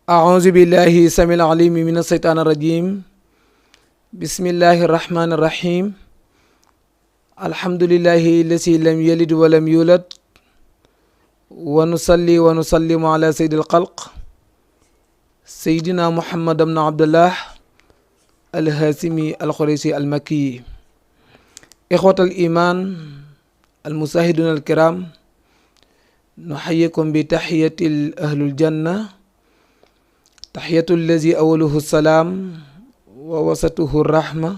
أعوذ بالله السميع العليم من الشيطان الرجيم. بسم الله الرحمن الرحيم. الحمد لله الذي لم يلد ولم يولد ونصلي ونسلم على سيد الخلق سيدنا محمد بن عبد الله الهاشمي القريشي المكي. إخوة الإيمان المشاهدون الكرام، نحييكم بتحية أهل الجنة، تحية الذي أوله السلام ووسطه الرحمة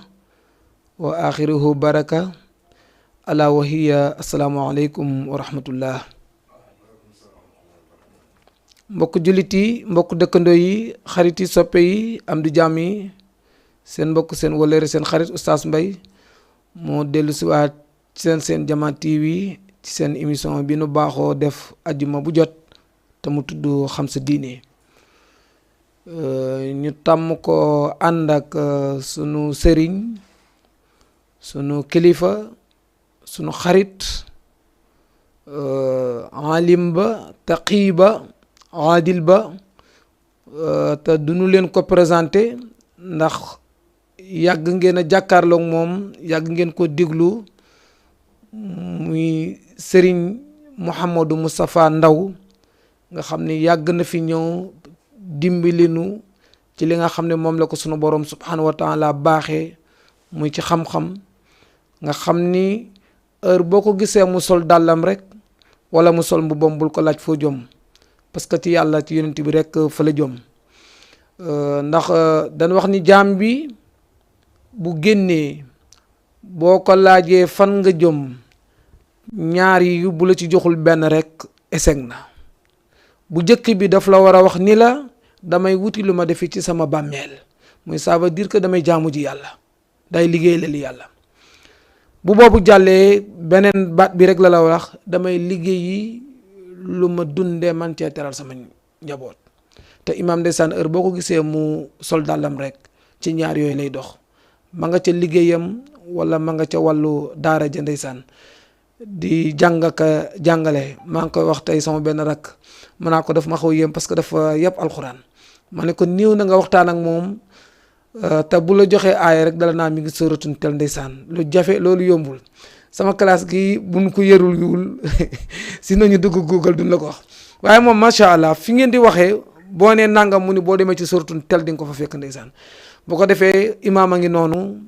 وآخره بركة، ألا وهي السلام عليكم ورحمة الله. mbokk jullit yi, mbokk dëkkandoo yi, xarit yi, soppe yi, am di jàmm yi, seen mbokk seen wëllëre seen xarit Oustaz Mbaye moo dellu si waat seen Jama TV ci seen émission bi nu baaxoo def ajjuma bu jot te mu tudd xam sa diine. ñu tàmm ko ànd ak sunu sëriñ, sunu kilifa, sunu xarit, alim ba, taqi ba, aadil ba, te duñu leen ko présenté ndax yàgg ngeen a jàkkaarloog moom, yàgg ngeen ko déglu, muy sëriñ Mouhamadou Moustapha Ndaw nga xam ne yàgg na fi ñëw dimbalinu ci li nga xam ne moom la ko sunu borom subhanahu wa taala baaxee muy ci xam-xam, nga xam ni heure boo ko gisee mu sol dàllam rek wala mu sol mbubbam bul ko laaj foo jom, parce que ci yàlla ci yonent bi rek fa la jom. ndax dañ wax ni jaam bi bu génnee boo ko laajee fan nga jëm, ñaar yi bu la ci joxul benn rek eseg na. bu jëkk bi daf la war a wax ni la damay wuti lu ma defi ci sama bàmmeel, muy ça veut dire que damay jaamu ji yàlla, day liggéey la li yàlla. bu boobu jàllee beneen baat bi rek la wax damay liggéeyi lu ma dundee man cee teral sama njaboot. te imaam ndeysaan heure boo ko gisee mu sol dàllam rek ci ñaar yooyu lay dox, ma nga ca liggéeyam wala ma nga ca wàllu daara ja ndeysaan di jàng ka jàngale. maa ngi koy wax tey sama benn rak mën naa ko def ma xaw yéem parce que dafa yëpp alxuraan. ma ne ko néew na nga waxtaan ak moom te bu la joxee aaya rek dala naa mi ngi sóoratun tel ndeysaan. lu jafe loolu yombul, sama classe gi buñ ko yërul yiwul si nañu dugg Google duñ la ko wax. waaye moom macha allah fi ngeen di waxee boo nee nangam mu ni boo demee ci sóoratun tel di nga ko fa fekk ndeysaan. bu ko defee imaam a ngi noonu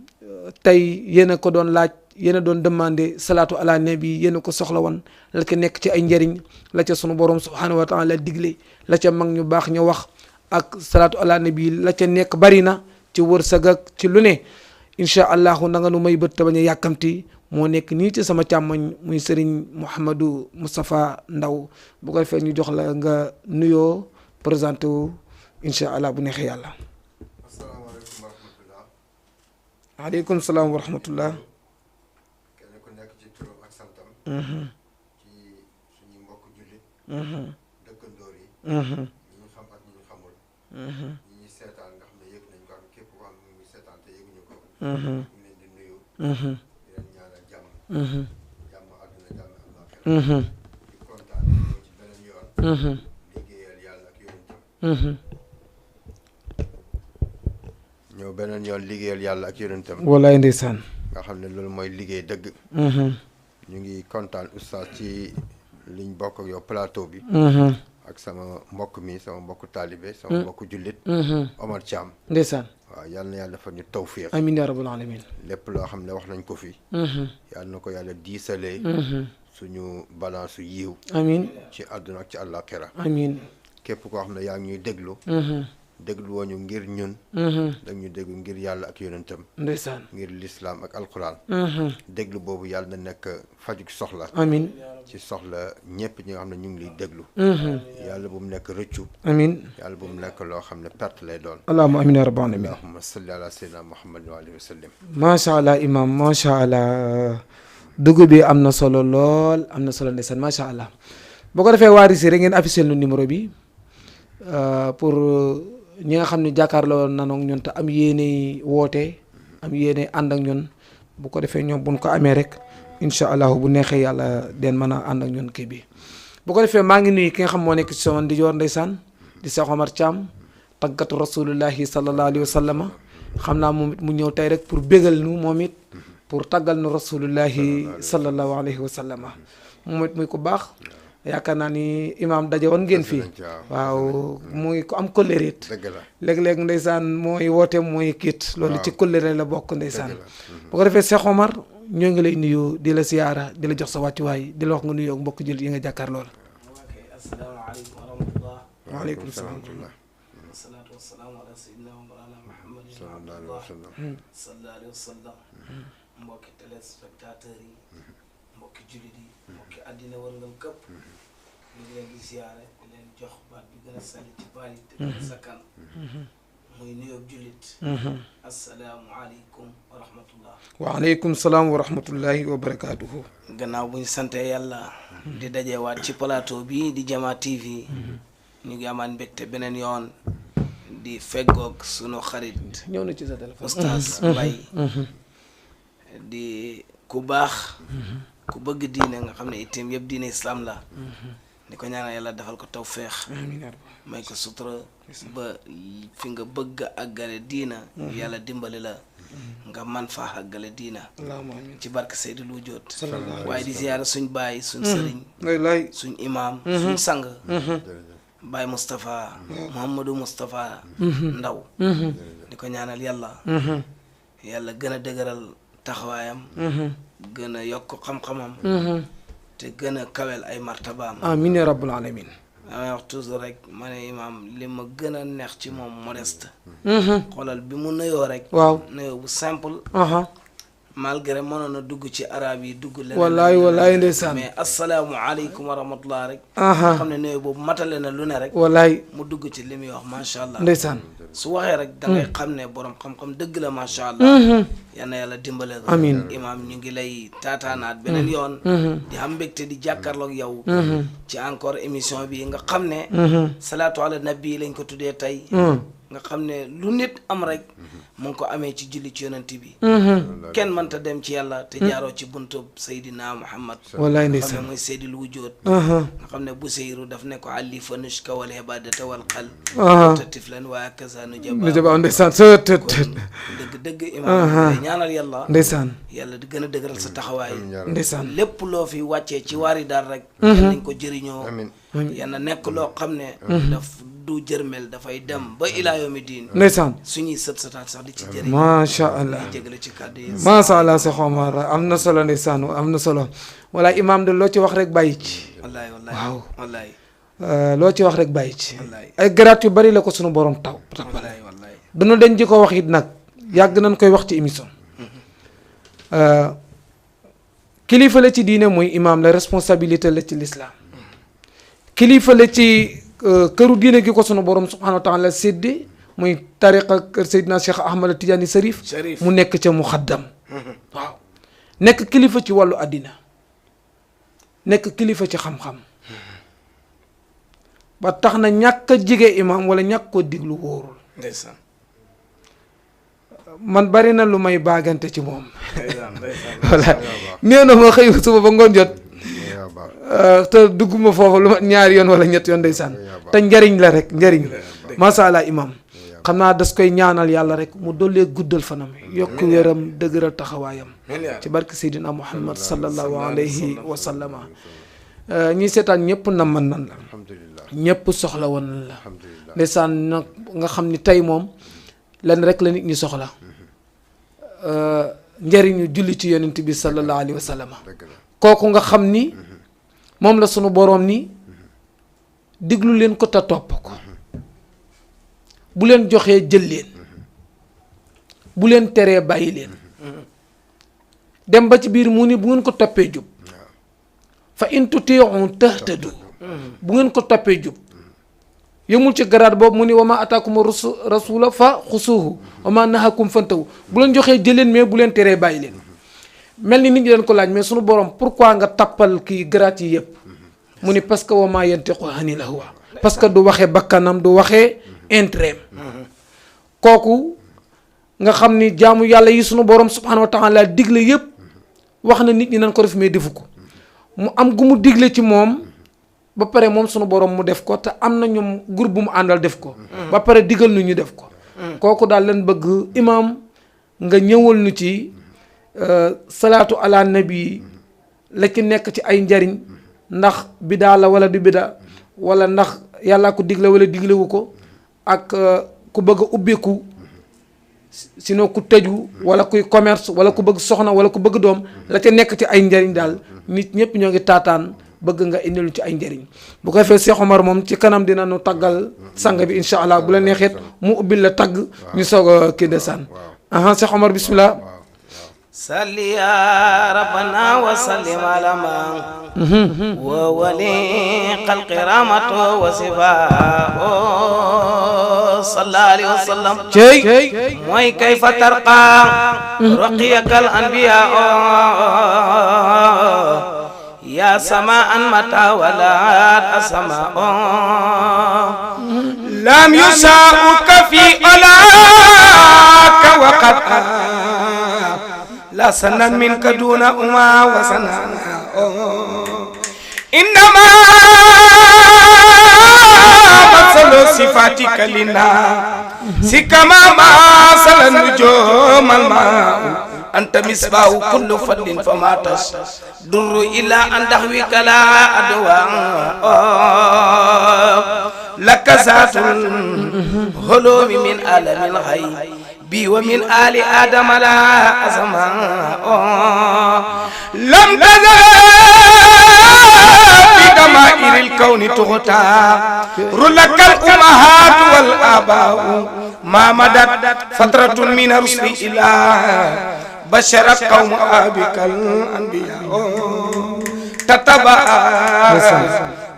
tey yéen a ko doon laaj, yéen a doon demandé salaatu ala nabi, yéen a ko soxla woon, la ca nekk ci ay njëriñ, la ca sunu borom subhanahu wa taala digle, la ca mag ñu baax ñu wax, ak salaatu ala nabi la ca nekk bari na ci wërsëg ak ci lu ne. incha allahu na nga nu may bët te bañ a yàkkamti. moo nekk nii ci sama càmmoñ muy Serigne Mouhamadou Moustapha Ndaw. bu ko defee ñu jox la nga nuyoo présenté wu incha allah bu neexee yàlla. asalaamaaleykum wa rahmatullah. waaleykum salaam wa rahmatullah. kenn ku nekk ci turam ak santam. ci suñu mbokk jullit. dëkkandoor yi. ñi ñu xam ak ñi ñu xamul. ñi ñuy seetaan nga xam ne yëg nañ ko ak képp koo xam ne ñu seetaan te yëguñu ko. ñu leen di nuyu. di leen ñaanal jàmm. jàmm àdduna jàmm àllaaxira. di kontaan ñëw ci beneen yoon. liggéeyal yàlla ak yonentam. ñëw beneen yoon liggéeyal yàlla ak yonentam. walaay ndeysaan. nga xam ne loolu mooy liggéey dëgg. ñu ngi kontaan oustaz ci liñ bokk ak yow plateau bi. ak sama mbokk mi, sama mbokk taalibe, sama mbokk jullit. Omar Thiam. ndeysaan. waaw yal na yàlla defal ñu tawfiq. amiin yaa rabbal alamin. lépp loo xam ne wax nañ ko fi. yal na ko yàlla diisalee. suñu balance su yiw. amiin. ci àdduna ak ci àllaaxira. amiin. képp koo xam ne yaa ngi ñuy déglu. déglu woo ñu ngir ñun. dañ ñu déglu ngir yàlla ak yonentam. ndeysaan. ngir lislaam ak alquran. déglu boobu yàlla na nekk fajuk soxla. amiin. ci soxla ñëpp ñi nga xam ne ñu ngi liy déglu. yàlla bu mu nekk rëccu. amiin. yàlla bu mu nekk loo xam ne perte lay doon. allahumma amiin yaa rabbal alamin. allahumma salli ala sayyidina muhammadin wa alihi wa sallam. macha allah imam macha allah dugub bi am na solo lool, am na solo ndeysaan macha allah. boo ko defee waa Rissi rek ngeen affiché nu numéro bi pour ñi nga xam ne jàkkaarloo nanoog ñun te am yéene woote, am yéene ànd ak ñun. bu ko defee ñoom buñ ko amee rek incha allah bu neexee yàlla den mën a ànd ak ñun kii bi. bu ko defee maa ngi nuyu ki nga xam moo nekk ci sama ndijoor ndeysaan di Cheikh Omar Thiam tàggatu rasulullahi sallallahu alayhi wa sallam xam naa moom it mu ñëw tey rek pour bégal nu moom it pour tàggal nu rasulullahi sallallahu alayhi wa sallam moom it muy ko baax yaakaar naa ni imaam daje woon ngeen fii waaw muy ko am kóllëreet léeg-léeg ndeysaan mooy woote mooy kiit loolu ci kóllëre la bokk ndeysaan bu ko defee Cheikh Omar ñoo ngi lay nuyu di la siyaara di la jox sa wàccuwaay di la wax nga nuyoo ak mbokk jël yi nga jàkkaar lool asalaamaaleykum wa rahmatullah waaleykum salaam wasalaatu wasalaamu ala sayyidina wa mawlana muhammadin sallallahu alayhi wa sallam mbokki téléspectateurs yi mbokki jullit yi mbokki àddina wërngal këpp ñu ngi leen di ziyaare di leen jox baat bi gën a sali ci baat yi te gën a sakkan muy nuyoo jullit asalaamu aleykum wa rahmatullah waaleykum salaam wa rahmatullahi wa barakaatuhu gannaaw bu ñu sante yàlla di dajewaat ci plateau bi di Jama TV ñu ngi amaan mbégte beneen yoon di feggoog sunu xarit ñëw na ci sa téléphone Oustaz Mbaye di ku baax ku bëgg diine nga xam ne itteem yëpp diine islam la di ko ñaanal yàlla defal ko tawféex may ko sutura ba fi nga bëgg a àggale diina yàlla dimbali la nga man faa àggale diina ci barke Seydil Wujood waaye di ziyaara suñ baay suñ sëriñ suñ imaam suñ sang Baay Moustapha Mouhamadou Moustapha Ndaw di ko ñaanal yàlla yàlla gën a dëgëral taxawaayam gën a yokk xam-xamam te gën a kawel ay martabaam amiin ya rabbul alamin damay wax toujours rek ma ne imaam li ma gën a neex ci moom modeste xoolal bi mu nuyoo rek waaw nuyoo bu simple malgré mënoon na dugg ci arab yi dugg leneen wallaay ndeysaan mais asalaamu aleykum wa rahmatullah rek xam ne nuyoo boobu matale na lu ne rek wallaay mu dugg ci li muy wax macha allah ndeysaan su waxee rek da ngay xam ne borom xam-xam dëgg la macha allah yal na yàlla dimbale ko amiin imaam ñu ngi lay taataanaat beneen yoon di am mbégte di jàkkaarloog yow ci encore émission bi nga xam ne salaatu ala nabi lañ ko tuddee tey nga xam ne lu nit am rek mu ngi ko amee ci julli ci yonent bi kenn mënta dem ci yàlla te jaaroo ci buntub Seydina Muhammad wallaay nga xam ndeysaan ne mooy Seydil Wujood nga xam ne bu seyru daf ne ko àlli fa nushka wal ibadata wal xal te tiflan waa kasa nu jaba ndeysaan dëgg imaam day ñaanal yàlla ndeysaan yàlla di gën a dëgëral sa taxawaay ndeysaan lépp loo fi wàccee ci waari daal rek yal nañ ko jëriñoo yal na nekk loo xam ne daf du jërmel dafay dem ba ilaa yawmi diin ndeysaan suñuy sët sataat sax di ci jëriñ macha allah jégale ci kàddu yi macha allah Cheikh Omar am na solo ndeysaan am na solo wala imaam de loo ci wax rek bàyyi ci wallaay waaw wallaay loo ci wax rek bàyyi ci wallaay ay garaat yu bari la ko sunu borom taw wallaay wallaay dunu den ji ko wax it nag yàgg nañ koy wax ci émission kilifa la ci diine mooy imaam la responsabilité la ci l'islam kilifa la ci këru diine gi ko sunu borom subhanahu wa taala sédde muy tariqa kër Seydina Cheikh Ahmad Tidiane Sarif mu nekk ca muxaddam waaw nekk kilifa ci wàllu àddina nekk kilifa ci xam-xam ba tax na ñàkk a jige imaam wala ñàkk koo diglu wóorul ndeysaan man bari na lu may baagante ci moom voilà nee na ma xëy suba ba ngoon jot te dugguma foofu lu ma ñaari yoon wala ñett yoon ndeysaan te njariñ la rek njariñ macha allah imam xam naa das koy ñaanal yàlla rek mu dollee guddal fanam yokk wéram dëgëral taxawaayam ci barke Seydina Muhammad sallallahu alayhi wa sallama ñi seetaan ñëpp na mën nan la ñëpp soxla woon nan la ndeysaan nag nga xam ni tey moom lenn rek la nit ñi soxla njariñu julli ci yonent bi sallallahu alayhi wa sallama kooku nga xam ni moom la sunu boroom ni diglu leen ko te topp ko bu leen joxee jël leen bu leen teree bàyyi leen dem ba ci biir mu ni bu ngeen ko toppee jub fa in tuti'u tahtadu bu ngeen ko toppee jub yëmul ci garaat boobu mu ni wa ma ataakum rasula fa xusuuhu wa ma nahakum fantahu bu leen joxee jël leen mais bu leen teree bàyyi leen mel ni nit ñi leen ko laaj mais sunu borom pourquoi nga tappal kii garaat yi yëpp mu ni parce que wa ma yantiqu anil hawa parce que du waxee bakkanam du waxee intérêt kooku nga xam ni jaamu yàlla yi sunu borom subhanahu wa taala digle yëpp wax na nit ñi nañ ko def mais defu ko mu am gu mu digle ci moom ba pare moom sunu borom mu def ko te am na ñoom groupe bu mu àndal def ko ba pare digal nu ñu def ko kooku daal leen bëgg imam nga ñëwal nu ci salaatu ala nabi la ci nekk ci ay njariñ ndax bidaa la wala du bidaa wala ndax yàlla ko digle wala diglewu ko ak ku bëgg a ubbeeku sinon ku tëju wala kuy commerce wala ku bëgg soxna wala ku bëgg doom la ca nekk ci ay njariñ daal nit ñëpp ñoo ngi taataan bëgg nga indilu ci ay njariñ bu ko defee Cheikh Omar moom ci kanam dina nu taggal sang bi incha allah bu la neexeet mu ubbil la tagg ñu soog a kii de sànn aha Cheikh Omar bismillah salli ya rabbana wa sallim ala man wa wali xalqi rahmatu wa sifaa sallallahu alayhi wa sallam cey mooy kayfa tarqa raqiyakal anbiya ya samaan mata walat asama lam yusauka fi olaka waqad لا سنا منك دون أما وسنا إنما مثل صفاتك لنا سكما مثل النجوم الماء أنت مصباح كل فضل فما تضر إلا أن تحويك لا أدواء لك ذات الهلوم من عالم الغيب بي ومن آل آدم لا أسماء لم تزل في دمائر الكون تغتار لك الأمهات والآباء ما مدت فترة من الرسل إلى بشر قوم آبك الأنبياء تتبع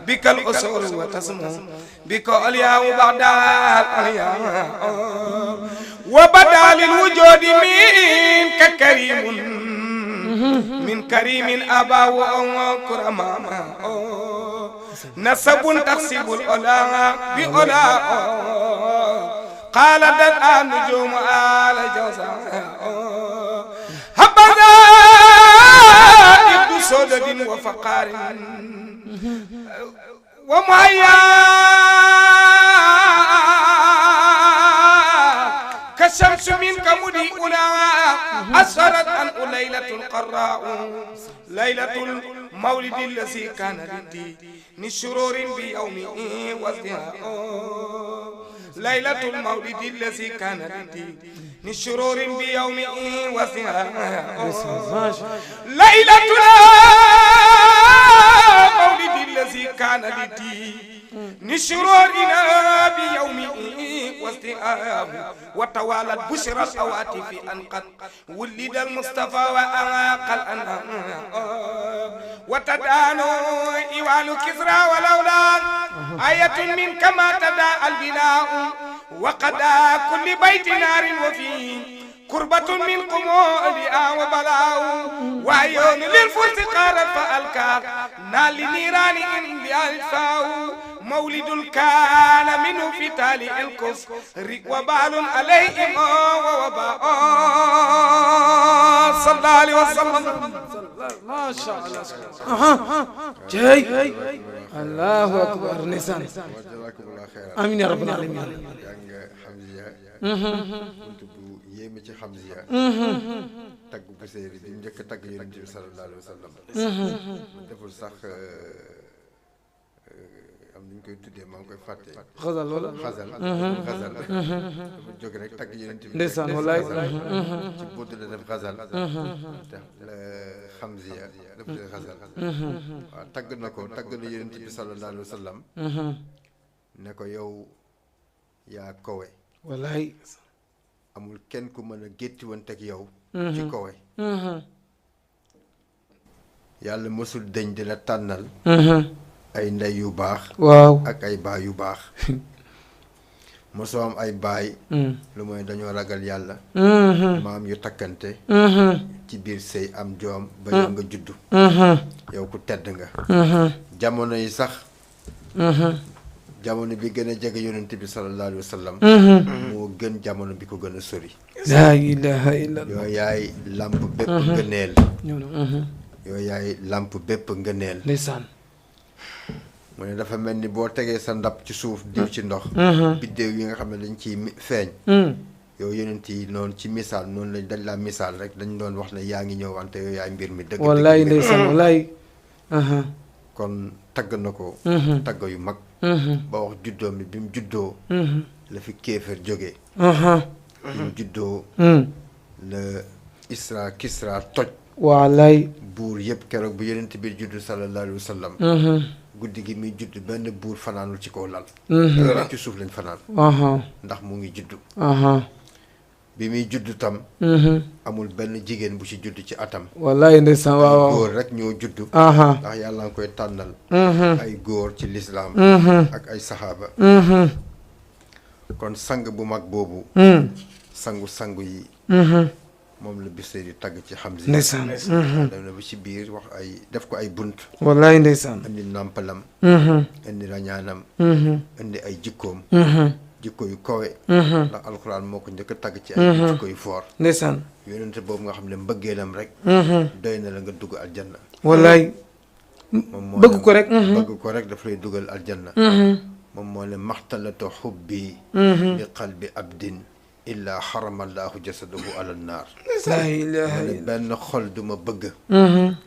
بك الأسر وتسمع بك الياء بعد الألياء وبدا للوجود منك كريم من كريم أبا وكرما نسب تحسب الأولى بأولى قال الآن نجوم آل جوزاء هبذا ابن سودد وفقار ومعيا كالشمس منك مضيئنا أسرت أن ليلة القراء ليلة المولد الذي كان للدين شرور بيومه وازدهاء ليلة المولد الذي كان للدين شرور بيومه وازدهاء ليلة المولد الذي كان للدين شرورنا بيومه واستئاب وتوالت بشرى الأواتف أن قد ولد المصطفى وأراق الأنام وتدانو إيوان كسرى والأولاد آية من كما تداعى البناء وقدا كل بيت نار وفيه كربة من قمودها وبلاء وعيون للفرس قارت فألقى نال نيران إن بألفاء مولد كان منه في تالي الكفر وبال عليهم ووباء صلى الله عليه وسلم ما شاء الله جاي الله أكبر نسان آمين يا رب العالمين yéeme ci Hamziya tagg bu séeri bi njëkk tagg yonent bi sallallahu alayhi wa sallam deful sax am nañu koy tuddee maa ngi koy fàtte xasal wala xasal dafa jóg rek tagg yonent bi ndeysaan wallaay ci bunt la def xasal te Hamziya def dee xasal waaw tagg na ko tagg na yonent bi sallallahu alayhi wa sallam ne ko yow yaa kowe wallaay amul kenn ku mën a géttiwante ak yow ci kowe yàlla mësul deñ di la tànnal ay ndey yu baax waaw ak ay baay yu baax mosoo am ay baay lu mooy dañoo ragal yàlla maam yu takkante ci biir sëy am joom ba yow nga juddu yow ku tedd nga jamono yi sax jamono bi gën a jege yonent bi sallallahu alayhi wa sallam moo gën jamono bi ko gën a sori laa ilaha illallah yoo yaay làmp bépp ngëneel yoo yaay làmp bépp ngëneel ndeysaan mu ne dafa mel ni boo tegee sa ndab ci suuf diw ci ndox biddéew yi nga xam ne dañ ciy feeñ yow yonent yi noonu ci misaal noonu lañ dañ laa misaal rek dañ doon wax ne yaa ngi ñëw wante yow yaay mbir mi dëgg wallaay ndeysaan wallaay kon tagg na ko tagg yu mag ba wax juddoo mi bi mu juddoo la fi kéefër jógee bi mu juddoo la Isra Kisra toj wallaay buur yëpp keroog bu yonent bi juddu sallallahu alayhi wa sallam guddi gi muy judd benn buur fanaanul ci kaw lal ci suuf lañ fanaan ndax mu ngi juddu bi muy judd tam amul benn jigéen bu ci judd ci atam wallaay ndeysaan waaw góor rek ñoo judd ndax yàlla nga koy tànnal ay góor ci lislaam ak ay saxaaba kon sang bu mag boobu sangu yi moom la bisee di tagg ci Hamza ndeysaan dem na ba ci biir wax ay def ko ay bunt wallaay ndeysaan indi nàmpalam indi rañaanam indi ay jikkoom jikko yu kawe ndax alxuraan moo ko njëkk a tagg ci ay jikko yu foor ndeysaan yonente boobu nga xam ne mbëggeelam rek doy na la nga dugg aljanna wallaay moom moo bëgg ko rek bëgg ko rek daf lay dugal aljanna moom moo ne maxtalata xubbi bi qalbi abdin illaa xaramallahu jasadahu ala naar laa ilaaha ne benn xol du ma bëgg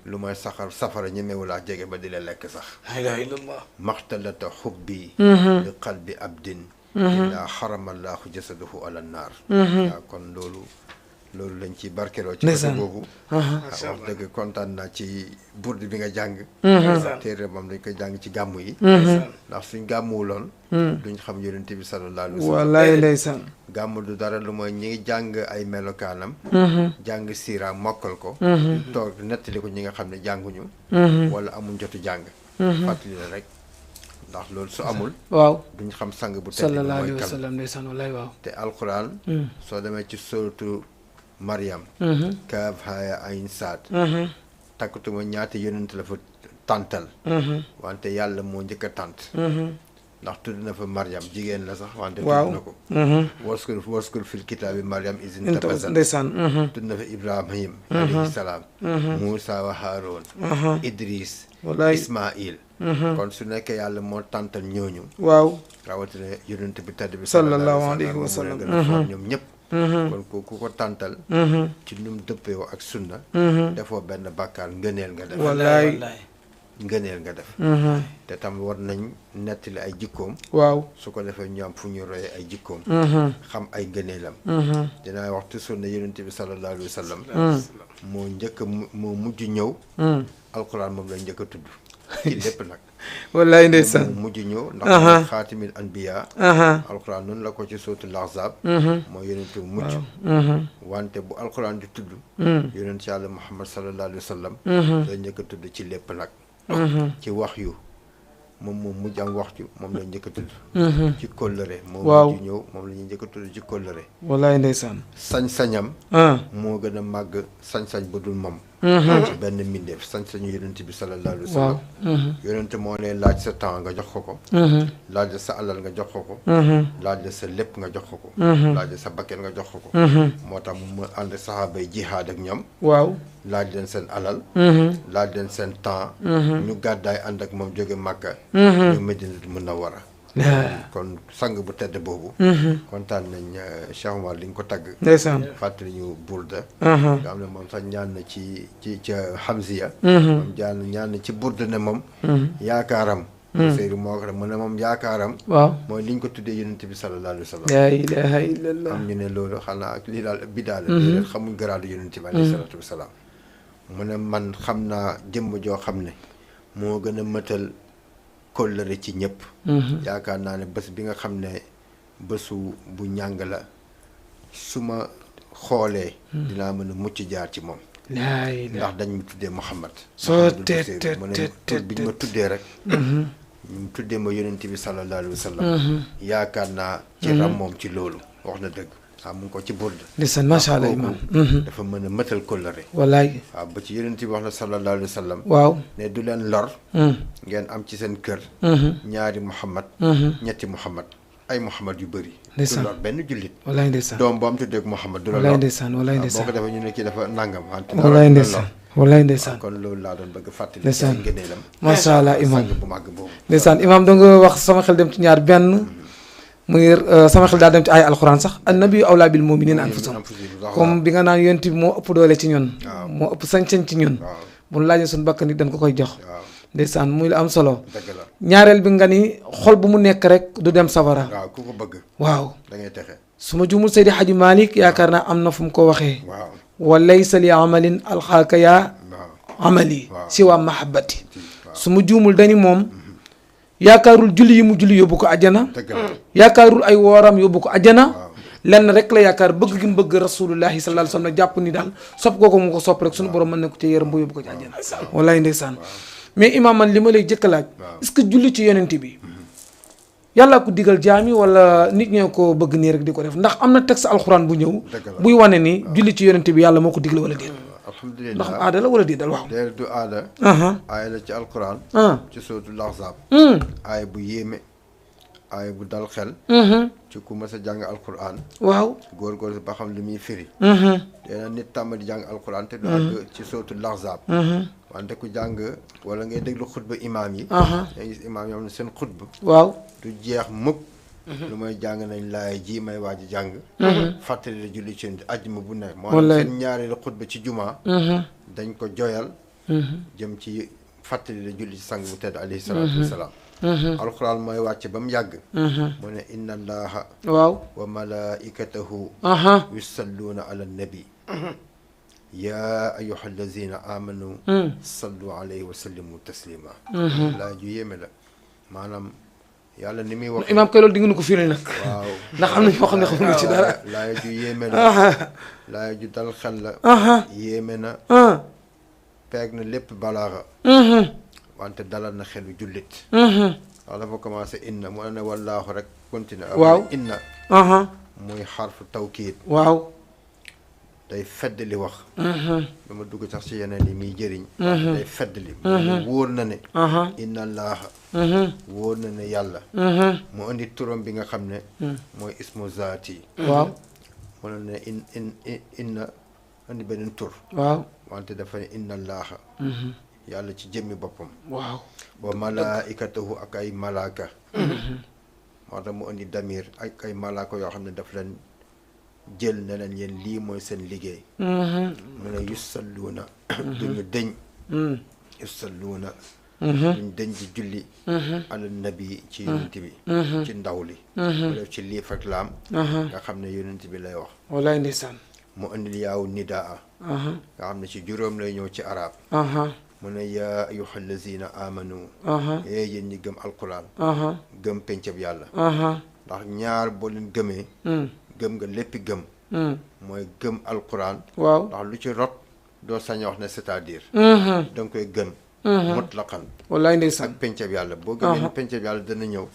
lu may safara ñemewulaa jege ba di la lekk sax laa ilaaha illallah maxtalata xubbi bi qalbi abdin illaa xaramallahu jasadahu ala naar waaw kon loolu lañ ci barkeloo ci côté boobu wax dëgg kontaan naa ci burdi bi nga jàng téere moom dañ koy jàng ci gàmmu yi ndax suñ gàmmuwuloon duñ xam yonent bi sallallahu alayhi wa sallam wallaay ndeysaan gàmmu du dara lu mooy ñi ngi jàng ay melokaanam jàng siiraam mokkal ko toog nettali ko ñi nga xam ne jànguñu wala amuñ jotu jàng fàttali la rek ndax loolu su amul waaw duñ xam sang bu tedd sallallahu alayhi mooy wa kan sallam ndeysaan wallaay waaw te alquran soo demee ci suratu Maryam kaaf haya ayn saad takkatuma ñaata yonent la fa tàntal wante yàlla moo njëkk a tànt ndax tudd na fa Maryam jigéen la sax wante tudd na ko waskur fil kitaabi Maryam izin tabazat ndeysaan tudd na fa Ibrahim alayhi salaam Muusa wa Haaroon Idris wallaay Ismail kon su nekkee yàlla moo tàntal ñooñu waaw rawatina yonent bi tedd bi sallallahu alayhi wa sallam gën a foor ñoom ñëpp kon ku ko tàntal ci nu mu dëppee ak sunna defoo benn bàkkaar ngëneel nga def wallaay ngëneel nga def te tam war nañ nettali ay jikkoom waaw su ko defee ñu am fu ñu royee ay jikkoom xam ay ngëneelam dinaa wax toujours ne yonent bi sallallahu alayhi wa sallam moo njëkk moo mujj ñëw alquran moom la njëkk a tudd ci lépp nag wallaay ndeysaan moo mujj ñëw ndax xaatimil anbiya alquran noonu la ko ci sootul ahzab mooy yonent bu mujj wante bu alquran di tudd yonent yàlla muhammad sallallahu alayhi wa sallam la njëkk a tudd ci lépp nag ci wax yu moom mujj am waxtu moom la njëkk a tudd ci kóllëre moom mujj ñëw moom la ñuy njëkk a tudd ci kóllëre wallaay ndeysaan sañ-sañam moo gën a màgg sañ-sañ ba dul moom ci benn mbindeef sañ-sañu yonent bi sallallahu alayhi wa sallam yonent moo ne laaj sa temps nga jox ko laaj la sa alal nga jox ko laaj la sa lépp nga jox ko laaj la sa bakken nga jox ko moo tax mu ànd saxaaba yi jihaad ak ñoom waaw laaj leen seen alal laaj leen seen temps ñu gàddaay ànd ak moom jóge Màkka ñu Madinatul Munawwara kon sang bu tedd boobu kontaan nañ Cheikh Omar li nga ko tagg ndeysaan fàttali ñu burda nga xam ne moom sax ñaan na ci ca Hamziya moom ñaan na ci burda ne moom yaakaaram Seydou moo ko mu ne moom yaakaaram waaw mooy liñ ko tuddee yonent bi sallallahu alayhi wa sallam laa ilaha illallah am ñu ne loolu xanaa ak lii daal bidaa la déedéet xamuñ garaadu yonent bi alayhi salaatu wasalaam mu ne man xam naa jëmm joo xam ne moo gën a mëtal kóllëre ci ñëpp yaakaar naa ne bés bi nga xam ne bésu bu ñàng la su ma xoolee dinaa mën a mucc jaar ci moom ndax dañ ma tuddee Muhammad soo mu ne tur bi ñu ma tuddee rek ñu tuddee ma yonent bi sallallahu alayhi wa sallam yaakaar naa ci ram moom ci loolu wax na dëgg waaw mu ngi ko ci burda ndeysaan macha allah imam dafa mën a mëtal kóllëre wallaay waaw ba ci yonent bi wax na sallallahu alayhi wa sallam waaw ne du leen lor ngeen am ci seen kër ñaari Muhammad ñetti Muhammad ay Muhammad yu bëri du lor benn jullit wallaay ndeysaan doom boo am tuddee Muhammad du la lor wallaay ndeysaan wallaay ndeysaan boo ko defee ñu ne kii dafa nangam wante wallaay ndeysaan wallaay ndeysaan kon loolu laa doon bëgg fàttali ndeysaan ci ngëneelam macha allah imam sang bu màgg boobu ndeysaan imam da nga wax sama xel dem ci ñaar benn muy sama xel daal dem ci ay alxuraan sax annabi awlaa bil mu'minina anfusahum comme bi nga naan yonent bi moo ëpp doole ci ñun moo ëpp sañ-sañ ci ñun bu ñu laajee suñu bakkan yi dañ ko koy jox ndeysaan muy la am solo dëgg la ñaareel bi nga ni xol bu mu nekk rek du dem safara waaw ku ko bëgg waaw da ngay texe su ma juumul Seydi Hadji Malick yaakaar naa am na fu mu ko waxee waaw wa laysa li amalin alxaaka yaa waaw amali waaw. si waa mahabbati waaw. su ma juumul dañu moom yaakaarul julli yi mu julli yóbbu ko ajjana dëgg la yaakaarul ay wooram yóbbu ko ajjana waaw lenn rek la yaakaar bëgg gi mu bëgg rasulullahi sallallahu alayhi wa sallam jàpp ni daal sopp kooku mu ko sopp rek suñu borom mën na ko ci yërëm bu yóbbu ko ci ajjana wallaay ndeysaan mais imam man li ma lay jëkk laaj est-ce que julli ci yonent bi yàlla ko digal jaami wala nit ñoo ko bëgg nii rek di ko def ndax am na texte alxuraan bu ñëw dëgg la. buy wane ni julli ci yonent bi yàlla moo ko digle wala déet alhamdulilah ndax aada la wala déet dal waaw déer du aada aha aaya la ci alquran ah ci sootu laxzaab hum aaya bu yéeme aaya bu dal xel ci ku mës a jàng alquran waaw góorgóorlu ba xam li muy firi mhm dina nit tàmm di jàng alquran te du àgg ci sootu laxzaab wante ku jàng wala ngay déglu xutba imaam yi aha ngay gis imaam yoo xam ne seen xutba waaw du jeex mukk lu may jàng nañ laay ji may waaj jàng fàttali la julli ci ajjuma bu nekk moo Wallaay. seen ñaareelu xutba ci jumaa dañ ko joyal jëm ci fàttali la julli ci sang bu tedd alayhi salaatu wasalaam alxuraan mooy wàcc ba mu yàgg mu ne inna allaha waaw wa malaikatahu aha yusalluuna ala nabi yaa ayuha allazina amanu sallu alayhi wa sallimu taslima laa ju yéeme la maanaam yàlla ni muy wax imaam kay loolu di ngeen ko firil nag waaw ndax am na ñoo xam ne xamuñu ci dara laaya ju yéeme la aha laaya ju dal xel la aha yéeme na ah peeg na lépp balaaxa wante dalal na xelu jullit wax dafa commencé inna mu ne wallaahu rek continue Waaw. inna aha muy xarfu tawkiid waaw day fedd li wax dama dugg sax ci yeneen yi muy jëriñ day fedd li wóor na ne aha inna allaaha wóor na ne yàlla mu indi turam bi nga xam ne mooy ismu zaati waaw mu ne inna indi beneen tur waaw wante dafa ne inna allaaha yàlla ci jëmmi boppam waaw wa malaikatahu ak ay malaaka moo tax mu indi damir ak ay malaaka yoo xam ne daf leen jël ne leen yéen lii mooy seen liggéey mu ne yusalluuna duñu dëñ yusalluuna duñu dëñ di julli ala nabi ci yonent bi ci ndaw li mu def ci liif ak laam nga xam ne yonent bi lay wax wallaay ndeysaan mu indil yaaw nidaa aha nga xam ne ci juróom lay ñëw ci arab aha mu ne yaa ayuha allazina amanu aha yéen ñi gëm alquran aha gëm pencab yàlla aha ndax ñaar boo leen gëmee gëm nga léppi gëm mooy gëm alquran waaw ndax lu ci rot doo sañ a wax ne c'est-à-dire da nga koy gëm mutlaqan wallaay ndeysaan ak pencab yàlla boo gëmee ni pencab yàlla dana ñëw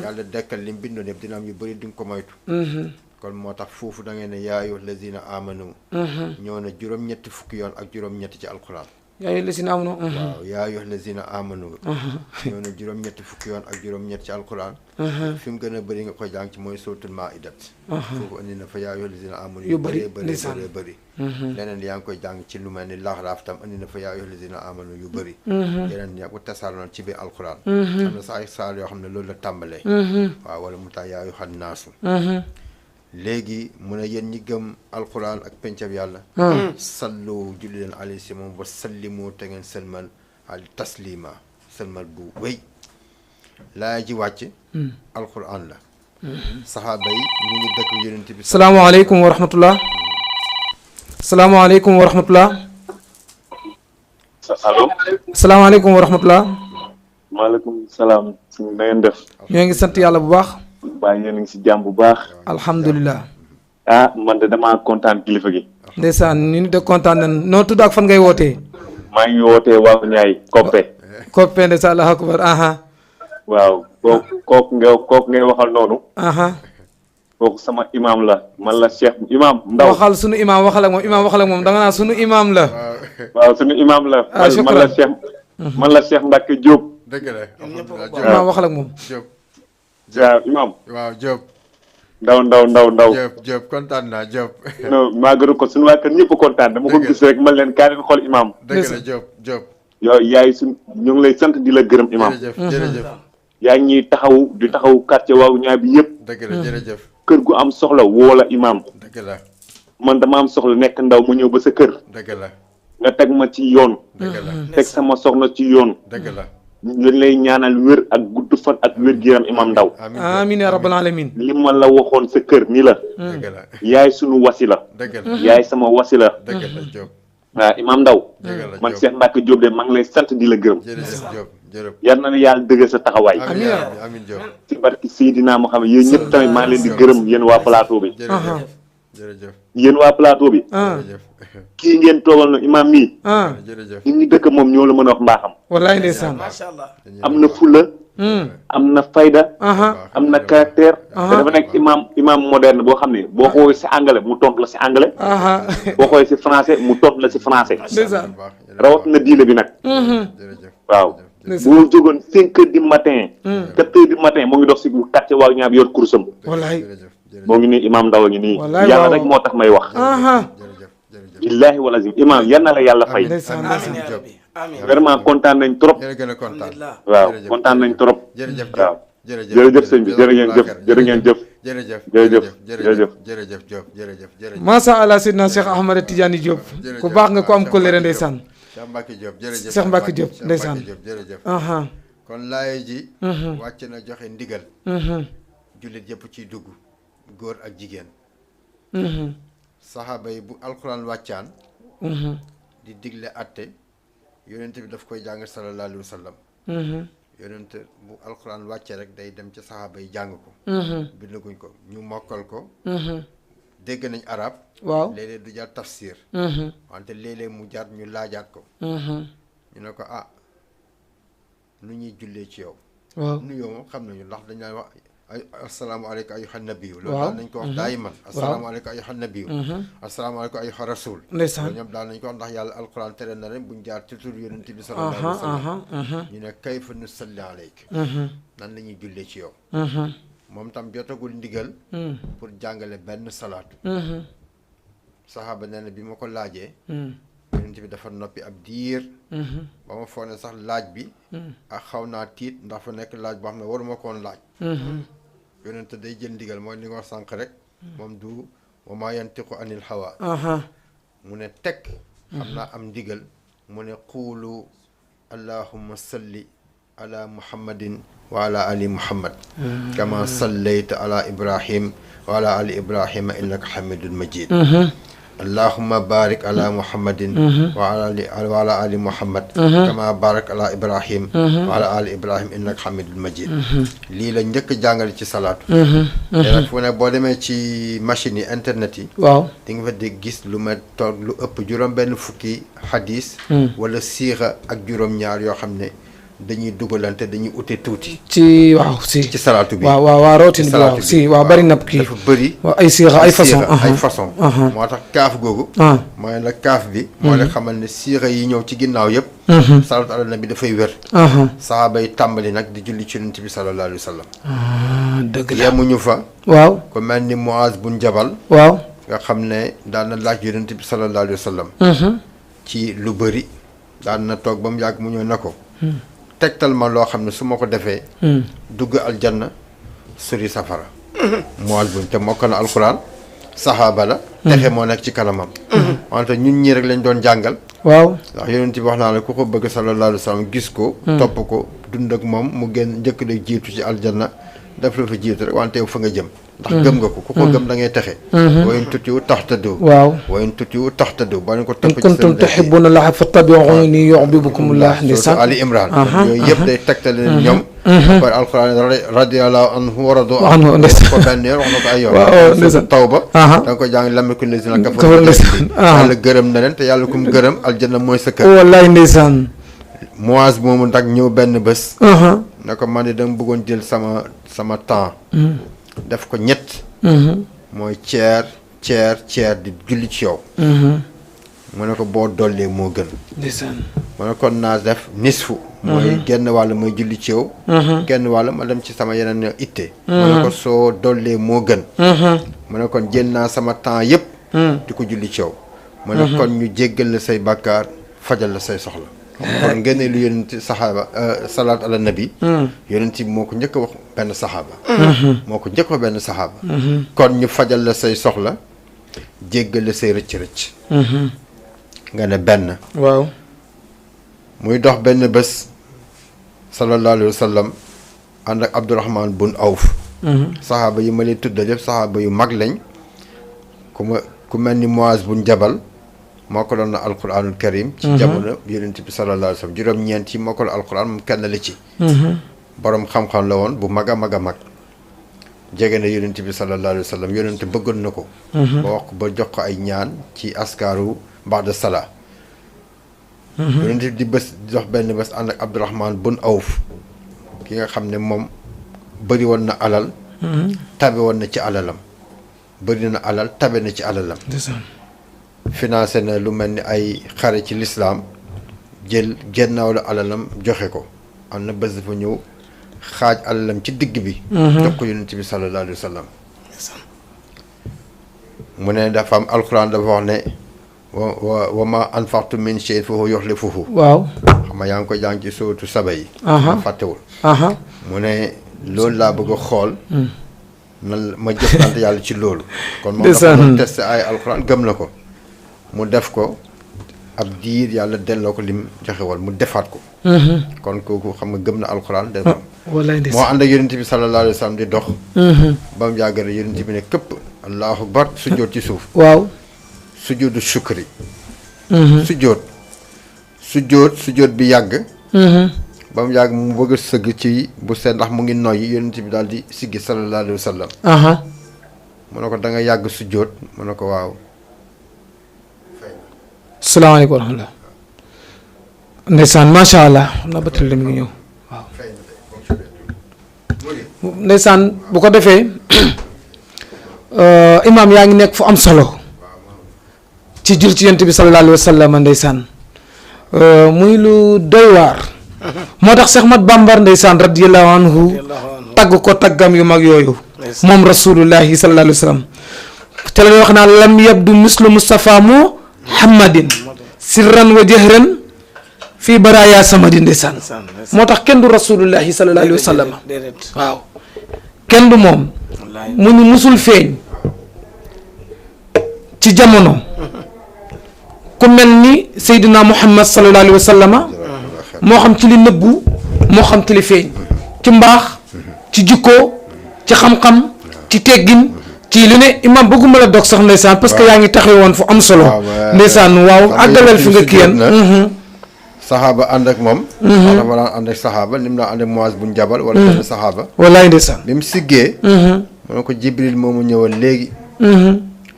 yàlla dekkal li mu bindoon yëpp dina am yu bëri di nga ko moytu kon moo tax foofu da ngay ne yaa ayyuha allazina amanu ñëw na juróom-ñetti fukki yoon ak juróom-ñetti ci alquran yaa ngi lesi na am no waaw yaa ayyuha allazina amanu ñëw na juróom-ñetti fukki yoon ak juróom-ñett ci alquran fi mu gën a bëri nga ko jàng ci mooy suratul maidat foofu indi na fa yaa ayyuha allazina amanu yu bëri bëri ndeysaan bëri leneen yaa ngi koy jàng ci lu mel ni laxraaf tam indi na fa yaa ayyuha allazina amanu yu bëri yeneen yaa ko tasaaloon ci biir alquran am na sa ay saal yoo xam ne loolu la tàmbalee waaw wala mu tax yaa ayyuhan naasu léegi mu ne yéen ñi gëm alquran ak pencab yàlla sallu julli leen alayhi si moom wa sallimu te ngeen sëlmal al taslima sëlmal bu wéy laaya ji wàcc alquran la saxaaba yi ñu ngi dëkk yonent bi salaamaaleykum wa rahmatullah salaamaaleykum wa rahmatullah allo. salaamaaleykum wa rahmatullah maaleykum salaam. na ngeen def. ñoo ngi sant yàlla bu baax baa ngeen ngi si jàmm bu baax. alhamdulilah ah man de damaa kontaan kilifa gi. ndeysaan ñu nit de kontaan nañ noo tudd ak fan ngay wootee maa ngi wootee waaw ñaay Koppe. koppee ndeysaan allahu akbar aha waaw kooku ngay waxal noonu. aha kooku sama imam la man la Cheikh imam Ndaw. waxal sunu imaam waxal ak moom da nga naan sunu imaam la waaw sunu imam la. Ah, shukran. man la Cheikh Mbacke Diop. dëgg la imaam waxal ak moom Diop waaw imam. waaw Diop ndaw Diop kontaan naa Diop. non maa gën a ko suñu waa kër ñëpp kontaan dama ko gis rek man leen kaa leen xool imam dëgg la Diop. yow yaay ñu ngi lay sant di la gërëm imam jërëjëf. yaa ngi ñuy di taxaw quartier waaw ñaar bi yëpp dëgg la jërëjëf. kër gu am soxla woo la imam dëgg la. man dama am soxla nekk ndaw mu ñëw ba sa kër dëgg la. nga teg ma ci yoon dëgg la. teg sama soxna ci yoon dëgg la. lañ lay ñaanal wér ak gudd fan ak wér gu yaram imam ndaw amiin ya rabbal alamin. li ma la waxoon sa kër ni la dëgg la. yaay sunu wasila dëgg la. yaay sama wasila dëgg la Diop. waaw imam ndaw dëgg la man Diop. Cheikh Mbacke Diop de maa ngi lay sant di la gërëm jërëjëf Diop jërëjëf. yal na la yàlla dëggal sa taxawaay amiin amiin Diop. ci barki Seydina Muhammad yéen ñëpp tamit maa ngi leen di gërëm yéen waa plateau bi jërëjëf. yéen waa plateau bi jërëjëf. kii ngeen toogal na imam mii jërëjëf. nit ñi dëkk moom ñoo la mën a wax mbaaxam wallaay ndeysaan. macha allah. am na fulla am na fayda am na caractère te dafa nekk imam moderne boo xam ne boo xoolee si anglais mu tontu la si anglais boo xoolee si français mu tontu la si français ndeysaan. rawat na diine bi nag jërëjëf. waaw boo jógoon 5 heures du matin 4 heures du matin moo ngi dox si quartier waaw ñaar bi yor kursam wallaay. moo ngi nii imam Ndaw a ngi nii Wallaay yàlla waaw. rek moo tax may wax jërëjëf. billaahi wal azim imam yal na la yàlla fay ndeysaan amiin ndeysaan. yaa rabbi amiin. vraiment kontaan nañ trop yéen a gën a kontaan. alhamdulilah. waaw kontaan nañ trop jërëjëf waaw jërëjëf jërëjëf sëñ bi jërë ngeen jëf jërë ngeen jëf jërëjëf jërëjëf jërëjëf Diop jërëjëf. macha allah Seydina Cheikh Ahmad Tidiane Diop. ku baax nga ko am kóllëre ndeysaan. Cheikh Mbacke Diop jërëjëf. Cheikh Mbacke Diop ndeysaan. jërëjëf. aha kon laaye ji wàcc na joxe ndigal jullit yëpp ciy dugg góor ak jigéen saxaaba yi bu alxuraan wàccaan di digle atte yonent bi daf koy jàng sallallahu alayhi wa sallam yonent bu alxuraan wàcce rek day dem ci saxaaba yi jàng ko bindaguñ ko ñu mokkal ko dégg nañ arab waaw. léeg-léeg du jar tafsir wante léeg-léeg mu jar ñu laajaat ko ñu ne ko ah nu ñuy jullee ci yow waaw. nuyoo moom xam nañu ndax dañ naan wax ay asalaamaaleykum ayyuhan nabiyyu waaw. loolu daal nañ ko wax daayiman asalaamaaleykum ayyuhan nabiyyu asalaamaaleykum ayyuhan rasul ndeysaan. loolu ñoom daal nañ ko wax ndax yàlla alquran tere na leen buñ jaar ci tur yonent bi sallallahu alayhi wa sallam ñu ne kayfa nusalli alayk nan la ñuy jullee ci yow moom tam jotagul ndigal pour jàngale benn salaatu saxaaba nee na bi ma ko laajee yonent bi dafa noppi ab diir ba ma foog ne sax laaj bi ak xaw naa tiit ndax fa nekk laaj boo xam ne waruma koon laaj yonent day jël ndigal mooy li nga wax sànq rek moom du wa maa yantiqu anil hawa mu ne teg xam naa am ndigal mu ne quulu allahumma salli ala muhammadin wa ala ali muhammad kama sallayta ala ibrahim wa ala ali ibrahima innaka hamidun majid allahumma barik ala muhammadin wa ala ali muhammad kama barak ala ibrahim wa ala ali ibrahim innaka hamidun majid lii la njëkk jàngale ci salaatu te nag fu ne boo demee ci machine yi internet yi waaw. di nga fa di gis lu ma toog lu ëpp juróom benn fukki xadis wala siixa ak juróom-ñaar yoo xam ne dañuy dugalante dañuy ute tuuti ci waaw si. ci salaatu bi waaw rawatina bi waaw si waaw bari na kii. dafa bëri waaw ay siixa ay façon. ay façon moo tax kaaf googu mooy la kaaf bi moo la xamal ne siixa yi ñëw ci ginnaaw yëpp salaatu ala nabi dafay wér saxaaba yi tàmbali nag di julli ci yonent bi sallallahu alayhi wa sallam dëgg la. yemuñu fa waaw. ku mel ni Muaz bun Jabal waaw. nga xam ne daan na laaj yonent bi sallallahu alayhi wa sallam ci lu bëri daan na toog ba mu yàgg mu ñëw na ko tegtal ma loo xam ne su ma ko defee dugg aljanna suri safara Muaz bun te mokk na alquran saxaaba la texe moo nekk ci kanamam wante ñun ñii rek lañ doon jàngal waaw. ndax yonent bi wax naa la ku ko bëgg sallallahu alayhi wa sallam gis ko topp ko dund ak moom mu gën njëkk la jiitu ci aljanna def la fa jiitu rek wante yow fa nga jëm ndax gëm nga ko ku ko gëm da ngay texe wayn tutiwu taxtadu waaw. wayn tutiwu taxtadu ba ñu ko in topp ci kuntum tuhibbuna llaha fattabi'uni yuhbibkumullah ndeysaan. Ali Imran yooyu yëpp day tegtale ne ñoom par alquran radiyallahu anhu wa radu anhu ndeysaan. ko benn yoon wax na ko ay yoon waaw ndeysaan. tawba aha da nga ko jàng lamekul lazina kafaru kafaru ndeysaan. yàlla gërëm na leen te yàlla kum gërëm aljanna mooy sa kër wallaay ndeysaan. Muaz moomu nag ñëw benn bés ne ko man de dama bëggoon jël sama temps def ko ñett mooy ceer di julli ci yow mu ne ko boo dollee moo gën ndeysaan. ma ne kon naa def nisfu mooy genn wàll mooy julli ci yow genn wàll ma dem ci sama yeneen itte ma ne ko soo dollee moo gën ma ne kon jël naa sama temps yëpp di ko julli ci yow ma ne kon ñu jéggal la say bàkkaar fajal la say soxla kon ngeen lu yonent saxaaba salaat ala nabi yonent bi moo ko njëkk a wax benn saxaaba moo ko njëkk a wax benn saxaaba kon ñu fajal la say soxla jéggal la say rëcc-rëcc nga ne benn waaw muy dox benn bés sallallahu alayhi wa sallam ànd ak Abdurahman bun Awf saxaaba yi ma leen tuddal yëpp saxaaba yu mag lañ ku mel ni Muaz bun Jabal moo ko doon na alquranul karim ci jamono yonent bi sallallahu alayhi wa sallam juróom-ñeent yi moo ko doon alquran moom kenn la ci borom xam-xam la woon bu mag a mag a mag jege na yonent bi sallallahu alayhi wa sallam yonent bëggoon na ko ba wax ko ba jox ko ay ñaan ci askaaru ba'da salaa yonent bi di bés dox benn bés ànd ak Abdurahman bun Awf ki nga xam ne moom bëri woon na alal tabe woon na ci alalam bëri na alal tabe na ci alalam financé na lu mel ni ay xare ci lislaam jël gennaaw la alalam joxe ko am na bés dafa ñëw xaaj alalam ci digg bi jox ko yonent bi sallallahu alayhi wa sallam mu ne dafa am alxuraan dafa wax ne wa ma anfaqtum min shay'in fa huwa yukhlifuhu waaw xam nga yaa ngi ko jàng ci sootu saba yi ma fàttewul mu ne loolu laa bëgg a xool nan ma jëflante yàlla ci loolu kon moom dafa doon testé ay alxuraan gëm na ko mu def ko ab diir yàlla delloo ko lim joxe woon mu defaat ko kon kooku xam nga gëm na alxuraan de moo ànd ak yonent bi sallallahu alayhi wa sallam di dox ba mu yàgg rek yonent bi ne këpp allahu akbar sujjóot ci suuf waaw sujjóotu shukri sujjóot bi yàgg ba mu yàgg mu bëgg a sëgg ci bu seet ndax mu ngi noyyi yonent bi daal di siggi sallallahu alayhi wa sallam mu ne ko da nga yàgg sujjóot mu ne ko waaw salaamaaleykum wa rahmatulah ndeysaan macha allah xam naa batali la mi ngi ñëw waaw ndeysaan bu ko defee imaam yaa ngi nekk fu am solo ci jul ci yent bi sallallahu alayhi wa sallam ndeysaan muy lu doy waar moo tax Cheikh Mat Bambar ndeysaan radiyallahu anhu tagg ko taggam yu mag yooyu moom rasulullahi sallallahu alayhi wa sallam te la wax naa lam yabdu mislu Mustafa Muhammadin sirran wa jahran fii baraaya samadi ndeysaan moo tax kenn du rasulullahi sallallahu alayhi wa sallam waaw kenn du moom mu ñu musul feeñ ci jamono ku mel ni Seydina Muhammad sallallahu alayhi wa sallam moo xam ci li nëbbu moo xam ci li feeñ ci mbaax ci jikko ci xam-xam ci teggin ci li ne imam bëgguma la dog sax ndeysaan parce que yaa ngi taxaw woon fu am solo ndeysaan waaw àggaleel fi nga kiyan saxaaba ànd ak moom dafa daan ànd ak saxaaba ni mu daan ànd ak Muaz bun Jabal wala benn saxaaba wallaay ndeysaan bi mu siggee mu ne ko Jibril moomu ñëwal léegi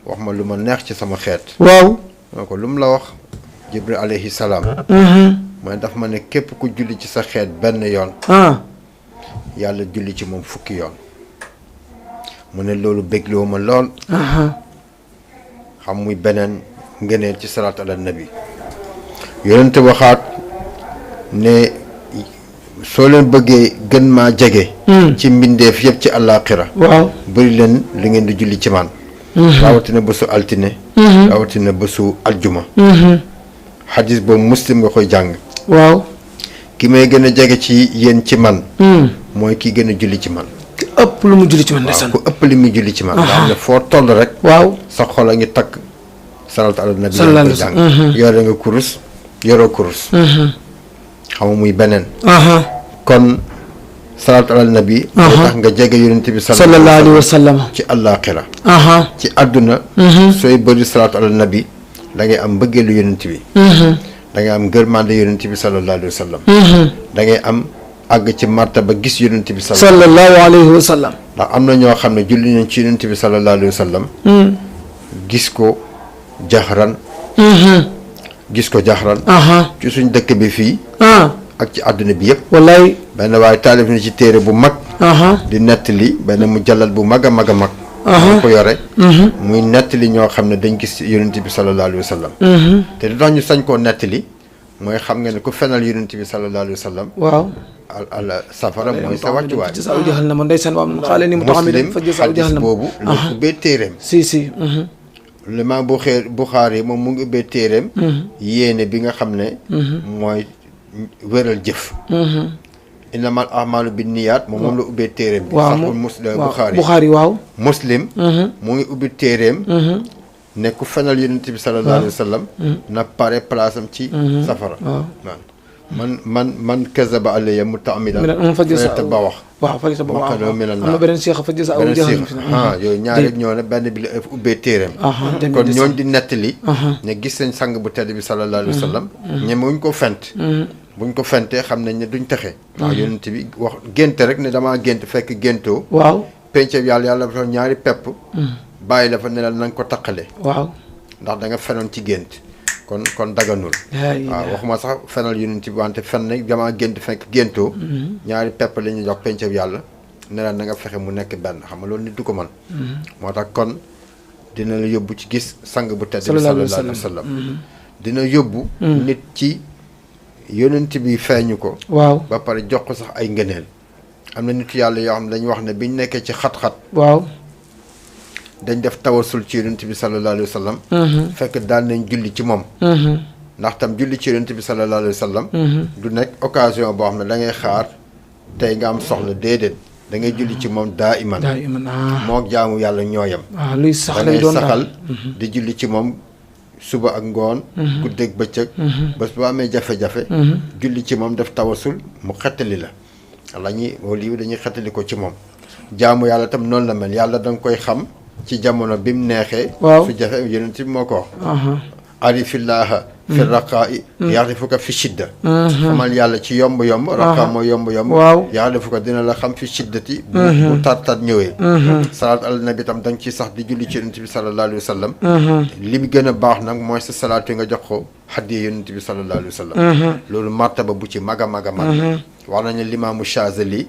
wax ma lu ma neex ci sama xeet waaw mu ne ko lu mu la wax Jibril alayhi salaam mooy daf ma ne képp ku julli ci sa xeet benn yoon yàlla julli ci moom fukki yoon mu ne loolu bégloo ma lool xam muy beneen ngeneen ci salaatu ala nabi yonente waxaat ne soo leen bëggee gën maa jege ci mbindeef yëpp ci àllaaxira waaw bëri leen li ngeen di julli ci man rawatina bésu altine rawatina bésu aljuma xadis boobu muslim nga koy jàng waaw ki may gën a jege ci yéen ci man mooy ki gën a julli ci man ki ëpp lu mu julli ci man ndeysaan ku ëpp li muy julli ci man nga xam ne foo toll rek waaw sa xol a ngi takk salaatu ala nabi yaa koy jàng yore nga kurus yoroo kurus xam muy beneen kon salaatu ala nabi day tax nga jege yonent bi sallallahu alayhi wa sallam ci àllaaxira ci àdduna sooy bëri salaatu ala nabi da ngay am mbëggeelu yonent bi da ngay am ngërmande yonent bi sallallahu alayhi wa sallam da ngay am àgg ci martaba gis yonent bi sallallahu alayhi wa sallam ndax am na ñoo xam ne julli nañ ci yonent bi sallallahu alayhi wa sallam gis ko jaxran ci suñ dëkk bi fii ak ci àdduna bi yëpp wallaay benn waaye taalif na ci téere bu mag di nettali benn mu jallal bu mag a mag a mag ko yore muy nettali ñoo xam ne dañ gis yonent bi sallallahu alayhi wa sallam te lu tax ñu sañ koo nettali mooy xam nga ne ku fenal yonent bi sallallahu alayhi wa sallam waaw al safara mooy sa wàccuwaay. ci saaw jaxal na ma ndeysaan waaw xaale ni mu tax mi dem fa jësaaw jaxal na ma boobu la ubbee téeréem si Imaam Buxaari moom mu ngi ubbee téeréem yéene bi nga xam ne mooy wéral jëf innamal a'maalu binniyaat moom la ubbee téeréem bi saxul Buxaari waaw Muslim mu ngi ubbi téeréem ne ku fenal yonent bi sallallahu alayhi wa sallam na pare place am ci safara man kazaba alayya mutaamidan fa ba wax waaw fa ba wax am na beneen seex fa jësa aw yooyu ñaari ñoo ne benn bi la ubbee téeréem kon ñooñ di nettali ne gis nañ sang bu tedd bi sallallahu alayhi wa sallam ñemewuñ ko fent buñ ko fentee xam nañ ne duñ texe waaw yonent bi wax génte rek ne damaa gént fekk géntoo waaw penceeb yàlla dafa ñaari pepp bàyyi la fa ne la na nga ko taqale waaw ndax da nga fenoon ci gént kon daganul waaw waxuma sax fenal yonent bi wante fen ne damaa gént fekk géntoo ñaari pepp la ñuy jox penceeb yàlla ne la na nga fexe mu nekk benn xam nga loolu nit du ko mën moo tax kon dina la yóbbu ci gis sang bu tedd bi sallallahu alayhi wa sallam dina yóbbu nit ci yonent bi feeñu ko waaw ba pare jox ko sax ay ngëneel am na nit yàlla yoo xam ne dañu wax ne biñ nekkee ci xat-xat waaw dañ def tawasul ci yonent bi sallallahu alayhi wa sallam fekk daan nañ julli ci moom ndax tam julli ci yonent bi sallallahu alayhi wa sallam du nekk occasion boo xam ne da ngay xaar tey nga am soxla déedéet da ngay julli ci moom daa iman moo jaamu yàlla ñooyam luy sax da lay ngay doon saxal di julli ci moom suba ak ngoon guddeeg bëccëg bés bu amee jafe-jafe julli ci moom def tawasul mu xettali la walla lii dañuy xettali ko ci moom jaamu yàlla tam noonu la mel yàlla da nga koy xam ci jamono bi mu neexee su jafe yonent bi moo ko wax arifillaha fi raqaa'i yaarifuka fi shidda xamal yàlla ci yomb-yomb raqaa mooy yomb-yomb yaarifuka dina la xam fi shiddati bu tar-tar ñëwee salaatu ala nabi tam da nga ciy sax di julli ci yonent bi sallallahu alayhi wa sallam li mu gën a baax nag mooy sa salaatu yi nga jox ko haddiyee yonent bi sallallahu alayhi wa sallam loolu martaba bu ci mag a mag a mag wax nañu limaamu Chazali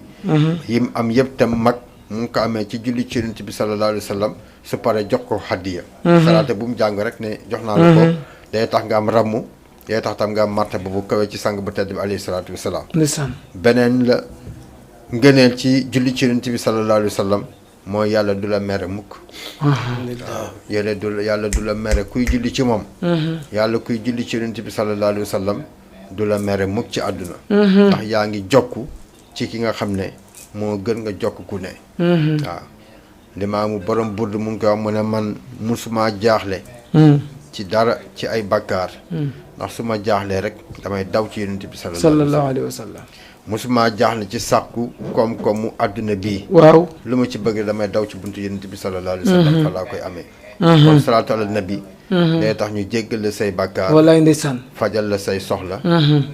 yim am yëpp tam mag mu ngi ko amee ci julli ci yonent bi sallallahu alayhi wa sallam su paree jox ko hadiya salaate bu mu jàng rek ne jox naa la ko day tax nga am rammu day tax tam nga am martaba bu kawee ci sang bu tedd bi alayhi salaatu wasalaam beneen la ngëneel ci julli ci yonent bi sallallahu alayhi wa sallam mooy yàlla du la mere mukk waaw yàlla du la mere kuy julli ci moom yàlla kuy julli ci yonent bi sallallahu alayhi wa sallam du la mere mukk ci àdduna ndax yaa ngi jokku ci ki nga xam ne moo gën nga jokk ku ne waaw limaamu borom burd mu ngi koy wax mu ne man musuma jaaxle ci dara ci ay bakkaar ndax su ma jaaxlee rek damay daw ci yonent bi sallallahu alayhi wa sallam musuma jaaxle ci sàkku koom-koomu àdduna bii waaw lu ma ci bëgg damay daw ci buntu yonent bi sallallahu alayhi wa sallam fa laa koy amee kon salaatu ala nabi day tax ñu jéggal la say bakkaar wallaay ndeysaan fajal la say soxla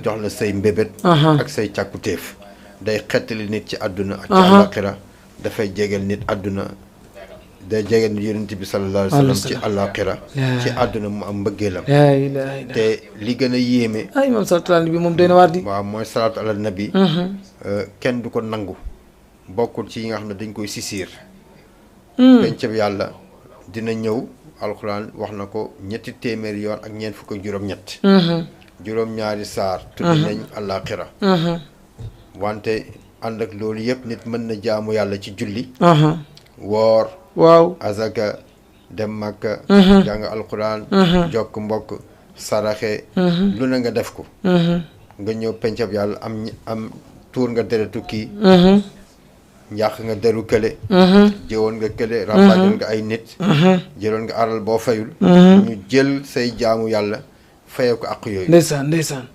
jox la say mbébét ak say càkkutéef day xettali nit ci àdduna ak ci àllaaxira dafay jégal nit àdduna day jégal nit yonent bi sallallahu alayhi wa sallam ci àllaaxira ci àdduna mu am mbëggeelam te li gën a yéeme moom salaatu ala nabi moom doy na waar di waaw mooy salaatu ala nabi kenn du ko nangu bokkul ci yi nga xam ne dañ koy sisiir pencab yàlla dina ñëw alxuraan wax na ko 300 yoon ak ñeent fukk ak juróom-ñett juróom-ñaari saar tudd nañ àllaaxira wante ànd ak loolu yëpp nit mën na jaamu yàlla ci julli woor waaw azaka dem makka jàng alquran jokk mbokk saraxe lu na nga def ko nga ñëw pencab yàlla am tuur nga deretu kii njàq nga deru kële jëwoon nga kële ràmbaajoon nga ay nit jëloon nga aral boo fayul ñu jël say jaamu yàlla fayee ko ak yooyu ndeysaan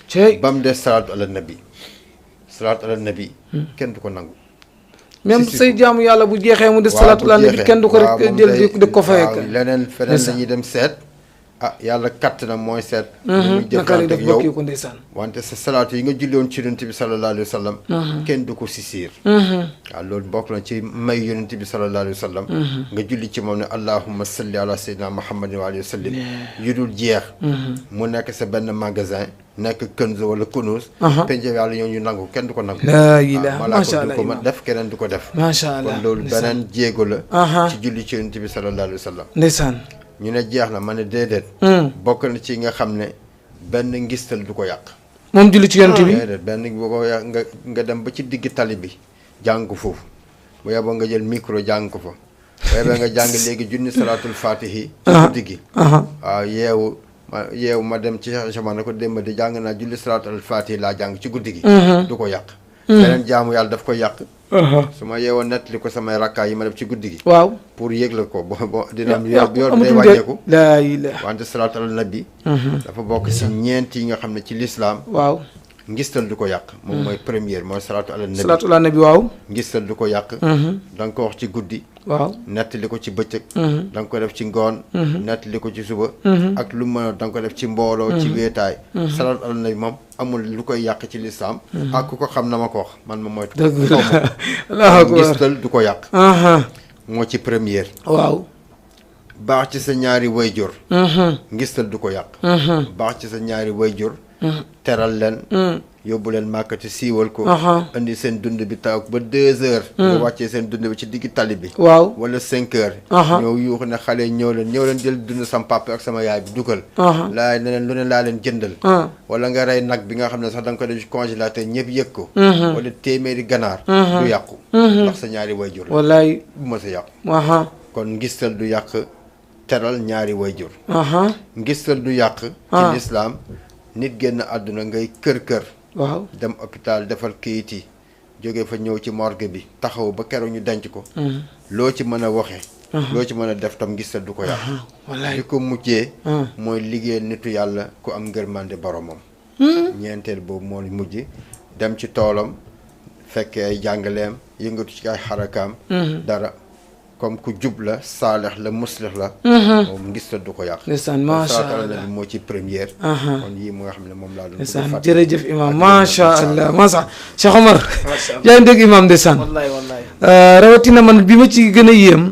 cey ba mu des salaatu ala nabi salaatu ala nabi kenn du ko nangu même say jaamu yàlla bu jeexee mu des salaatu ala nabi kenn du ko rek jël di ko fayee waaw leneen feneen lañuy dem seet yàlla katt na mooy seet muy jëflante ak yow ko ndeysaan wante sa salaatu yi nga julloon ci yonent bi sallallahu alayhi wa sallam kenn du ko sisiir waaw loolu bokk na ci may yonent bi sallallahu alayhi wa sallam nga julli ci moom ne allahumma salli ala sayyidina muhammadin wa alihi wa sallim yu dul jeex mu nekk sa benn magasin nekk kënz wala kunuus penc yàlla ñoo ñu nangu kenn du ko nangu laa ilaaha macha allah du ko def keneen du ko def macha allah kon loolu beneen jéego la ci julli ci yonent bi sallallahu alayhi wa sallam ndeysaan ñu ne jeex na ma ne déedéet bokk na ci nga xam ne benn ngistal du ko yàq. moom julli ci yonent bi. déedéet benn boo ko yàq nga dem ba ci digg tali bi jàng ko foofu bu yeboo nga jël micro jàng ko fa bu yeboo nga jàng léegi junni salaatul fatihi ci guddi gi. waaw yeewu ma dem ci jamono ko démb di jàng naa julli salaatul fatihi laa jàng ci guddi gi. du ko yàq. beneen jaamu yàlla daf ko yàq. su ma yeewoo nettali ko samay rakkaa yi ma def ci guddi gi. waaw pour yëgle ko bo dina am yor day wàññeeku. laa ilaaha wante salaatu ala nabi. dafa bokk si ñeent yi nga xam ne ci lislaam. waaw ngistal du ko yàq. moom mooy première mooy salaatu ala nabi. salaatu ala nabi waaw. ngistal du ko yàq. da nga ko wax ci guddi. waaw nettali ko ci bëccëg. da nga ko def ci ngoon. nettali ko ci suba. ak lu mën a da nga ko def ci mbooloo. ci weetaay. salaatu ala nabi moom amul lu koy yàq ci lislaam. ak ku ko xam na ma ko wax man ma moytu. dëgg la ngistal du ko yàq. moo ci première. waaw. baax ci sa ñaari wayjur. ngistal du ko yàq. baax ci sa ñaari wayjur. teral leen. yóbbu leen màkkati siiwal ko. indi seen dund bi taw ba 2 heures. nga wàccee seen dund bi ci diggi tali bi. waaw wala 5 heures. ñëw yuuxu ne xale yi ñëw leen jël dund sama papa ak sama yaay bi dugal. laay ne leen lu ne laa leen jëndal. wala nga rey nag bi nga xam ne sax da nga ko def congélateur ñëpp yëg ko. wala téeméeri ganaar. du yàqu. ndax sa ñaari wayjur la. wallaay bu ma sa yàqu. kon ngistal du yàq teral ñaari wayjur. ngistal du yàq. ci lislaam nit génn àdduna ngay kër. waaw dem hôpital defal kayit yi jóge fa ñëw ci morgue bi taxaw ba keroog ñu denc ko. loo ci mën a waxee. loo ci mën a def tam ngistal du ko yàq. wallaay li ko mujjee. mooy liggéeyal nitu yàlla ku am ngërmande boromam. ñeenteel boobu moo mujj dem ci toolam fekkee ay jàngaleem yëngatu ci ay xarakaam. dara comme ku jub la saalex la muslix la. moom ngistal du ko yàq. ndeysaan macha allah moo ci première. kon yii mu nga xam ne moom laa doon. ndeysaan jërëjëf imam macha allah macha Cheikh Omar. yaa ngi dégg imam ndeysaan. wallaay wallaay. rawatina man bi ma ci gën a yéem.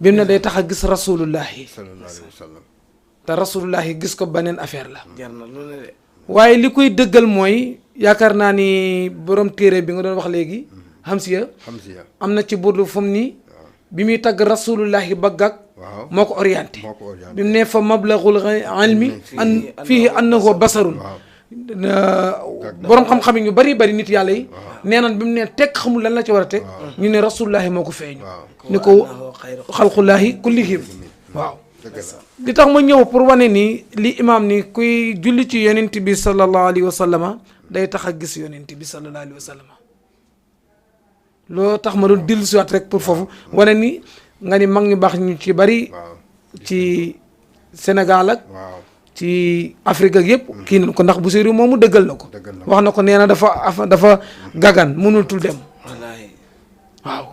bi mu ne day tax a gis rasulullahi. sallallahu alayhi wa sallam. te rasulullahi gis ko beneen affaire la. jar na lu ne de. waaye li koy dëggal mooy yaakaar naa ni borom téere bi nga doon wax léegi. Hamsiya am na ci burdu fu mu ni. bi muy tagg rasulullahi baggag moo ko orienté bi mu ne fa mablaghul ilmi an fihi annahu basarun borom xam-xam yi ñu bari nit yàlla yi nee nan bi mu ne teg xamul lan la ci war a teg ñu ne rasulullahi moo ko feeñu ni ko xalqullahi kullihim waaw li tax ma ñëw pour wane ni li imaam ni kuy julli ci yonent bi sallallahu alayhi wa sallama day tax a gis yonent bi sallallahu alayhi wa sallama loo tax ma doon dellu siwaat rek pour foofu wane ni nga ni mag ñu baax ñu ci bari ci Sénégal ak ci Afrique ak yëpp kii nañ ko ndax bu séeréer moomu dëggal na ko wax na ko nee na dafa gagan mënul tul dem waaw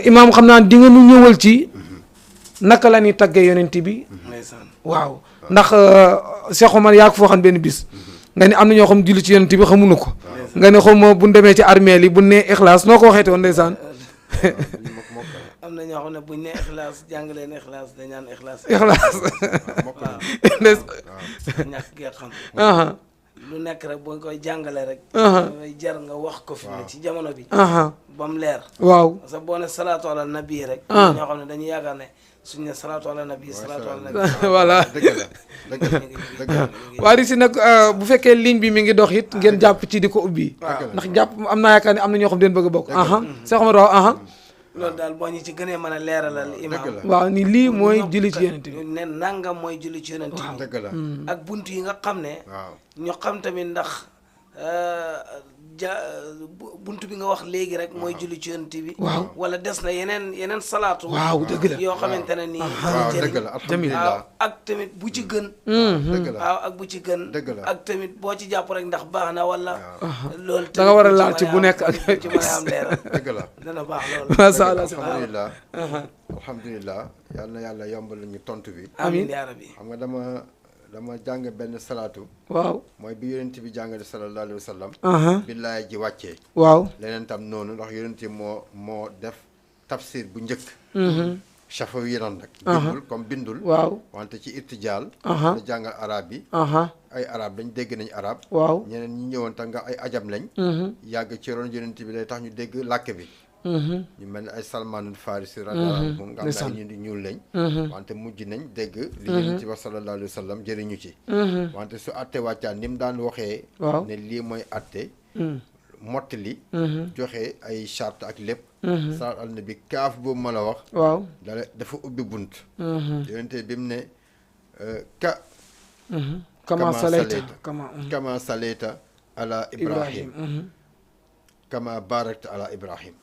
imaam xam naa di nga nu ñëwal ci naka la ñuy taggee yonent bi waaw ndax Cheikh Omar yaa ko foo xam benn bis nga ni am na ñoo xam julli ci yonent bi xamuñu ko nga ne xawma bu ñu demee ci armée li bu nee ixlaas noo ko waxeete woon ndeysaan am na ñoo xam ne buñ ne ixlaas jàng leen ixlaas dañ naan ixlaas ñàkk gee xam lu nekk rek boo koy jàngale rek mooy jar nga wax ko fi ne ci jamono bi ba mu leer waaw parce que boo ne salaatu ala nabi rek ñoo xam ne dañuy yaakaar ne suñ ne salaatu ala nabi voilà waa di si nag bu fekkee ligne bi mi ngi dox it ngeen jàpp ci di ko ubbi ndax jàpp am naa yaakaar ne am na ñoo xam den bëgg a bokk Cheikh Omar waaw loolu daal boo ñu ci gënee mën a leeralal imam waaw ni lii mooy julli ci yonent bi ne nangam mooy julli ci yonent bi ak bunt yi nga xam ne ñu xam tamit ndax buntu bi nga wax léegi rek mooy julli ci yonent bi wala des na yeneen salaatu waaw dëgg la yoo xamante ne nii dëgg la alhamdulilah ak tamit bu ci gën waaw ak bu ci gën ak tamit boo ci jàpp rek ndax baax na wala loolu da nga war a laal ci bu nekk ak ci mën a am leeral dëgg la dana baax loolu masha Allah alhamdulilah alhamdulilah yal na yàlla yombal ñu tontu bi amiin yaa rabbi xam nga dama jàng benn salaatu waaw mooy bi yonent bi jàngale sallallahu alayhi wa sallam billaay ji wàccee waaw leneen tam noonu ndax yonent moo def tafsir bu njëkk chafa yi nan nag bindul waaw wante ci irtijaal da jàngal arab bi ay arab dañ dégg nañ arab waaw ñeneen ñi ñëwoon tam nga ay ajam lañ yàgg ci ron yonent bi day tax ñu dégg làkk bi ñu mel ne ay Salmaanul Farisi radiyallaahu anhu nga xam ne ñu di ñuul lañ wante mujj nañ dégg li Yonent bi sallallahu alayhi wa sallam jëriñu ci wante su atte wàccaan ni mu daan waxee ne lii mooy atte mottali joxe ay charte ak lépp salaat al nabi kaaf boobu ma la wax waaw dafa ubbi bunt Yonent bi mu ne kama salayta ala Ibrahim kama barakta ala Ibrahim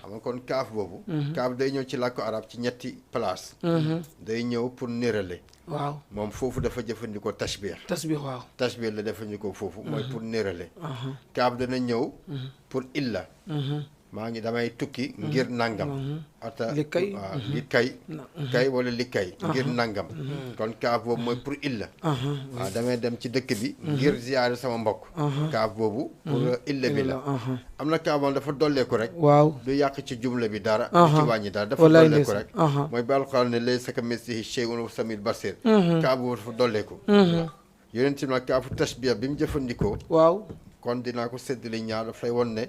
xam nga kon kaaf boobu kaaf day ñëw ci làkku arab ci ñetti place day ñëw pour nérale waaw moom foofu dafa jëfandikoo tashbih waaw tashbih la jëfandikoo foofu mooy pour nérale kaaf dana ñëw pour illa maa ngi damay tukki ngir nangam ata li kay waaw li kay wala li kay ngir nangam kon kaaf boobu mooy pour illa waaw damay dem ci dëkk bi ngir ziyaare sama mbokk kaaf boobu pour illa bi la am na kaaf moom dafa dolleeku rek waaw du yàq ci jumla bi dara du ci wàññi dara dafa dolleeku rek mooy ba alxuraan ne laysa kamislihi shay'un wa huwa samiul basir kaaf boobu dafa dolleeku Yonent bi nag kaafu tashbih bi mu jëfandikoo waaw kon dinaa ko séddale ñaar daf lay won ne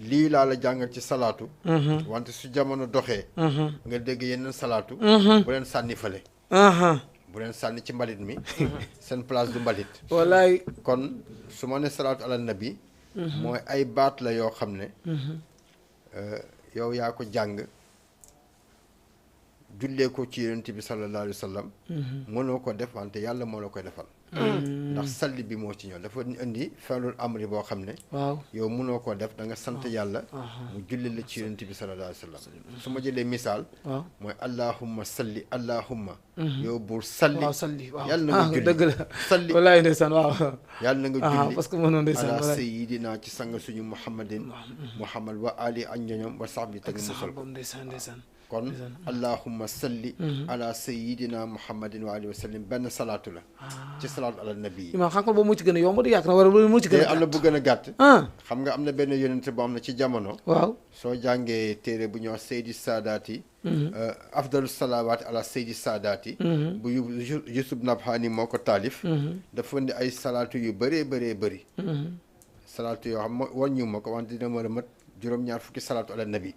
lii laa la jàngal ci salaatu wante su jamono doxee nga dégg yeneen salaatu bu leen sànni fële bu leen sànni ci mbalit mi seen place du mbalit wallaay kon su ma ne salaatu ala nabi mooy ay baat la yoo xam ne yow yaa ko jàng jullee ko ci Yonent bi sallallahu alayhi wa sallam mënoo ko def wante yàlla moo la koy defal ndax salli bi moo ci ñëw dafa indi feelul amri boo xam ne waaw yow mënoo koo def da nga sant yàlla mu julli la ci Yonent bi sallallahu alayhi wa sallam su ma jëlee misaal mooy allahumma salli allahumma yow buur salli waaw salli waaw yàlla na nga julli dëgg la salli wallaay ndeysaan waaw yàlla na nga julli parce que mënoon ndeysaan ala sayyidina ci sang suñu muhammadin muhammad wa ali ak ñoñom wa sahbi teg musal ko ndeysaan kon allahumma salli ala sayyidina muhammadin wa alihi wa sallam benn salaatu la ci salaatu ala nabi yi imaam xam nga boobu mu ci gën a yomb di yàq na war a mu ci gën a am na bu gën a gàtt xam nga am na benn yonent boo xam ne ci jamono waaw soo jàngee téere bu ñuy wax Seydi Saadaati afdalu salawaati ala Seydi Saadaati bu Yusuf Nabhani moo ko taalif dafa indi ay salaatu yu bëree bëri salaatu yoo xam wàññiwu ma ko wante dina mën a mat juróom-ñaar fukki salaatu ala nabi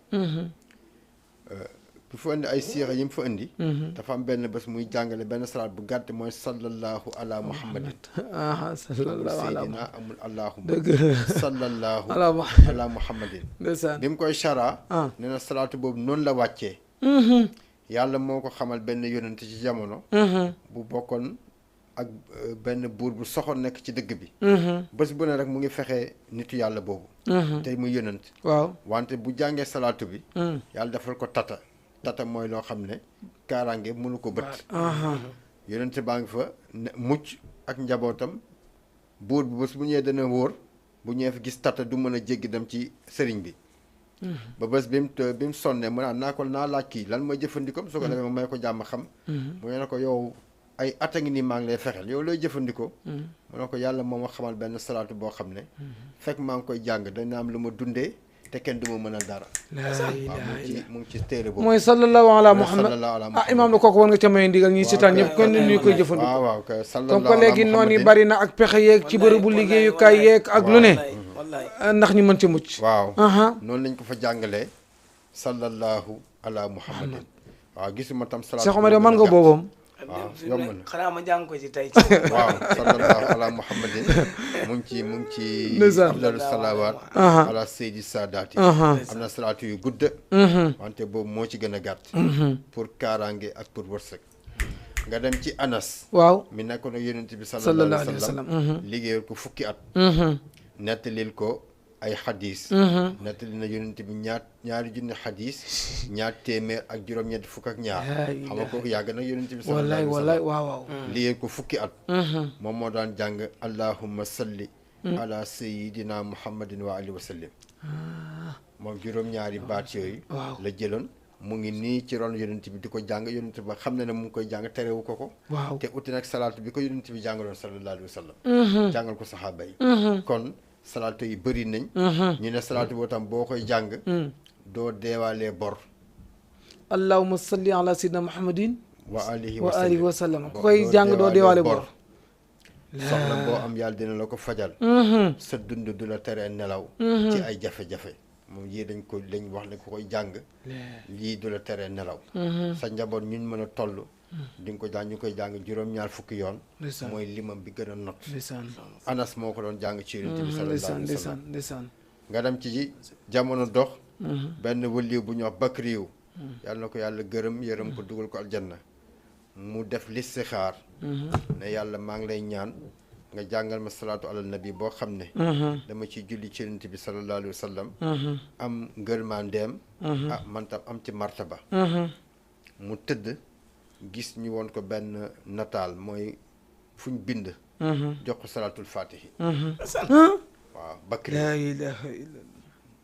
bu fa indi ay siira yi mu fa indi dafa am benn bés muy jàngale benn salaat bu gàtt mooy sallallahu ala muhammadin sallallahu ala seydina amul allahumma dëgg sallallahu ala muhammadin ndeysaan bi mu koy chara nee na salaatu boobu noonu la wàccee yàlla moo ko xamal benn yonent ci jamono bu bokkoon ak benn buur bu soxoon nekk ci dëgg bi bés bu ne rek mu ngi fexe nitu yàlla boobu tey muy yonent waaw wante bu jàngee salaatu bi yàlla defal ko tata mooy loo xam ne kaaraange mënu ko bët yonent baa ngi fa mucc ak njabootam buur bi bés bu ñëwee dana wóor bu ñëwee fi gis tata du mën a jéggi dem ci sëriñ bi ba bés bi mu sonnee mu naan naa laaj kii lan mooy jëfandikoo su ko defee ma may ko jàmm xam mu ne ko yow ay at a ngi nii maa ngi lay fexeel yow looy jëfandikoo mu ne ko yàlla moo ma xamal benn salaatu boo xam ne fekk maa ngi koy jàng dana am lu ma dundee te kenn du ma mënal dara mu ngi ci téere boobu mooy sallallahu ala muhammad imaam la kooku war nga ca may ndigal ñi seetaan ñëpp kon ñu koy jëfandikoo waaw kay comme que léegi noonu yi bari na ak pexe yeeg ci bërëbu liggéeyukaay yeeg ak lu ne ndax ñu mën ci mucc waaw noonu lañ ko fa jàngalee sallallahu ala muhammadin waaw gisuma tam salaatu Cheikh Omar yow mën nga booboom waaw yomb na xanaa ma jàng ko ci tey waaw sallallahu ala muhammadin mu ngi ci afdalu salawaat ala seydi saadaati am na salaatu yu gudd wante boobu moo ci gën a gàtt pour kaaraange ak pour wërsëg nga dem ci Anas waaw mi nekkoon ak yonent bi sallallahu alayhi wa sallam liggéeyal ko fukki at nettalil ko ay xadis nettali na yonent bi ñaari junni xadis ñaar téeméer ak juróom-ñetti fukk ak ñaar xam nga kooku yàgg na yonent bi sallallahu alayhi wa sallam waaw liggéey ko fukki at moom moo daan jàng allahumma salli ala sayidina muhammadin wa alihi wa sallim moom juróom-ñaari baat yooyu la jëloon mu ngi nii ci ron yonent bi di ko jàng yonent ba xam ne ne mu ngi koy jàng terewu ko te uti nag salaatu bi ko yonent bi jàngaloon sallallahu alayhi wa sallam jàngal ko saxaaba yi kon salaatu yi bëri nañ ñu ne salaatu boo tam boo koy jàng doo deewaalee bor allahumma salli ala sayyidina muhammadin wa alihi wa sallam ku koy jàng doo deewaale bor soxla boo am yàlla dina la ko fajal sa dund du la teree nelaw ci ay jafe-jafe moom yii dañ wax ne ku koy jàng lii du la teree nelaw sa njaboot ñun mën a toll di nga ko jàng ñu koy jàng juróom-ñaar fukki yoon mooy limam bi gën a not Anas moo ko doon jàng ci Yonent bi sallallahu alayhi wa sallam nga dem ci jamono dox benn wëliw bu ñu wax Bakriyu yàlla na ko yàlla gërëm yërëm ko dugal ko aljanna mu def listixaar ne yàlla maa ngi lay ñaan nga jàngal ma salaatu ala nabi boo xam ne dama ciy julli ci Yonent bi sallallahu alayhi wa sallam am ngërmandeem man tam am ci martaba mu tëdd gis ñu woon ko benn nataal mooy fuñ bind jox ko salaatul fatihi waaw Bakri la ilaha illa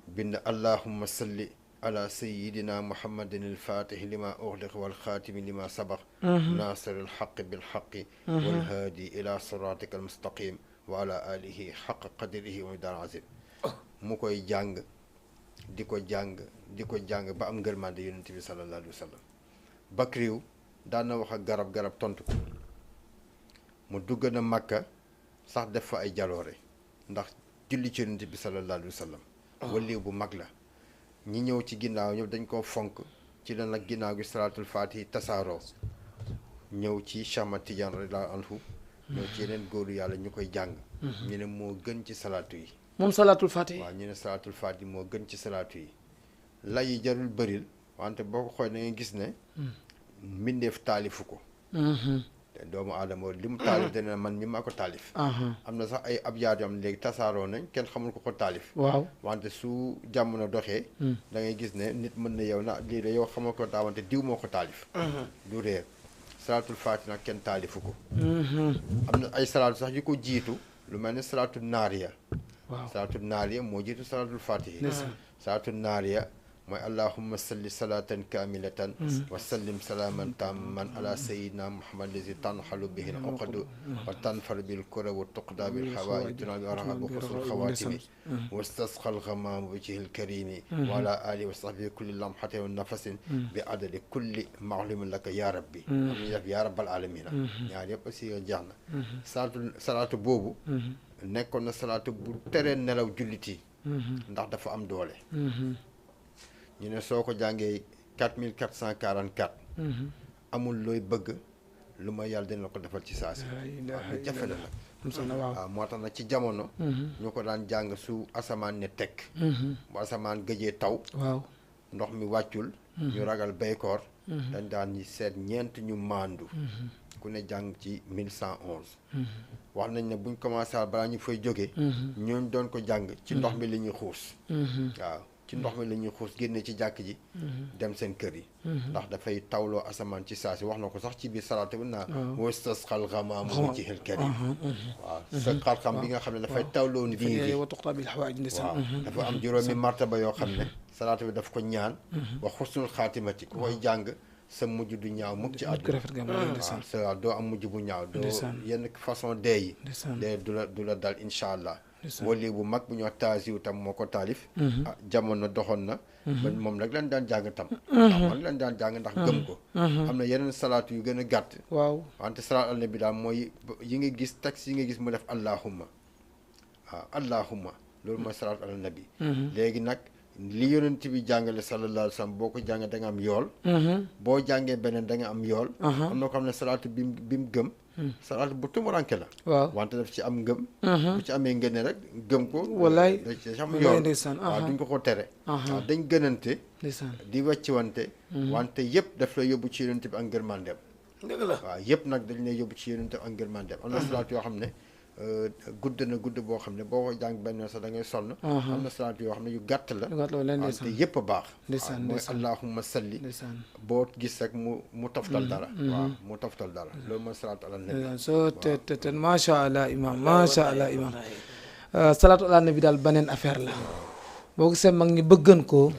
bind allahumma salli ala sayidina muhammadin alfatihi lima uxliq walxaatimi lima sabax nasir alxaqi bilxaqi walhaadi ila siratika almustaqim wa ala alihi xaqa qadrihi wa midaan azim mu koy jàng di ko jàng ba am ngërmande Yonent bi sallallahu alayhi wa sallam Bakriw daan na wax ak garab tontu ko mu dugg na Makka sax def fa ay jaloore ndax julli ci Yonent bi sallallahu alayhi wa sallam waliw bu mag la ñi ñëw ci ginnaaw ñëw dañ koo fonk ci la nag ginnaaw gi salaatul faatihi tasaaroo ñëw ci Cheikh Ahmad Tidiane radiyallahu anhu ñëw ci yeneen góoru yàlla ñu koy jàng ñu ne moo gën ci salaatu yi moom salaatul faatihi waaw ñu ne salaatul faatihi moo gën ci salaatu yi lay yi jarul bëril wante boo ko xoolee da ngay gis ne mbindeef taalifu ko te doomu aadama li mu taalif dana man mi maa ko taalif am na sax ay abyaat yoo xam ne léegi tasaaroo nañ kenn xamul ko taalif waaw wante su jamono doxee da ngay gis ne nit mën na yow na lii de yow xamal ko taa wante diw moo ko taalif du réer salaatul faati nag kenn taalifu ko am na ay salaatu sax yu ko jiitu lu mel ne salaatu naariya waaw salaatu naariya moo jiitu salaatul faatihi salaatu naariya mooy allahumma salli salatan kamilatan wa sallim salaman tamman ala sayidina muhammad lazi tanhalu bihi al uqadu wa tanfar bil kura wa tuqda bil hawaai tunabi arhab xusul xawatimi wa stasqa al ghamam bi wajhihi al karimi wa ala alihi wa sahbihi kulli lamhatin wa nafasin bi adadi kulli mahlumin laka ya rabbi am ñu def ya rabbal alamina ñaar yëpp aussi jeex na salaatu boobu nekkoon na salaatu bu teree nelaw julliti ndax dafa am doole ñu ne soo ko jàngee 4444 amul looy bëgg lu ma yàlla dina la ko defal ci saasi waaw lu jafe la nag waaw moo tax nag ci jamono ñu ko daan jàng su asamaan ne tekk bu asamaan gëjee taw waaw ndox mi wàccul ñu ragal béykoor dañ daan ñi seet ñeent ñu maandu ku ne jàng ci 1111 wax nañ ne buñ commencé balaa ñu fay jóge ñooñ doon ko jàng ci ndox mi la ñuy xuus waaw ci ndox mi la ñuy xuus génne ci jàkk ji dem seen kër yi ndax dafay tawloo asamaan ci saa si wax na ko sax ci biir salaatu bi naa wastasqal ghamaam bi wajhihil kariim waaw sa xar-xam bi nga xam ne dafay tawloo ndiir yi wa tuqda bil hawaa'ij waaw dafa am juróomi martaba yoo xam ne salaatu bi daf ko ñaan wa xusnul xaatimati ku koy jàng sa mujj du ñaaw mukk ci àdduna waaw sa doo am mujj bu ñaaw doo yenn façon dee yi dee du la dal incha allah wali bu mag bu ñu wax taasiw tam moo ko taalif jamono doxoon na ba moom rek lañ daan jàng tam man lañ daan jàng ndax gëm ko am na yeneen salaatu yu gën a gàtt waaw wante salaatu ala nabi daal mooy yi nga gis texte yi nga gis mu def allahumma waaw allahumma loolu mooy salaatu ala nabi léegi nag li yonent bi jàngale sallallahu alayhi wa sallam boo ko jàngee da nga am yool boo jàngee beneen da nga am yool am na ko xam ne salaatu bi mu gëm salaatu bu tumuranke la waaw wante daf ci am ngëm bu ci amee ngëne rek gëm ko wallaay da ci am yool waaw duñ ko tere waaw dañ gënante di wàcciwante wante yëpp daf la yóbbu ci yonent bi ak ngërmandeem dëgg la waaw yëpp nag dañ lay yóbbu ci yonent bi ak ngërmandeem am na salaatu yoo xam ne gudd na gudd boo xam ne boo ko jàng benn sax da ngay sonn am na salaatu yoo xam ne yu gàtt la te yëpp a baax mooy allahumma salli boo gis rek mu toftal dara waaw mu toftal dara loolu mooy salaatu ala nabi soo te macha allah imam macha allah imam salaatu ala nabi daal beneen affaire la boo gisee mag ñi bëggan ko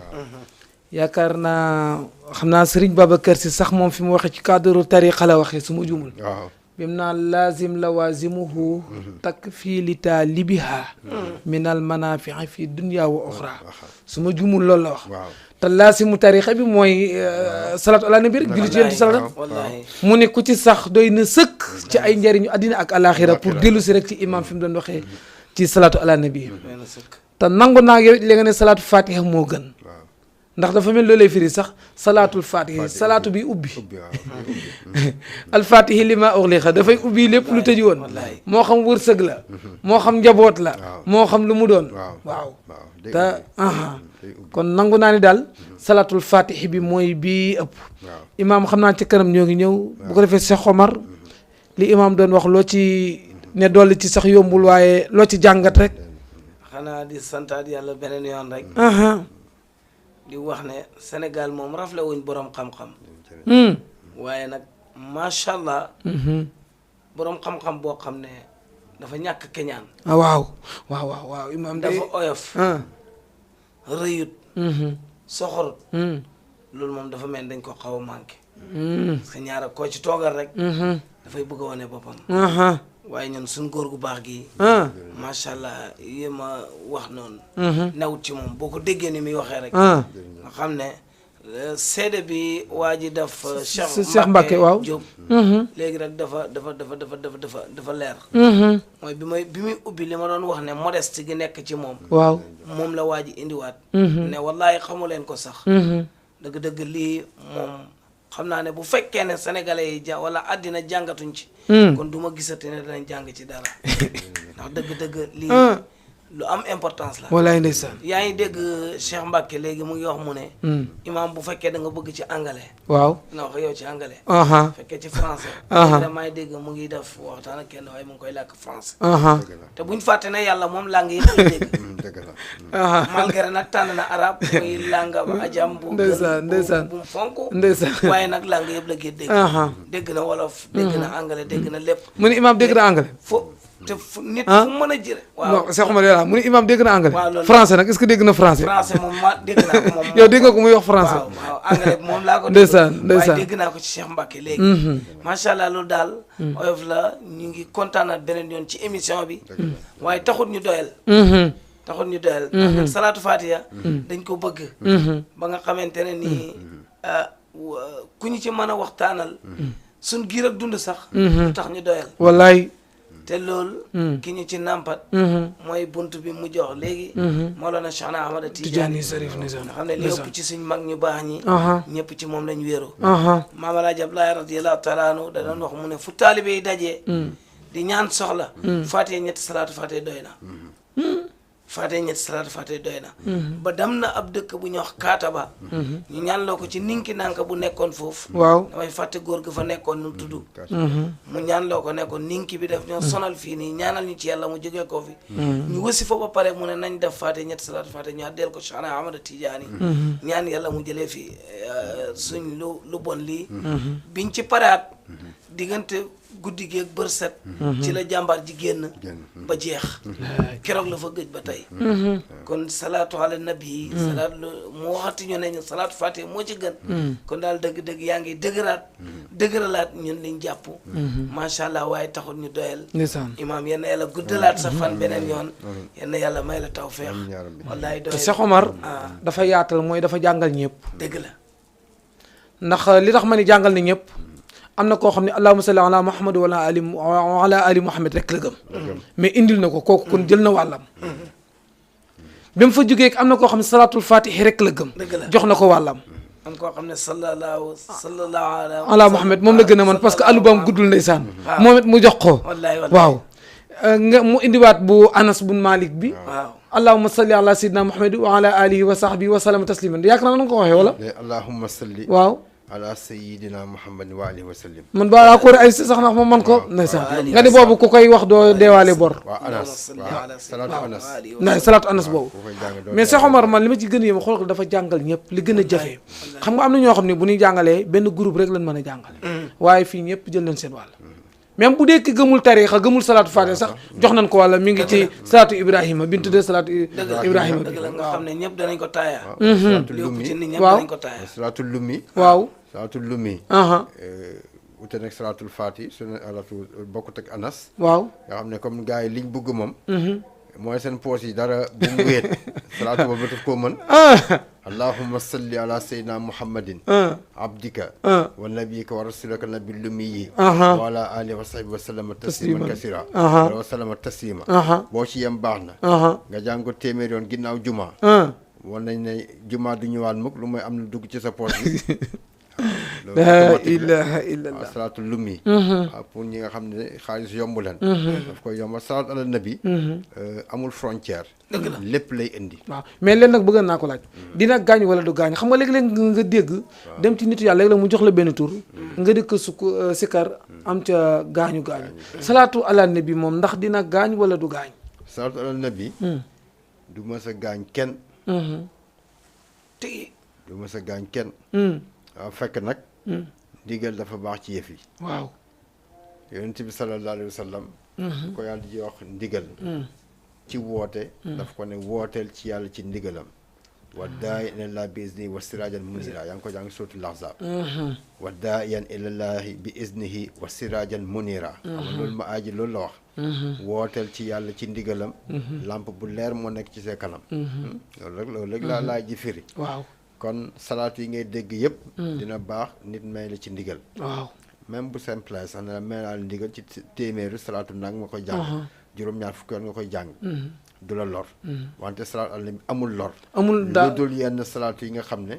yaakaar naa xam naa Serigne Babacar Sy sax moom fi mu waxee ci cadre tariqa la waxee su ma jumul waaw bim naa laazim lawazimuhu takfili taalibiha min al manafii fi dunya wa oxra su ma jumul loolu la wax te laasimu tariqa bi mooy salatu ala nabi rek julli ci yonent salatu mu ne ku ci sax doy na sëkk ci ay njëriñu àddina ak alaxira pour dellu si rek ci imam fi mu doon waxee ci salatu ala nabi te nangu naa yow li nga ne salaatu fatiha moo gën waaw ndax dafa mel loolee firi sax salaatul fatiha salaatu bi ubbi alfatihi li ma uxliqa dafay ubbi lépp lu tëju woon moo xam wërsëg la moo xam njaboot la moo xam lu mu doon waaw te kon nangu naa ni daal salaatul fatihi bi mooy bii ëpp imaam xam naa ci kanam ñoo ngi ñëw bu ko defee Cheikh Omar li imaam doon wax loo ci ne dolli ci sax yombul waaye loo ci jàngat rek xanaa di santaat yàlla beneen yoon rek di wax ne Sénégal moom rafle wuñ borom xam-xam waaye nag macha allah borom xam-xam boo xam ne dafa ñàkk keñaan waaw waaw waaw waaw imaam dafa oyof rëyut soxorut loolu moom dafa mel dañ ko xaw a manqué parce que ñaara koo ci toogal rek dafay bëgg a wane boppam waaye ñun suñ góor gu baax gi macha allah yi ma wax noonu newut ci moom boo ko déggee ni muy waxee rek nga xam ne seede bi waa ji def Cheikh Mbacke waaw Diop léegi rek dafa leer mooy bi muy ubbi li ma doon wax ne modeste gi nekk ci moom waaw moom la waa ji indiwaat ne wallahi xamu leen ko sax dëgg-dëgg lii moom xam naa ne bu fekkee ne sénégalais yi wala àddina jàngatuñ ci kon du ma gisati ne danañ jàng ci dara ndax dëgg-dëgg lii lu am importance la walaay ndeysaan yaa ngi dégg Cheikh Mbacke léegi mu ngi wax mu ne imam bu fekkee da nga bëgg ci anglais waaw na wax yow ci anglais fekkee ci français vraiment dégg mu ngi def waxtaan ak kenn waaye mu ngi koy làkk français te buñ fàtte ne yàlla moom langue yi dégg malgré nag tànn na arab muy langue ajam bu ndeysaan bu mu fonk ndeysaan waaye nag langue yëpp la gee dégg dégg na wolof dégg na anglais dégg na lépp mu ne imam dégg na anglais te nit fu mu mën a jëre waaw non Cheikh Omar yàlla mu ne imam dégg na anglais français nag est-ce que dégg na français français moom ma dégg naa ko moom yow dégg nga ko muy wax français waaw anglais bi moom laa ko ndeysaan waaye dégg naa ko ci Cheikh Mbacke léegi macha allah loolu daal oyof la ñu ngi kontaanaat beneen yoon ci émission bi waaye taxut ñu doyal ndax salaatu fatiha dañ ko bëgg ba nga xamante ne nii ku ñu ci mën a waxtaanal suñ giir ak dund sax lu tax ñu doyal wallaay te loolu ki ñu ci nàmpat mooy bunt bi mu jox léegi Mawlana Cheikhna Ahmada Tidiane Sarif nga xam ne li ëpp ci suñ mag ñu baax ñi ñëpp ci moom lañ wéeru Maam Alaaji Abdoulaye radiyallahu taala anhu da doon wax mu ne fu taalibe yi dajee di ñaan soxla faatee ñetti salaatu faatee doy na faatee ñetti salaatu faatee doy na ba dem na ab dëkk bu ñuy wax Kaataba ñu ñaan loo ko ci ninki nanka bu nekkoon foofu waaw damay fàtte góor ga fa nekkoon nu tudd mu ñaan loo ko nekkoon ninki bi def ñoo sonal fii nii ñaanal ñu ci yàlla mu jógee ko fi ñu wësi fa ba pare mu ne nañ def faatee ñetti salaatu faatee ñu addeel ko Cheikhna Ahmada Tidiane ñaan yàlla mu jëlee fi suñ lu bon lii biñ ci paraat diggante guddi gi ak bër set ci la jàmbaar ji génn ba jeex keroog la fa gëj ba tey kon salaatu ala nabi salaatu mu waxati ñu ne ñu salaatu fatiha moo ci gën kon daal dëgg-dëgg yaa ngi dëgëralaat ñun liñ jàpp macha allah waaye taxul ñu doyal imaam yenn yàlla guddalaat sa fan beneen yoon yenn yàlla may la tawfeex wallaay doyal Cheikh Omar dafa yaatal mooy dafa jàngal ñëpp dëgg la ndax li tax ma ni jàngal ni ñëpp am na koo xam ne allahumma salli ala muhammad wa ala ali muhammad rek la gëm mais indil na ko kooku kon jël na wàllam ba mu fa jógee am na koo xam ne salaatul fatihi rek la gëm jox na ko wàllam am koo xam ne sallallahu ala muhammad moom la gën a mën parce que alubaam guddul ndeysaan moom it mu jox ko waaw nga mu indiwaat bu anas bun malik bi allahumma salli ala sayyidina muhammad wa ala alihi wa sahbihi wa sallam tasliman yaakaar naa na nga ko waxee wala allahumma salli waaw ala sayyidina muhammad wa alihi wa sallim man balaa ko ay sax ndax ma man ko ndeysaan nga ni boobu ku koy wax doo deewaale bor waaw anas waaw salaatu anas ndax salaatu anas boobu mais Cheikh Omar man li ma ci gën a yéem xool ko dafa jàngal ñëpp li gën a jafe xam nga am na ñoo xam ne bu ñuy jàngalee benn groupe rek lañ mën a jàngale waaye fii ñëpp jël nañ seen wàll même bu dee ki gëmul tariixa gëmul salaatu faatiha sax jox nañ ko wàlla mi ngi ci salaatu ibrahima bi ñu tuddee salaatu ibrahima bi nga xam ne ñëpp danañ ko taaya salaatu lummi ci nit ñëpp danañ ko taaya salaatu lummi waaw salaatul lummi wute nag salaatul faati sunu alatu bokkut ak anas waaw nga xam ne comme gars yi liñ bëgg moom mooy seen poos yi dara bu mu wéet salaatu boobu daf koo mën xam allahumma salli ala sayyidina muhammadin abdika wa nabiyika wa rasulika nabil lummiyi wa ala alihi wa sahbihi wa sallama tasliman kasira wa sallama taslima boo ci yem baax na nga jàng ko téeméer yoon ginnaaw juma wan nañ ne juma du ñëwaat mukk lu mooy am na dugg ci sa poche bi la ilaha illallah salaatu lummi waaw pour ñi nga xam ne xaalis yomb leen daf koy yombal salaatu ala nabi amul frontière lépp lay indi waaw mais leen nag bëgg naa ko laaj dina gaañ wala du gaañ xam nga léeg-léeg nga dégg dem ci nitu yàlla léeg-léeg mu jox la benn tur nga dëkk sikar am ca gaañu salaatu ala nabi moom ndax dina gaañ wala du gaañ salaatu ala nabi du mës a gaañ kenn tey du mës a gaañ kenn waaw fekk nag ndigal dafa baax ci yëf yi waaw yonent bi sallallahu alayhi wa sallam ko yàlla di wax ndigal ci woote daf ko ne wooteel ci yàlla ci ndigalam wa daa'iyan ilallaahi bi iznihi wa siraajan muniira yaa ngi ko jàng suuratul ahzaab wa daa'iyan ilallaahi bi iznihi wa siraajan muniira xam nga loolu ma aaji loolu la wax wooteel ci yàlla ci ndigalam lampe bu leer moo nekk ci sa kanam loolu rek laa laaj ji firi waaw kon salaatu yi ngay dégg yëpp dina baax nit may la ci ndigal waaw même bu simple sax ne la may naa la ndigal ci téeméeri salaatu nag nga koy jàng juróom-ñaar fukki yoon nga koy jàng du la lor wante salaatu al nabi amul lor amul lu dul yenn salaatu yi nga xam ne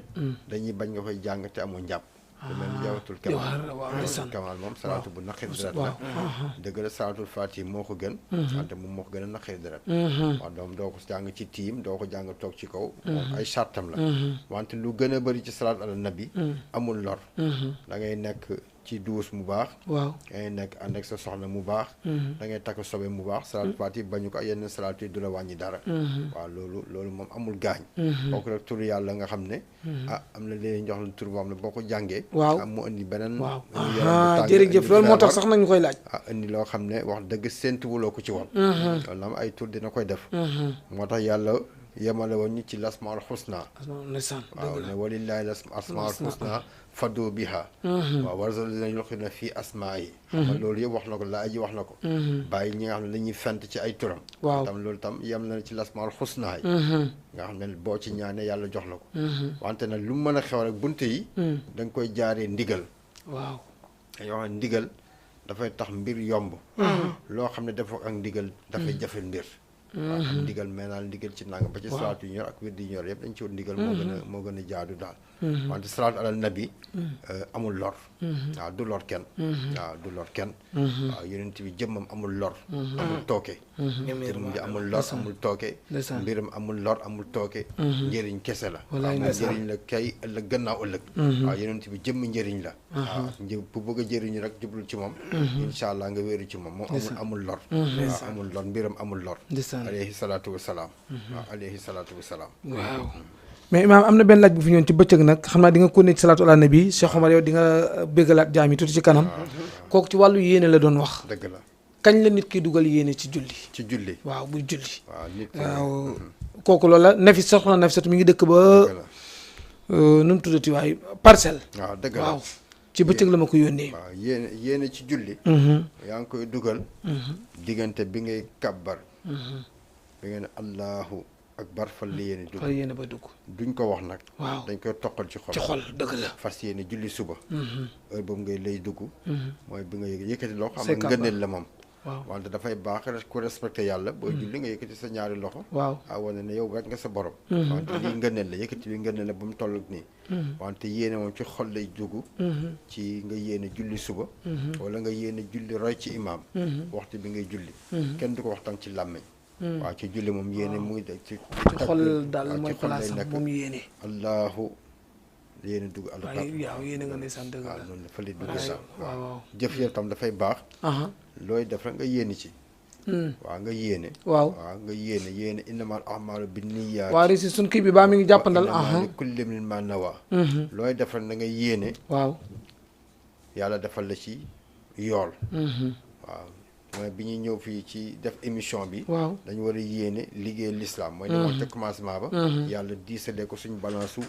dañuy bañ nga koy jàng te amoo njàpp lu mel ni jawatul kamal moom salaatu bu naqari deret la dëgg la salaatul faatiha moo ko gën wante moom moo ko gën a naqari deret waaw doom doo ko jàng ci tiim doo ko jàng toog ci kaw moom ay sartam la wante lu gën a bëri ci salaatu ala nabi amul lor da ngay nekk ci duus mu baax waaw da ngay nekk ànd ak sa soxna mu baax da ngay takk sobe mu baax salaatul faatiha bañu ko yenn salaatu yi du la wàññi dara waaw loolu moom amul gaañ kooku rek tur yàlla nga xam ne am na léegi jox la tur boo xam ne boo ko jàngee waaw am mu indi beneen waaw jërëjëf loolu moo tax sax nañu koy laaj indi loo xam ne wax dëgg séentuwuloo ko ci woon loolu na am ay tur dina koy def moo tax yàlla yemale woon ñu ci lasmaal xusna waaw ne walillaahi asmaal xusna faddu biha waaw warzal dina yuqina fii asmaa yi xam nga loolu yëpp wax na ko laa ji wax na ko bàyyi ñi nga xam ne dañuy fent ci ay turam waaw tam loolu tam yem na ci lasmaal xusna yi nga xam ne boo ci ñaanee yàlla jox la ko wante nag lu mën a xew rek bunte yi da nga koy jaaree ndigal waaw dañoo xam ne ndigal dafay tax mbir yomb loo xam ne dafa ak ndigal dafay jafe mbir waaw am ndigal mais naal ndigal ci nanga ba ci salaatu yi ñor ak wird yi ñor yëpp dañ ci wut ndigal moo gën a jaadu daal wante salaatu ala nabi amul lor waaw du lor kenn waaw du lor kenn waaw yonent bi jëmmam amul lor amul tooke jëmmam ji amul lor amul tooke mbiram amul lor amul tooke njëriñ kese la waaw moom njëriñ la kay ëllëg gannaaw ëllëg waaw yonent bi jëmm njëriñ la waaw bu bëgg a jëriñu rek jublul ci moom incha allah nga wéeru ci moom amul lor waaw amul lor mbiram amul lor alayhi salaatu wasalaam waaw alayhi salaatu wasalaam waaw mais imaam am na benn laaj bu fi ñëwoon ci bëccëg nag xam naa di nga ko ne ci salaatu ala nabi Cheikh Omar yow di nga béggalaat jaam yi tuuti ci kanam kooku ci wàllu yéene la doon wax dëgg la kañ la nit ki dugal yéene ci julli waaw buy julli waaw kooku loolu la nafi soxna nafi satu mi ngi dëkk ba nu mu tuddati waaye parcelle waaw dëgg la waaw ci bëccëg la ma ko yónnee waaw yéene ci julli yaa ngi koy dugal diggante bi ngay kabbar bi nga ne allahu akbar fal la yéene dugg fal yéene ba dugg duñ ko wax nag waaw dañ koy toqal ci xol dëgg la fas yéene julli suba heure boobu ngay lay dugg mooy bi nga yëkkati loxo xam nga ngëneel la moom waaw wante dafay baax ku respecté yàlla booy julli nga yëkkati sa ñaari loxo waaw wane ne yow rek nga sa borom wante lii ngëneel la yëkkati bi ngëneel la ba mu toll nii wante yéene moom ci xol lay dugg ci nga yéene julli suba wala nga yéene julli roy ci imaam waxtu bi ngay julli kenn du ko waxtaan ci làmmiñ waaw ci julli moom yéene muy ci xol daal mooy place am moom yéene allahu yéene dugg waaw yéene nga ne sant dëgg waaw noonu fa lay dugg sax waaw jëf yow tam dafay baax looy def rek nga yéene ci waaw nga yéene waaw nga yéene innamal a'maalu binniyaat waaw rési suñ kii bi baa mi ngi jàppandal li kulli imri'in maa nawaa looy def rek na nga yéene waaw yàlla defal la ci yool waaw mooy bi ñuy ñëw fii ci def émission bi waaw dañu war a yéene liggéey l'islam mooy demoon ca commencement ba yàlla diisalee ko suñ balance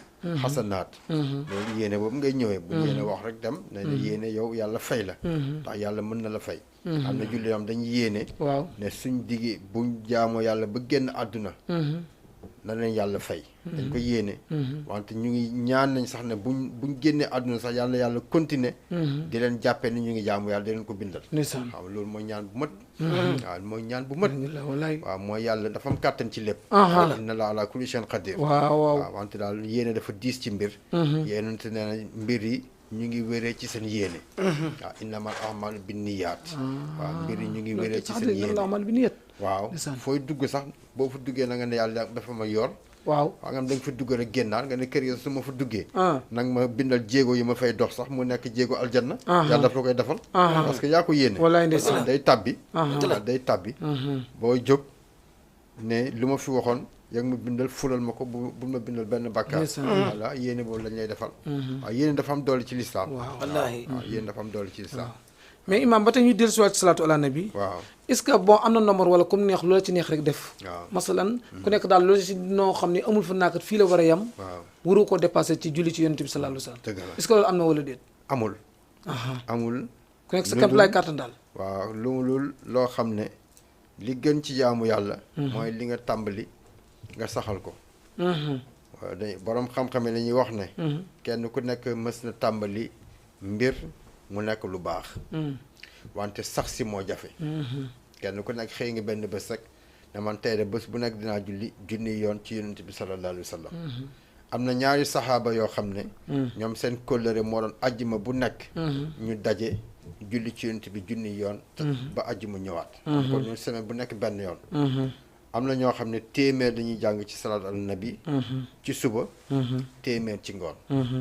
xasanaat loolu yéene boobu ngay ñëwee bu yéene wax rek dem ne yéene yow yàlla fay la ndax yàlla mën na la fay am na julli am dañu yéene waaw ne suñ diggi buñ jaamoo yàlla ba génn àdduna na leen yàlla fay. dañ ko yéene. wante ñu ngi ñaan nañ sax ne buñ génnee àdduna sax yàlla continuer. di leen jàppee ni ñu ngi jaamu yàlla di leen ko bindal. waaw loolu mooy ñaan bu mët. waaw mooy ñaan bu mët. waaw mooy yàlla dafa am kàttan ci lépp. inna Allaha ala kulli shay'in qadir. waaw wante daal yéene dafa diis ci mbir. yéenante nee na mbir yi ñu ngi wéree ci seen yéene. waaw innamal a'maalu binniyaat. waaw mbir yi ñu ngi wéree ci seen yéene. waaw fooy dugg sax boo fa duggee na nga ne yàlla dafa ma yor. waaw nga da nga fa dugg rek génnaat nga ne kër yi su ma fa duggee. nag ma bindal jéego yi ma fay dox sax mu nekk jéego aljanna. yàlla dafa la koy defal. parce que yaa ko yéene. wallaay ndeysaan day tabbi. day tabbi. boo jóg ne lu ma fi waxoon. yaa ngi ma bindal fulal ma ko bu ma bindal benn bàkkaar. voilà yéene boobu lañ lay defal. waaw yéene dafa am doole ci lislaam. wallaahi waaw yéene dafa am doole ci lislaam. mais imam ba tey ñu dellusiwaat ci salaatu ala nabi. waaw est-ce que bon am na nombre wala comme neex loola ci neex rek def. waaw masalan ku nekk daal loolu ci noo xam ne amul fa naakat fii la war a yem. waaw waru ko dépassé ci julli ci yonent bi sallallahu alayhi wa sallam. dëgg la est-ce que loolu am na wala déet. amul. amul. ku nekk sa képp laay kàttan daal. waaw loolu loo xam ne li gën ci jaamu yàlla. mooy li nga tàmbali nga saxal ko. waaw day borom xam-xam yi la ñuy wax ne. kenn ku nekk mës na tàmbali mbir. mu nekk lu baax. wante sax si moo jafe. kenn ku nekk xëy nga benn bés rek ne man tey de bés bu nekk dinaa julli junni yoon ci yonent bi sallallahu alayhi wa sallam. am na ñaari saxaaba yoo xam ne. ñoom seen kóllëre moo doon ajjuma bu nekk. ñu daje julli ci yonent bi junni yoon. ba ajjuma ñëwaat. kon ñun semaine bu nekk benn yoon. am na ñoo xam ne téeméer dañuy jàng ci salaatu ala nabi. ci suba. téeméer ci ngoon.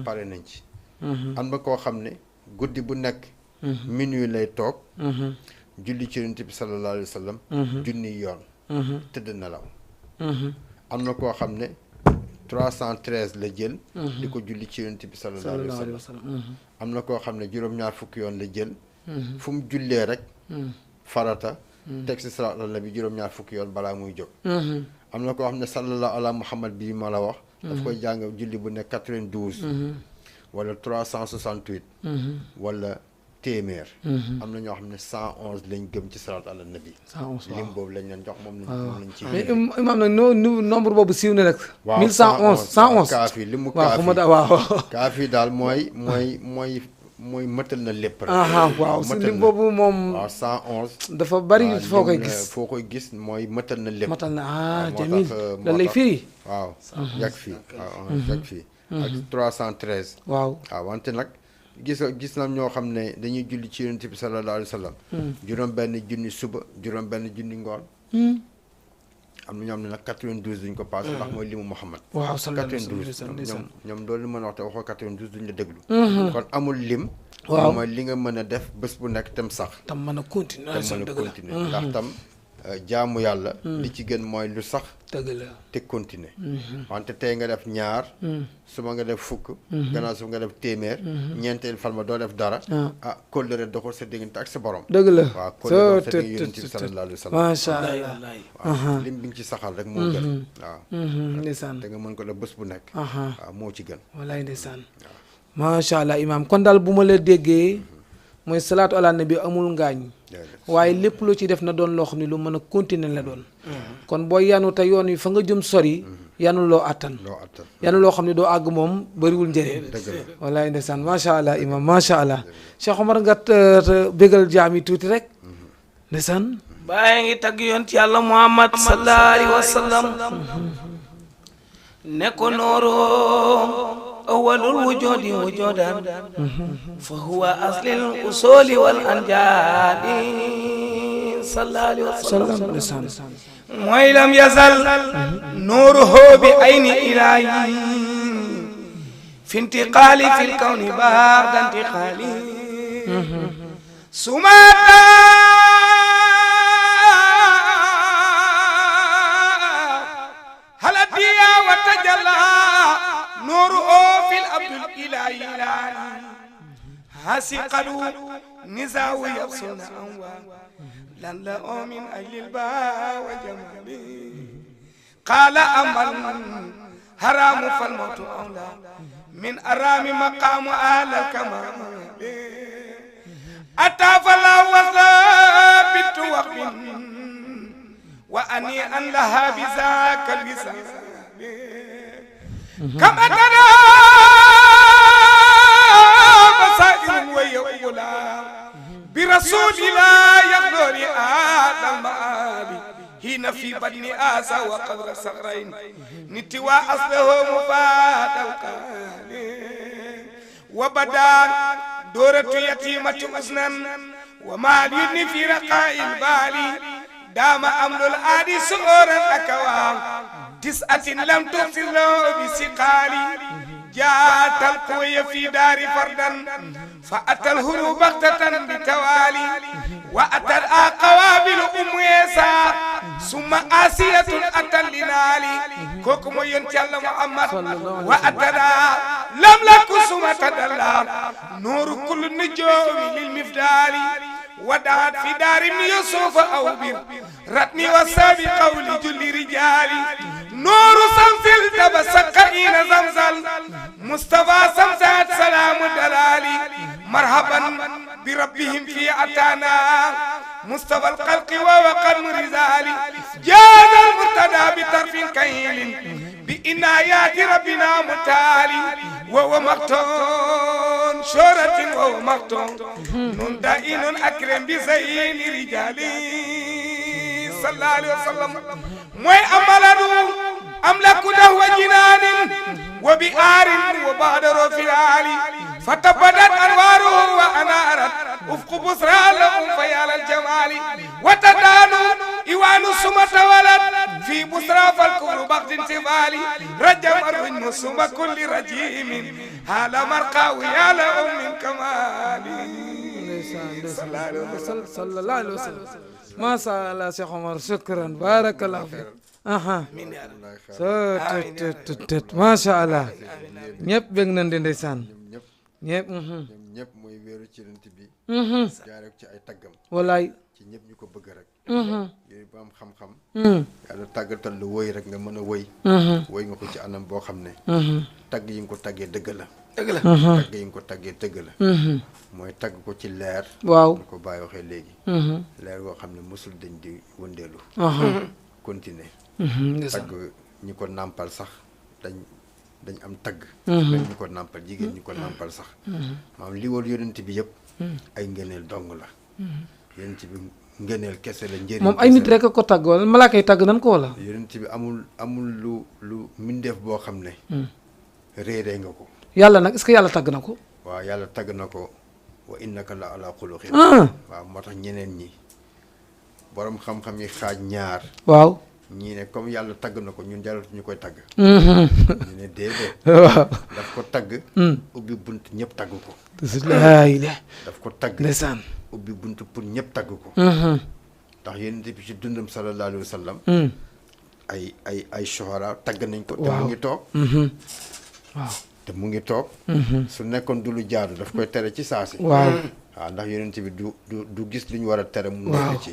pare nañ ci. am na koo xam ne. guddi bu nekk. minuit lay toog. julli ci yonent bi sallallahu alayhi wa sallam. junni yoon. tëdd nelaw. am na koo xam ne 313 la jël. di ko julli ci yonent bi sallallahu alayhi wa sallam. am na koo xam ne juróom-ñaar fukki yoon la jël. fu mu jullee rek. farata. teg si salaatu ala nabi juróom-ñaar fukki yoon balaa muy jóg. am na koo xam ne sallallahu ala muhammad bi ma la wax. daf koy jàng julli bu nekk 92. wala 368. wala téeméer. am na ñoo xam ne 111 lañ gëm ci salaatu ala nabi. 111 waaw lim boobu lañ leen jox moom lañ ci. mais imaam nag nombre boobu siiw na rek. waaw 1111 111. kaaf yi li mu kaaf yi daal mooy mëtal na lépp rek. waaw si lim boobu moom. waaw 111. dafa bari foo koy gis foo koy gis mooy mëtal na lépp. mëtal na jamil lan lay firi. waaw yàgg fii waaw yàgg fii. ak 313. waaw wante nag gis na ñoo xam ne dañuy julli ci yonent bi sallallahu alayhi wa sallam. juróom benn junni suba juróom benn junni ngoon. am na ñoo xam ne nag 92 duñ ko paase. ndax mooy limu Muhammad. waaw 92 ñoom loolu mën a wax te waxoo 92 duñ la déglu. kon amul lim. waaw mooy li nga mën a def bés bu nekk tam sax. tam mën a continuer ndax tam. jaamu yàlla. li ci gën mooy lu sax. dëgg la te continuer. wante tey nga def ñaar. suba nga def fukk. gannaaw suba nga def téeméer. ñeenteel fan ma doo def dara. kóllëre doxul sa diggante ak sa borom. dëgg la waaw kóllëre doxul sa diggante yonent bi sallallahu alayhi wa sallam. macha allah waaw lim bi nga ci saxal rek moo gën. waaw. ndeysaan te nga mën ko def bés bu nekk. waaw moo ci gën. wallaay ndeysaan. macha allah imaam kon daal bu ma la déggee. mooy salaatu ala nabi amul ngaañ. waaye lépp loo ci def na doon loo xam ne lu mën a continuer la doon. kon boo yanu te yoon wi fa nga jëm sori. yanu loo attan. yanu loo xam ne doo àgg moom bëriwul njëriñ. wallaay ndeysaan macha allah imam macha allah. Cheikh Omar nga bégal jaam yi tuuti rek. ndeysaan. bàyyi ngi tagg yonent yàlla Muhammad sallallahu alayhi wa sallam. ne ko nooroo. awwalul wujudi wujudan. fa huwa aslil usuli wal anjali. sallallahu alayhi wa sallam. mooy lam yazal. nuuruhu bi ayni ilahi. fi intiqali fil kawni ba'da intiqali. sumata. halatiya wa tajalla. nuuruhu fil abdul ilahi. hasiqalu nizaawu yabsuna anwa. lan la min ajlil baa wa jamali. qaala amal haramu fal mawtu awla. min arami maqaamu ahlal kamali. ataa fala wasla bitu waqin. wa ani an laha bizaaka alwisali. كما ترى بصائر ويقولا برسول الله يغدر آدم المآبي هنا في بدن آسى وقدر صغرين نتوى أصله مفاد القاني وبدا دورة يتيمة أسنا وما يدني في رقاء البالي دام أمر الآدي سؤورا أكوام تسعة لم تحصل له بسقالي جاءت القوي في دار فردا فأتى الهروب بغتة بتوالي وأتى القوابل أم يسا ثم آسية أتى لنالي كوكم ينتهي محمد وأتى لم لك ثم تدلى نور كل النجوم للمفدال ودعت في دار يوسف أو بر رتني وسابي قولي جل رجالي نور شمس التبسقين زمزل مصطفى سمسات سلام دلالي مرحبا بربهم في أتانا مصطفى الخلق ووقد مرزالي جاز المرتدى بطرف كهيل بإنايات ربنا متالي وهو مقتون شورة وهو مقتون نون دائن أكرم بزين رجالي صلى الله عليه وسلم موي أملانو أملك دهو جنان وبآر وبادر في العالي فتبدت أنواره وأنارت أفق بصرى لهم فيال الجمال وتدانوا إيوان سمة ولد في بصرى فالكفر بغد انتفالي رجم الرجم سم كل رجيم هذا مرقى ويا لأم كمالي صلى الله عليه وسلم ما شاء الله شيخ عمر شكرا بارك الله فيك aha macha allah ñëpp bëgg nañ di ndeysaan ñëpp ñoom ñëpp mooy wéeru ci rent bi jaare ci ay taggam wallaay ci ñëpp ñu ko bëgg rek yooyu ba am xam-xam yàlla tàggatal lu woy rek nga mën a woy nga ko ci anam boo xam ne tagg yi nga ko taggee dëgg la tagg yi nga ko taggee dëgg la mooy tagg ko ci leer waaw ñu ko bàyyi waxee léegi leer goo xam ne mosul dañ di wëndeelu continuer tagg ñi ko nàmpal sax dañ am tagg même ñi ko nàmpal jigéen ñi ko nàmpal sax maanaam li wër yonent bi yëpp ay ngëneel dong la yonent bi ngëneel kese la njëriñ moom ay nit rek a ko tagg wala malaaka yi tagg nan ko wala yonent bi amul lu mbindeef boo xam ne réeree nga ko yàlla nag est-ce que yàlla tagg na ko waaw yàlla tagg na ko wa innaka la ala xuluqin waaw moo tax ñeneen ñi borom xam-xam yi xaaj ñaar waaw ñii ne comme yàlla tagg na ko ñun jaratu ñu koy tagg ñu ne déedéet waaw daf ko tagg ubbi bunt ñëpp tagg ko laay la daf ko tagg ndeysaan ubbi bunt pour ñëpp tagg ko ndax yonent bi ci dundam sallallahu alayhi wa sallam ay shuhara tagg nañ ko te mu ngi toog waaw te mu ngi toog su nekkoon du lu jaadu daf koy tere ci saasi waaw ndax yonent bi du gis li ñu war a tere mu nekk ci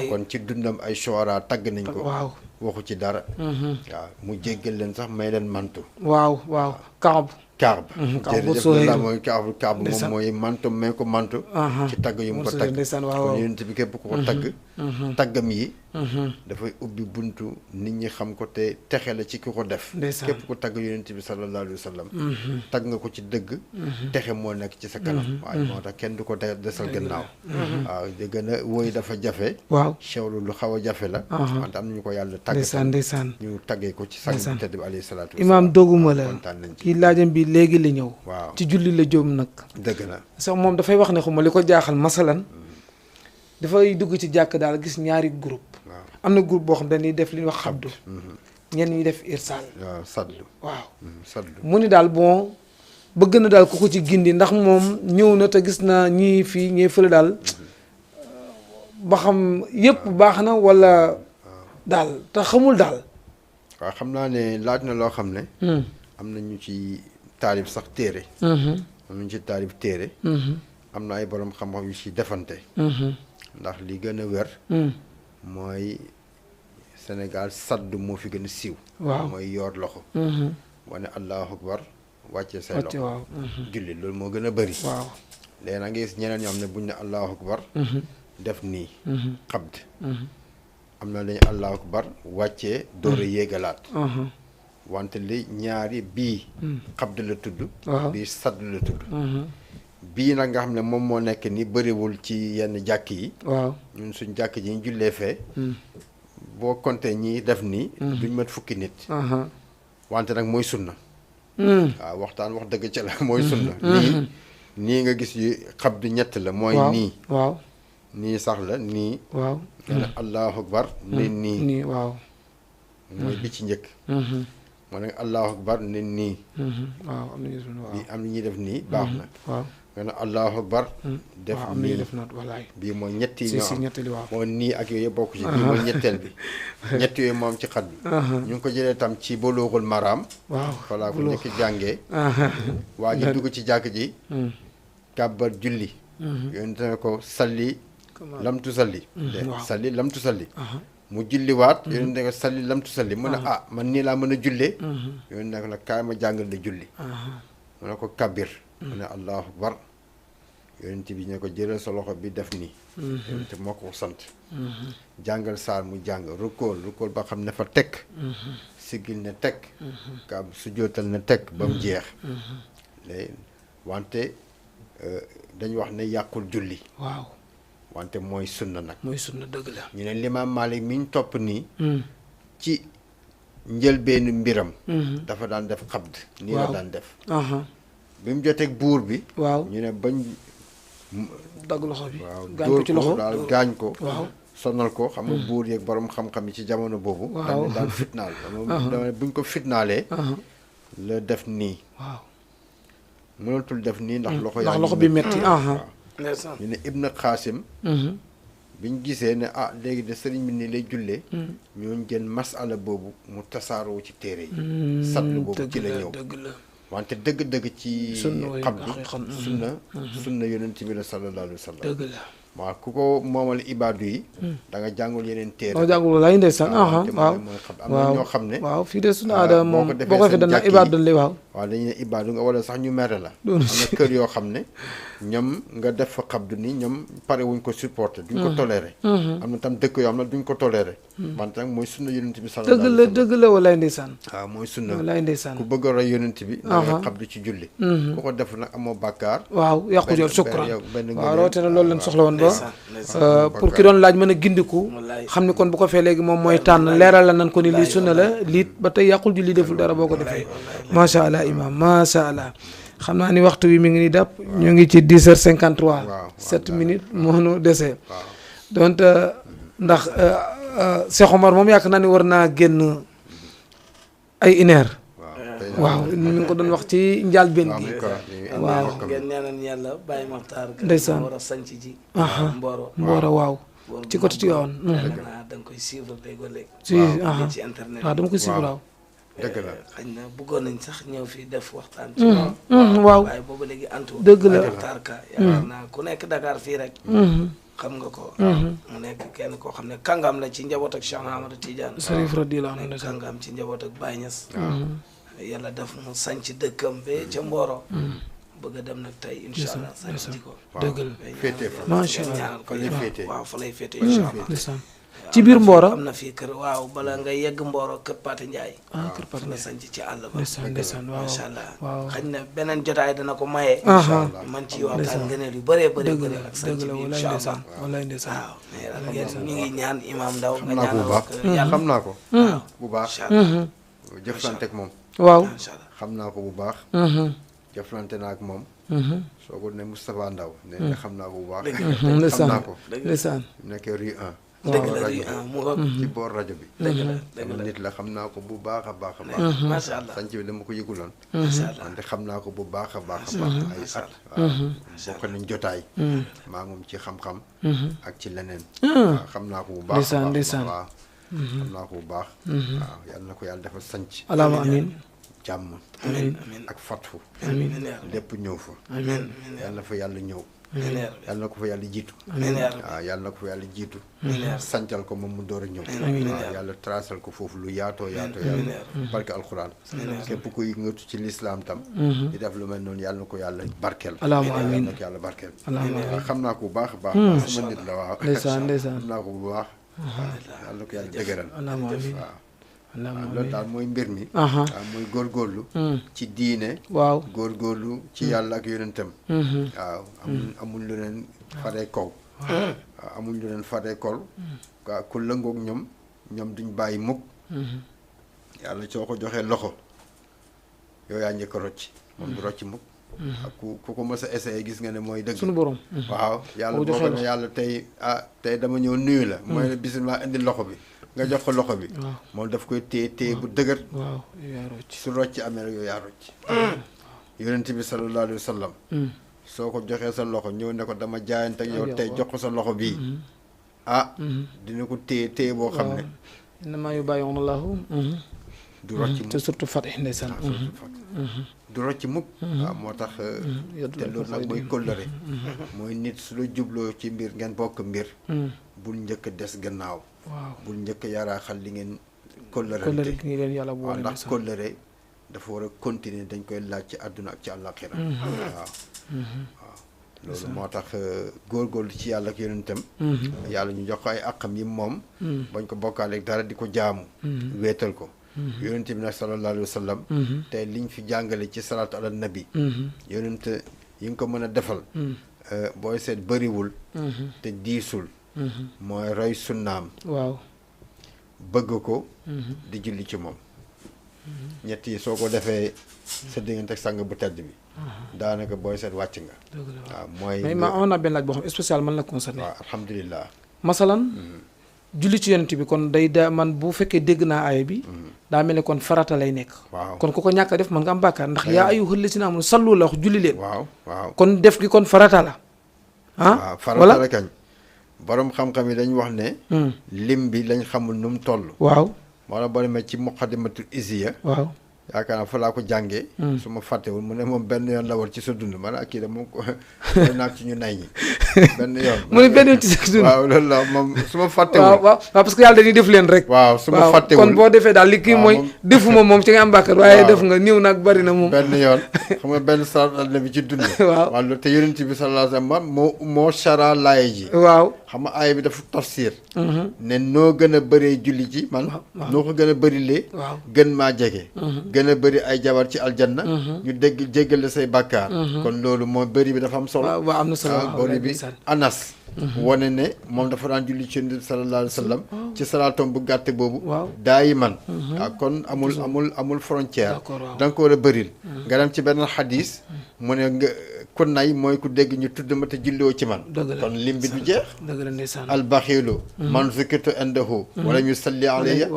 kon ci dundam ay shuhara tagg nañ ko waaw waxu ci dara waaw mu jéggal leen sax may leen mantu waaw Kaab jërëjëf la mooy Kaab moom mooy mantu may ko mantu ci tagg yu mu ko tagg kon yonent bi képp ko tagg taggam yi dafay ubbi buntu nit ñi xam ko te texe la ci ki ko def képp ko tagg yonent bi sallallahu alayhi wa sallam tagg nga ko ci dëgg texe moo nekk ci sa kanam waaye moo tax kenn du ko desal gannaaw waaw di gën a woy dafa jafe waaw chewlu lu xaw a jafe la wante am nañu ko yàlla tagg ndeysaan ñu taggee ko ci sang bi tedd bi alayhi salaatu wa imaam doguma la kii laajam bi léegi la ñëw waaw ci julli la jóom nag dëgg la sax moom dafay wax ne xuma li ko jaaxal masalan dafay dugg ci jàkk daal gis ñaari groupe am na groupe boo xam dañuy def li ñuy wax xabdu ñenn ñi def irsaal waaw saddu waaw saddu mu ni daal bon bëgg na daal ku ko ci gindi ndax moom ñëw na te gis na ñii fii ñee fële daal ba xam yëpp baax na wala daal te xamul daal waaw xam naa ne laaj na loo xam ne am na ñu ci taalib sax téere am nañu ci taalib téere am na ay borom xam-xam yu ci defante ndax li gën a wér mooy Sénégal saddu moo fi gën a siiw waaw mooy yoor loxo wane allahu akbar wàccee say loxo waaw julli loolu moo gën a bëri waaw léegi nag nga gis ñeneen ñoo xam ne buñ ne allahu akbar def nii xabd am na lañu allahu akbar wàccee door a yéegalaat wante li ñaari bii xabd la tudd waaw bii sadd la tudd bii nag nga xam ne moom moo nekk ni bëriwul ci yenn jàkk yi waaw ñun suñ jàkk ji ñu jullee fee boo compté ñi def nii duñ mat fukki nit wante nag mooy sunna waaw waxtaan wax dëgg ci la mooy sunna nii nga gis yi xabd ñett la mooy nii waaw nii sax la nii waaw nga ne allahu akbar ne nii nii waaw mooy bi ci njëkk moo ne allahu akbar ne nii waaw am na waaw bi am na ñuy def nii baax na waaw nga ne allahu akbar def am na nii def naat walaay bii mooy ñetti si ñoo si am ñettali waaw moo nii ak yooyu yëpp bokk ci bii mooy ñetteel bi ñett yooyu moom ci xat bi ñu ngi ko jëlee tam ci buluuxul maraam waaw falaa ko njëkk jàngee waa ji dugg ci jàkk ji kàbbar julli yonent ne ko salli lamtu salli salli lamtu salli mu julliwaat yonent ne ko salli lamtu salli mu ne ah man nii laa mën a jullee yonent ne ko nag kaay ma jàngal la julli mu ne ko kabbir mu ne allahu akbar yonent bi ne ko jëlal sa loxo bi def nii yonent moo ko sant jàngal saar mu jàng rukkool ba xam ne fa tekk siggil ne tekk kaab su jootal ne tekk ba mu jeex léegi wante dañ wax ne yàqul julli waaw wante mooy sunna nag mooy sunna dëgg la ñu ne limaam Maalik mi ñu topp nii ci njëlbeenu mbiram dafa daan def xabd nii la daan def bi mu joteeg buur bi waaw ñu ne bañ dagg loxo bi waaw gaañ ko ci loxo daal gaañ ko waaw sonal ko xam nga buur yeeg borom xam-xam yi ci jamono boobu dañ daan fitnaal dama buñ ko fitnaalee la def nii waaw mënatul def nii ndax loxo bi metti ñu ne Ibn Xaasim biñ gisee ne léegi de sëriñ bi nii lay jullee ñooñ jël masala boobu mu tasaaroo ci téere yi satlu boobu ci la ñëw wante dëgg-dëgg ci xam bi sunna yonent bi la sallallahu alayhi wa sallam dëgg la waaw ku ko moomal ibaadu yi da nga jàngul yeneen téere boo jàngul lay ndeysaan waaw am na ñoo xam ne waaw fii de sunu aada moom boo ko fi dana ibaadu dañ lay waaw dañu ne ibaadu nga wala sax ñu mere la am na kër yoo xam ne ñoom nga def fa xabdu ni ñoom pare wuñ ko supporter duñ ko toléré am na tam dëkk yoo xam ne duñ ko toléré wante nag mooy sunna yonent bi sallallahu alayhi wa sallam dëgg la walay ndeysaan waaw mooy sunna walay ndeysaan ku bëgg a roy yonent bi da nga xabdu ci julli ku ko def nag amoo bàkkaar waaw yàqu jot sukran waaw rawatina loolu lañ soxla woon ba pour ki doon laaj mën a gindiku xam ni kon bu ko fee léegi moom mooy tànn leeral la nan ko ni lii sunna la liit ba tey yàqul julli deful dara boo ko defee macha allah imam macha allah xam naa ni waxtu wi mi ngi ni dàpp ñu ngi ci 10h53 7 minutes moo nu desee donc ndax Cheikh Omar moom yaakaar naa ni war naa génn ay une heure waaw mi ngi ko doon wax ci njàlbéen gi waaw ngeen ñaanal yàlla bàyyi maxtaar ndeysaan war a sanc ji Mboro waaw ci côté Tivaouane da nga koy suivre léegi léegi ci internet waaw dama koy suivre waaw dëgg la xëy na bëggoon nañ sax ñëw fii def waxtaan ci waaw waaye boobu léegi antu dëgg la Maxtaar Ka yaakaar naa ku nekk Dakar fii rek xam nga ko mu nekk kenn koo xam ne kàngam la ci njaboot ak Cheikh Ahmadou Tidiane Sarif radiyallahu anhu nekk kàngam ci njaboot ak Baye Niass yàlla def mu sanc dëkkam be ca Mboro bëgg a dem nag tey incha allah sanc ji ko dëgg la féetee fa macha allah ñaanal ko waaw fa lay féete incha allah ci biir Mboro am na fii kër waaw bala nga yegg Mboro kër Pate Ndiaye kër Pate la sanc ci àll ba ndeysaan waaw macha allah waaw xañ na beneen jotaay dana ko maye man ci waxtaan ngëneel yu bëree bëri bëri ak sanc bi incha allah wallaay ndeysaan waaw mais ñu ngi ñaan imam Ndaw nga xam naa ko bu ñaanal baax ko yàlla xam naa ko bu baax incha allah jëflante ak moom waaw incha allah xam naa ko bu baax jëflante naa ak moom soo ko ne Moustapha Ndaw ne nga xam naa ko bu baax xam naa ko ndeysaan nekkee rue 1 dëgg la di mu nga ci boor rajo bi dëgg la sama nit la xam naa ko bu baax a baax a baax macha allah sanc bi dama ko yëguloon macha allah wante xam naa ko bu baax a baax a baax ay at waaw bokk nañ jotaay maa moom ci xam-xam ak ci leneen waaw xam naa ko bu baax a baax ndeysaan waaw xam naa ko bu baax waaw yàlla na ko yàlla defal sanc alaama amin jàmm amiin amiin ak fatfu amiin lépp ñëw fa amiin yàlla na fa yàlla ñëw yàlla na ko fa yàlla jiitu amiin waaw yàlla na ko fa yàlla jiitu sancal ko moom mu door a ñëw waaw yàlla tracel ko foofu lu yaatoo yaatoo yàlla barke alxuraan képp kuy ngëtu ci lislaam tam di def lu mel noonu yàlla na ko yàlla barkeel yàlla na ko yàlla barkeel waaw xam naa ko bu baax a baax sama nit la waaw ndeysaan xam naa ko bu baax waaw yàlla na ko yàlla dëgëral waaw allahumma loolu daal mooy mbir mi aha waaw mooy góorgóorlu ci diine waaw góorgóorlu ci yàlla ak yonentam waaw amul lu leen faree kaw waaw amul lu leen faree kol waaw ku lëngoog ñoom duñ bàyyi mukk yàlla soo ko joxee loxo yow yaa njëkk a rocc moom du rocc mukk ak ku ko mës a essayé gis nga ne mooy dëgg suñu borom waaw yàlla boo ko ne yàlla tey dama ñëw nuyu la mooy ne bisimilah indi loxo bi nga jox ko loxo bi moom daf koy téye bu dëgër waaw yow yaa rocc su rocc amee rek yow yaa rocc yonent bi sallallahu alayhi wa sallam soo ko joxee sa loxo ñëw ne ko dama jaayante ak yow tey jox ko sa loxo bii dina ko téye boo xam ne innamaa yubaayi'uuna Allaahu du rocc mukk te surtout Fatih ndeysaan du rocc mukk waaw moo tax te loolu nag mooy kóllëre mooy nit su la jubloo ci mbir ngeen bokk mbir bul njëkk des gannaaw waaw bul njëkk yaraaxal li ngeen kóllëre kóllërante gi ngi leen yàlla waaw boole ndax kóllëre dafa war a continuer dañ koy laaj ci àdduna ak ci àllaaxira waaw loolu moo tax góorgóorlu ci yàlla ak yonentam yàlla ñu jox ko ay àqam yi moom bañ ko bokkaaleeg dara di ko jaamu wéetal ko yonent bi nag sallallahu alayhi wa sallam te liñ fi jàngale ci salaatu ala nabi yonent yi nga ko mën a defal booy seet bëriwul te diisul mooy roy sunnaam waaw bëgg ko di julli ci moom ñett yi soo ko defee sa diggante ak sang bu tedd bi daanaka booy seet wàcc nga waaw mooy mais ma amoon naa benn laaj boo xam spécial man la concerné waaw alhamdulilah masalan julli ci yonent bi kon day da man bu fekkee dégg naa aaya bi daa mel ne kon farata lay nekk waaw kon ku ko ñàkk a def mën nga am bàkkaar ndax yaa ayyuhal lazina aamanu sallu la wax julli leen waaw kon def gi kon farata la waaw farata la kañ borom xam-xam yi dañ wax ne lim bi lañ xamul nu mu toll waaw moo la boo demee ci muqaddimatul isiya waaw yaakaar naa fa laa ko jàngee su ma fàttewul mu ne moom benn yoon la war ci sa dund man ak kii da moom ko naag ci ñu nay ñi benn yoon mu ne benn yoon ci sa dund waaw loolu la moom su ma fàttewul waaw parce que yàlla dañuy def leen rek waaw su ma fàttewul kon boo defee daal li kii mooy defuma moom ci nga am bàkkaar waaye def nga niw nag bari na moom benn yoon xam nga benn salaat na bi ci dund waaw loolu te yonent bi sallallahu alayhi wa sallam moo chara laay ji waaw xam nga aaya bi dafa tafsir ne noo gën a bëree julli ci man noo ko gën a bëri lee gën maa jege gën a bëri ay jabar ci aljanna ñu jéggal la say bàkkaar kon loolu moo bëri bi dafa am solo waaw am na solo bëri bi Anas wane ne moom dafa daan julli ci Yonent bi sallallahu alayhi wa sallam ci salaatom bu gàtte boobu daayi man waaw kon amul frontière da nga ko war a bëril nga dem ci benn xadis mu ne nga ku nay mooy ku dégg ñu tudd ma te julliwoo ci man kon lim bi du jeex albaxiilu man zukirtu indahu wala ñu salli alayya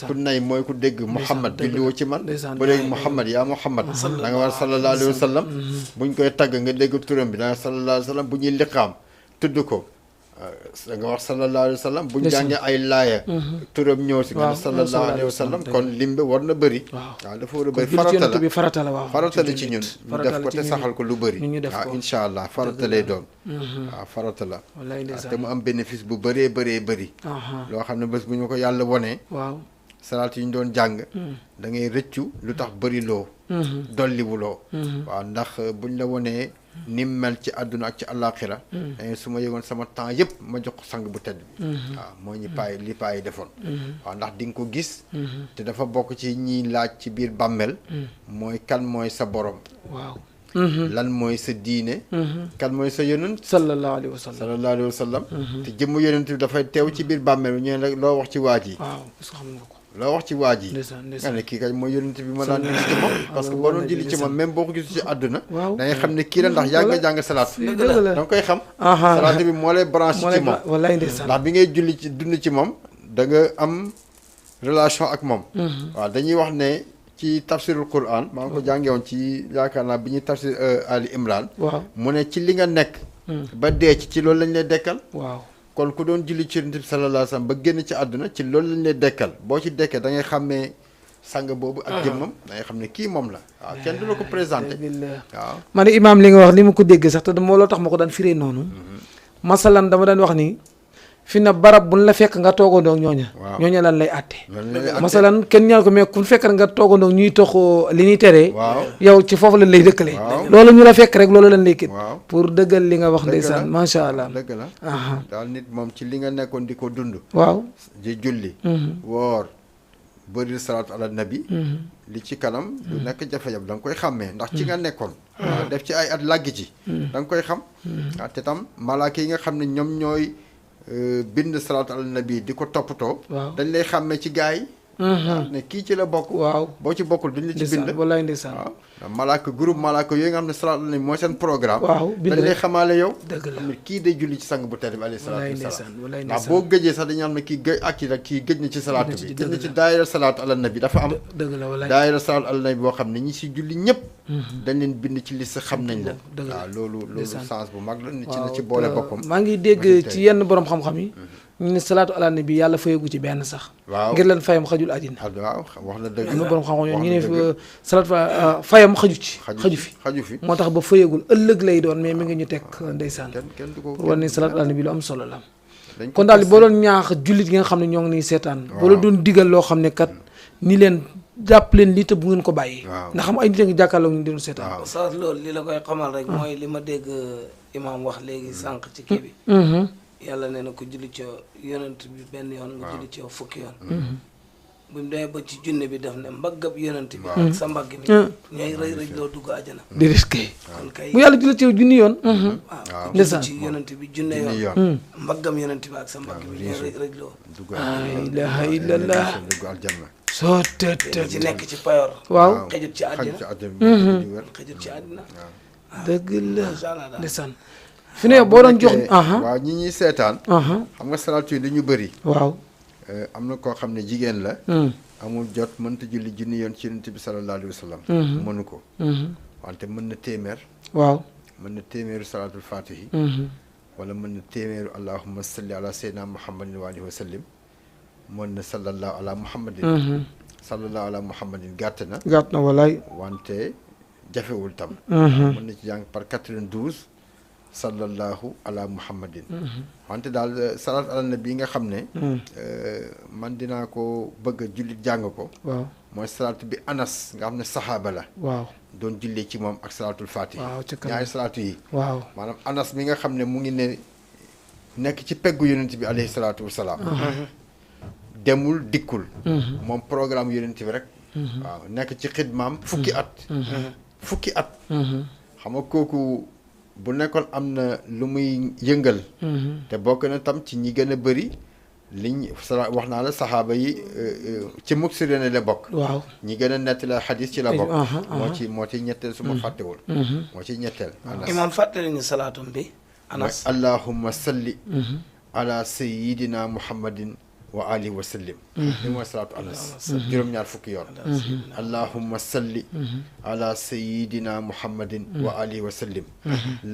ku nay mooy ku dégg Muhammad julliwoo ci man bu dégg Muhammad yaa Muhammad da nga war sallallahu alayhi wa sallam buñ koy tagg nga dégg turam bi da nga sallallahu alayhi wa sallam bu ñuy liqaam tudd ko da nga wax sallallahu alayhi wa sallam bu ñu jàngee ay laaya turam ñëw si nga sallallahu alayhi wa sallam kon lim bi war na bëri waaw dafa war a bëri farata la farata la ci ñun ñu def ko te saxal ko lu bëri waaw incha allah farata lay doon waaw farata la te mu am bénéfice bu bëree bëri loo xam ne bés bu ñu ko yàlla wonee salaat yi ñu doon jàng da ngay rëccu lu tax bëri loo dolliwuloo waaw ndax buñ la wonee ni mu mel ci àdduna ak ci àllaaxira dañu su ma yëgoon sama temps yëpp ma jox ko sang bu tedd bi waaw moo ñu li payi defoon waaw ndax di nga ko gis te dafa bokk ci ñiy laaj ci biir bàmmeel mooy kan mooy sa borom waaw lan mooy sa diine kan mooy sa yonent sallallahu alayhi wa sallam te jëmm yonent bi dafay teew ci biir bàmmeel bi ñu ne loo wax ci waaj yi loo wax ci waaj yi nga ne kii kay mooy yonent bi ma daan gis ci moom parce que boo doon julli ci moom même boo ko gisu ci àdduna da ngay xam ne kii la ndax yaa nga jàng salaat da nga koy xam salaat bi moo lay branché ci moom ndax bi ngay julli ci dund ci moom da nga am relation ak moom waaw dañuy wax ne ci tafsirul Quran maa ngi ko jàngee woon ci yaakaar naa bi ñuy tafsir Ali Imran mu ne ci li nga nekk ba dee ci loolu lañ lay dekkal kon ku doon julli ci Yonent bi sallallahu alayhi wa sallam ba génn ci àdduna ci loolu lañ lay dekkal boo ci dekkee da ngay xàmmee sang boobu ak jëmmam da ngay xam ne kii moom la waaw kenn du la ko présenté waaw ma ne imaam li nga wax li ma ko déggee sax te moo loo tax ma ko daan firee noonu masalan dama daan wax ni fi na barab buñ la fekk nga toogandoo ak ñooña lan lay àtte masalan kenn ñaan ko mais kun fekk nga toogandoo ñuy toxoo li ñuy teree yow ci foofu lañ lay dëkkale loolu ñu la fekk rek loolu lañ lay kit pour dëggal li nga wax ndeysaan macha allah dëgg la daal nit moom ci li nga nekkoon di ko dund waaw di julli woor bëri salaatu ala nabi li ci kanam du nekk jafe-jafe da nga koy xàmmee ndax ci nga nekkoon waaw def ci ay at làgg ci da nga koy xam waaw te tam malaaka yi nga xam ne ñoom ñooy bind salaatu ala nabi di ko toppatoo dañ lay xàmmee ci gaa yi ne kii ci la bokk waaw boo ci bokkul duñ la ci bind wallaay ndeysaan waaw malaaka groupe malaaka yooyu nga xam ne salaatu ala nabi mooy seen programme waaw bind dañ lay xamaale yow dëgg la kii day julli ci sang bu tedd bi alayhi salaatu wasalaam wallaay ndax boo gëjee sax dañu am ne kii gëj ak kii gëj na ci salaatu bi gëj na ci daayira salaatu ala nabi dafa am dëgg la wallaay daayira salaatu ala nabi boo xam ne ñi si julli ñëpp dañ leen bind ci liste xam nañ la waaw loolu sens bu mag la nit ci na ci boole boppam maa ngi dégg ci yenn borom xam-xam yi ñu ne salaatu ala nabi yàlla fayagu ci benn sax waaw ngir leen fayam xajul àddina waaw wax na dëgg am na borom xam-xam ñu ne salaatu fayam xaju fi moo tax ba fayagul ëllëg lay doon mais mi ngi ñu teg ndeysaan kenn du ko pour wane ne salaatu ala nabi lu am solo la kon daal boo doon ñaax jullit yi nga xam ne ñoo ngi nii seetaan boo la doon digal loo xam ne kat ni leen jàpp leen lii te bu ngeen ko bàyyi ndax xam ay nit a ngi jàkkaarloo ñu dinu seetaan Oustaz loolu li la koy xamal rek mooy li ma dégg imaam wax léegi sànq ci kii bi yàlla nee na ko julli ci yonent bi benn yoon nga julli ci fukki yoon bu mu demee ba ci junne bi def ne mbaggab yonent bi ak sa mbagg mi ñooy rëy rëy loo dugg àjjana déedéet kay kon kay bu yàlla julli ci junni yoon waaw julli ci yonent bi junne yoon mbaggam yonent bi ak sa mbagg mi ñooy rëy rëy loo la ilaha illallah dugg aljanna soo tët ci nekk ci payoor waaw xëjut ci àddina xëjut ci àddina dëgg la ndeysaan fi ne boo doon jox waaw ñi ñuy seetaan xam nga salaatu yi dañu bëri waaw am na koo xam ne jigéen la amul jot mënta julli junni yoon ci yonent bi sallallahu alayhi wa sallam mënu ko wante mën na téeméer waaw mën na téeméeru salaatul fatihi wala mën na téeméeru allahumma salli ala sayyidina muhammadin wa alihi wa sallim mën na sallallahu ala muhammadin sallallahu ala muhammadin gàtt na walaay wante jafewul tam mën na ci jàng par 92 sallallahu ala muhammadin wante daal salaat ala nabi nga xam ne man dinaa ko bëgg a jullit jàng ko waaw mooy salaatu bi anas nga xam ne saxaaba la waaw doon jullee ci moom ak salaatul fatih ñaari salaatu yi waaw maanaam anas mi nga xam ne mu ngi ne nekk ci peggu yonent bi alayhi salaatu wasalaam demul dikkul moom programme yonent bi rek waaw nekk ci xidmaam fukki at xam nga kooku bu nekkoon am na lu muy yëngal te bokk na tam ci ñi gën a bëri liñ wax naa la saxaaba yi ci muksirine la bokk waaw ñi gën a nettali xadis ci la bokk moo ci ñetteel su ma fàttewul moo ci ñetteel imaam fàttali ñu salaatum bi anas allahumma salli ala sayyidina muhammadin wa alihi wa sallim li mooy salaatu anas juróom-ñaar fukki yoon allahumma salli ala sayidina muhammadin wa alihi wa sallim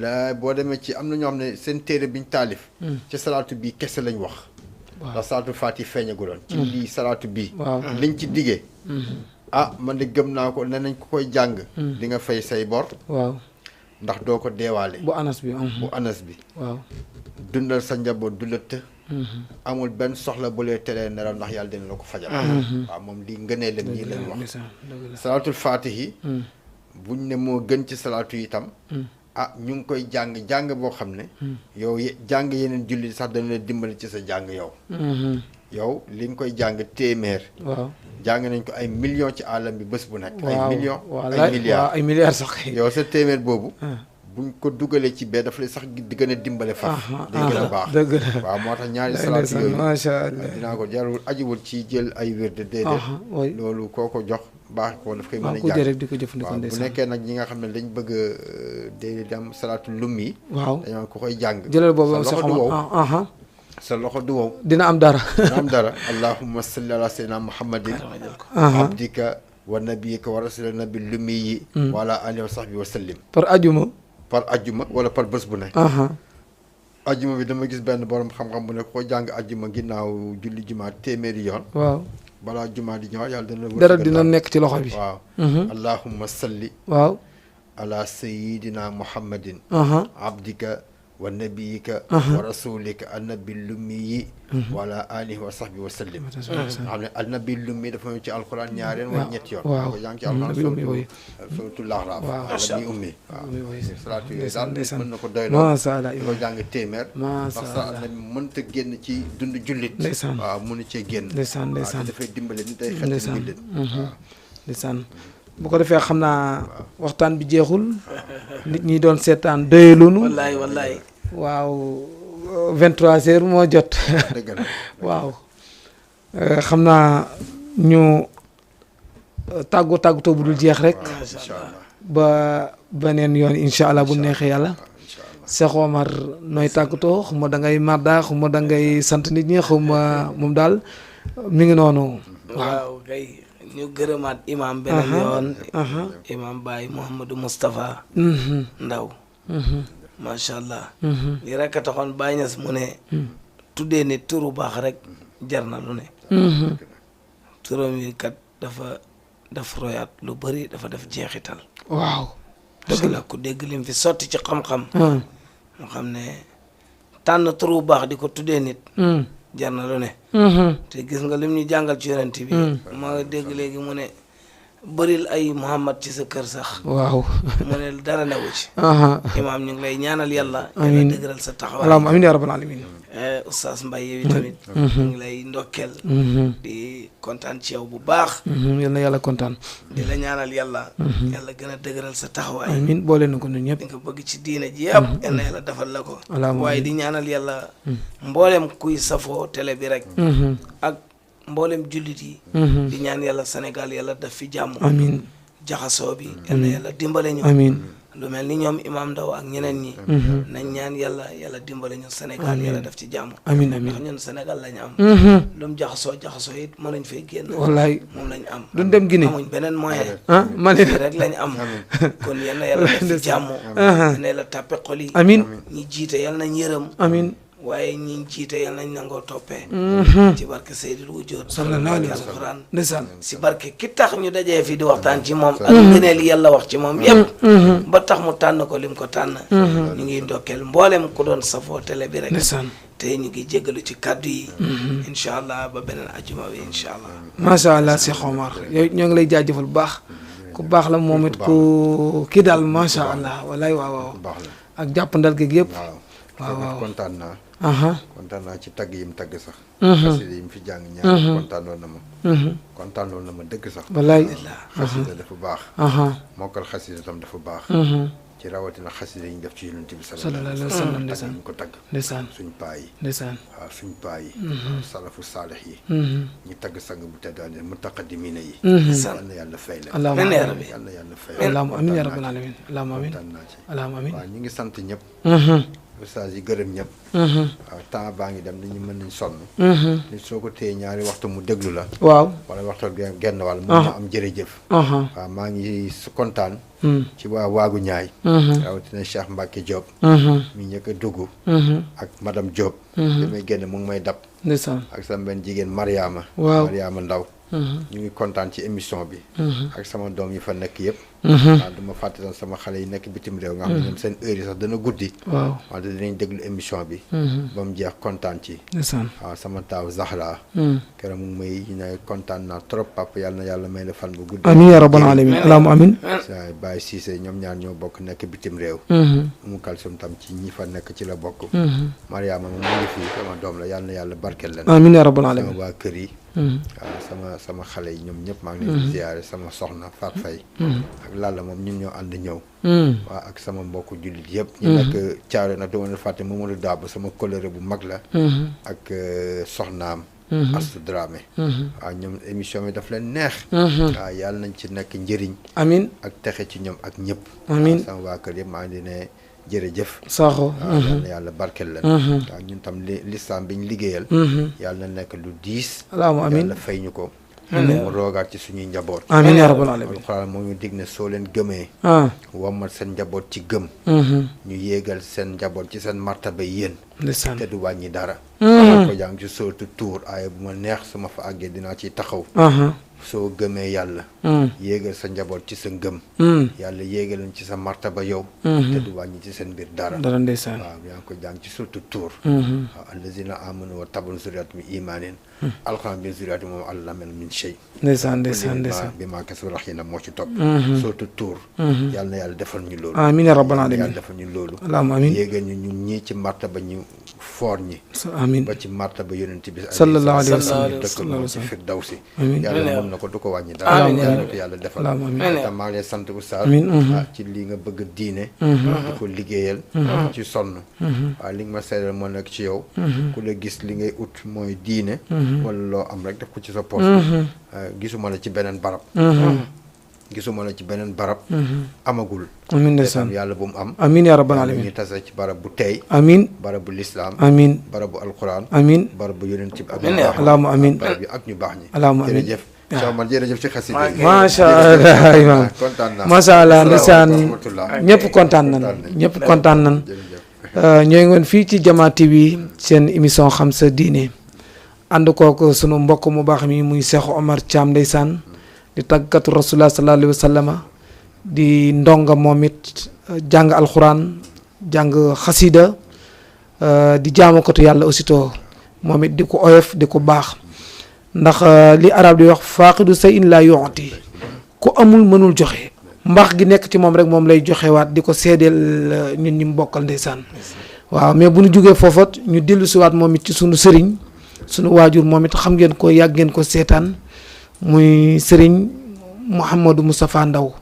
la boo demee ci am na ñoo xam ne seen téere biñ taalif ci salaatu bii kese lañ wax ndax salaatu faati feeñaguloon ci lii salaatu bii liñ ci diggee man de gëm naa ko ne nañ ko koy jàng di nga fay say bor waaw ndax doo ko deewaale bu anas bi waaw dundal sa njaboot du la të amul benn soxla bu lay teree nelaw ndax yàlla dina la ko fajal waaw moom lii ngënee lam ñii lañ wax salaatul faatihi buñ ne moo gën ci salaatu yi itam ñu ngi koy jàng boo xam ne yow jàng yeneen julli sax dana la dimbali ci sa jàng yow li nga koy jàng téeméer waaw jàng nañ ko ay millions ci àllam bi bés bu nekk ay milliards sax yow sa téeméer boobu buñ ko dugalee ci bee dafa lay sax di gën a dimbale faf day gën a baax dëgg la waaw moo tax ñaari salaat yooyu macha allah dinaa ko jarul ajiwul ci jël ay wérde déedéet loolu koo ko jox baax ko daf koy mën a jàng rek di ko jëfandikoo waaw bu nekkee nag ñi nga xam ne dañ bëgg day dem salaatu lum yi waaw dañoo ko koy jàng jëlal boobu sa loxo du wow dina am dara allahumma salli ala sayyidina muhammadin abdika wa nabiyika wa rasula nabi lumi yi wala alihi wa sahbi wa sallim par ajuma wala par bés bu ne ajuma bi dama gis benn borom xam-xam bu ne ko jàng ajuma ginnaaw julli jumaa téeméeri yoon waaw balaa jumaa di ñëwaat yàlla dara dina nekk ci loxo bi waaw allahumma salli waaw ala sayidina muhammadin abdika wa nabiyika wa rasulika annabi lummi wala alihi wa sahbi wa sallim nga xam ne annabi lummi dafa ñëw ci alquran ñaareen wala ñett yoon ko yaa ngi ci alquran suratul Ahzab annabi ummi waaw salaatu yooyu daal mën na ko doy ko jàng téeméer parce que annabi mënta génn ci dund jullit waaw mënu cee génn dafay dimbale nit day xet jullit ndeysaan bu ko defee xam naa waxtaan bi jeexul nit ñi doon seetaan doyelunu wallaay waaw 23h moo jot waaw xam naa ñu tàggatoo bu dul jeex rek ba beneen yoon incha allah bu neexee yàlla Cheikh Omar nooy tàggatoo xuma da ngay marda xuma da ngay sant nit ñi xuma moom daal mi ngi noonu waaw kay ñu gërëmaat imam beneen yoon imam Baye Mouhamadou Moustapha Ndaw macha allah li rek a taxoon Baye Niass mu ne tuddee ni turu baax rek jar na lu ne turam yi kat daf royaat lu bëri dafa def jeexital waaw dëgg la ku dégg lim fi sotti ci xam-xam mu xam ne tànn turu baax di ko tuddee nit jar na lu ne te gis nga lim ñu jàngal ci yonent bi ma dégg léegi mu ne bëril ay Muhammad ci sa kër sax waaw mu ne dara newu ci imaam ñu ngi lay ñaanal yàlla amiin yàlla dëgëral sa taxawaay allahumma amiin yaa rabbal alamin Oustaz Mbaye yow tamit ñu ngi lay ndokkeel di kontaan ci yow bu baax yal na yàlla kontaan di la ñaanal yàlla yàlla gën a dëgëral sa taxawaay amiin boole na ko ñun ñëpp di nga bëgg ci diina ji yëpp yal na yàlla defal la ko waaye di ñaanal yàlla mboolem kuy safoo télé bi rek ak mboolem jullit yi di ñaan yàlla Sénégal yàlla daf fi jàmm amiin jaxasoo bi yal na yàlla dimbale ñu amiin lu mel ni ñoom imam Ndaw ak ñeneen ñi nañ ñaan yàlla dimbale ñu Sénégal yàlla daf ci jàmm amiin amiin ndax ñun Sénégal lañ am lu mu jaxasoo it mënuñ fay génn wallaay moom lañ am duñ dem Guinée amuñ beneen moyen Mali rek lañ am kon yal na yàlla daf ci jàmm yal na yàlla tàppe xol yi amiin ñi jiite yal nañ yërëm amiin waaye ñi jiite yal nañ nangoo toppee ci barke Seydil Wujud sallallahu alayhi wa alquran sallam ndeysaan si barke ki tax ñu dajee fi di waxtaan ci moom ak ngëneel yàlla wax ci moom yëpp ba tax mu tànn ko lim ko tànn ñu ngi ndokkeel mboolem ku doon safoo télé bi rek ndeysaan te ñu ngi jéggalu ci kàddu yi incha allah ba beneen ajuma bi incha allah macha allah Cheikh Omar yow ñoo ngi lay jaajëfal bu baax ku baax la moom it ku kii daal macha allah walaay waaw ak jàpp ndal geeg yëpp waaw kontaan naa kontaan naa ci tagg yi mu tagg sax xasida yi mu fi jàng ñaar kontaanoon na ma dëgg sax wallaay xasida dafa baax mokkal xasida tam dafa baax ci rawatina xasida yi ñu def ci yonent bi sallallahu alayhi wa sallam ndeysaan ñu ko tagg ndeysaan suñ paa yi ndeysaan waaw suñ paa yi salafu saalix yi ñi tagg sang bu teddaane mutaqaddimina yi yal na yàlla fay leen allahumma yal na yàlla fay leen allahumma amiin yaa rabbal alamin allahumma amiin kontaan naa ci allahumma amiin waaw ñu ngi sant ñëpp ustaas yi gërëm ñëpp waaw temps baa ngi dem nit ñi mën nañ sonn nit soo ko téye ñaari waxtu mu déglu la waaw wala waxtu genn wàll mën na am jërëjëf waaw maa ngi kontaan ci waa waagu ñaay rawatina Cheikh Mbacke Diop mi njëkk a dugg ak madame Diop li may génn mu ngi may dab ndeysaan ak sama benn jigéen Mariama Ndaw ñu ngi kontaan ci émission bi ak sama doom yi fa nekk yëpp waaw du ma fàtte tam sama xale yi nekk bitim réew nga xam ne ñoom seen heure yi sax dana guddi waaw wante dinañ déglu émission bi ba mu jeex kontaan ci ndeysaan waaw sama taaw Zahra keroog mu may ne kontaan naa trop papa yàlla na yàlla may la fan bu guddi amiin yaa rabbal alamin allahumma amiin waaw Baye Cissé ñoom ñaar ñoo bokk nekk bitim réew mu kalsum tam ci ñi fa nekk ci la bokk Mariama moom mu ngi fii sama doom la yàlla na yàlla barkeel leen amiin yaa rabbal alamin sama waa kër yi waaw sama xale yi ñoom ñëpp maa ngi leen di ziyaare sama soxna Fat Faye ak Lalla moom ñun ñoo ànd ñëw waaw ak sama mbokku jullit yëpp ñu nekk caaro nag dama leen fàtte Mamadou Dabo sama colère bu mag la ak soxnaam Astou Dramé waaw ñoom émission bi daf leen neex waaw yàlla nañ ci nekk njëriñ amiin ak texe ci ñoom ak ñëpp amiin sama waa kër yëpp maa ngi di ne jërëjëf Sakho waaw yal na yàlla barkeel leen waaw ñun tam lislaam bi ñu liggéeyal yàlla na nekk lu diis allahumma amiin yàlla fay ñu ko mu roogaat ci suñuy njaboot amiin yaa rabbal alamin alxuraan moo ñu dig ne soo leen gëmee wammat seen njaboot ci gëm ñu yéegal seen njaboot ci seen martaba yéen ndeysaan te du wàññi dara ko jàng ci sóoratu Tuur aaya bu ma neex su ma fa àggee dinaa ciy taxaw soo gëmee yàlla yéegal sa njaboot ci sa ngëm yàlla yéegal leen ci sa martaba yow te du wàññi ci seen mbir dara ndeysaan waaw yaa ngi ko jàng ci surtout tuur waaw allazina amanu wa tabanu zuriyat mi imaanin alxuraan bi zuriyat moom allah men min shay ndeysaan bi maa kesu rax yi nag moo ci topp surtout tuur yàlla na yàlla defal ñu loolu amiin ya rabbal alamin yàlla defal ñu loolu allahumma amiin yéegal ñu ñun ñii ci martaba ñu foor ñi amiin ba ci martaba yonent bi sallallahu alayhi wa sallam dëkk moom ci firdawsi amiin yàlla mën na ko du ko wàññi dara yàlla na ko yàlla defal tam maa ngi lay sant oustaz ci li nga bëgg diine di ko liggéeyal ci sonn waaw li nga ma seedal moo nekk ci yow ku la gis li ngay ut mooy diine wala loo am rek def ko ci sa poche gisuma la ci beneen barab amagul amiin ndeysaan yàlla bu mu am amiin ya rabbal alamin ñu tase ci barab bu tey amiin barab bu lislaam amiin barab bu alquran amiin barab bu yonent bi ak allahumma amiin barab bi ak ñu baax ñi allahumma amiin jërëjëf man jërëjëf ci xasida macha allah imam kontaan naa macha allah ndeysaan ñëpp kontaan nan ñooy ngoon fii ci Jama TV seen émission xam sa diine ànd kook sunu mbokk mu baax mi muy Cheikh Omar Thiam ndeysaan di tàggatu rasulullah sallallahu alayhi wa sallama di ndonga moom it jàng alxuraan jàng xasida di jaamakatu yàlla aussitôt moom it di ko oyof di ko baax ndax li arab di wax faaqidu say in laa yu'ti ku amul mënul joxe mbaax gi nekk ci moom rek moom lay joxewaat di ko seedeel ñun ñi mu bokkal ndeysaan waaw mais bu ñu jógee foofat ñu dellu siwaat moom it ci sunu sëriñ sunu waajur moom it xam ngeen ko yàgg ngeen ko seetaan muy sëriñ Mouhamadou Moustapha Ndaw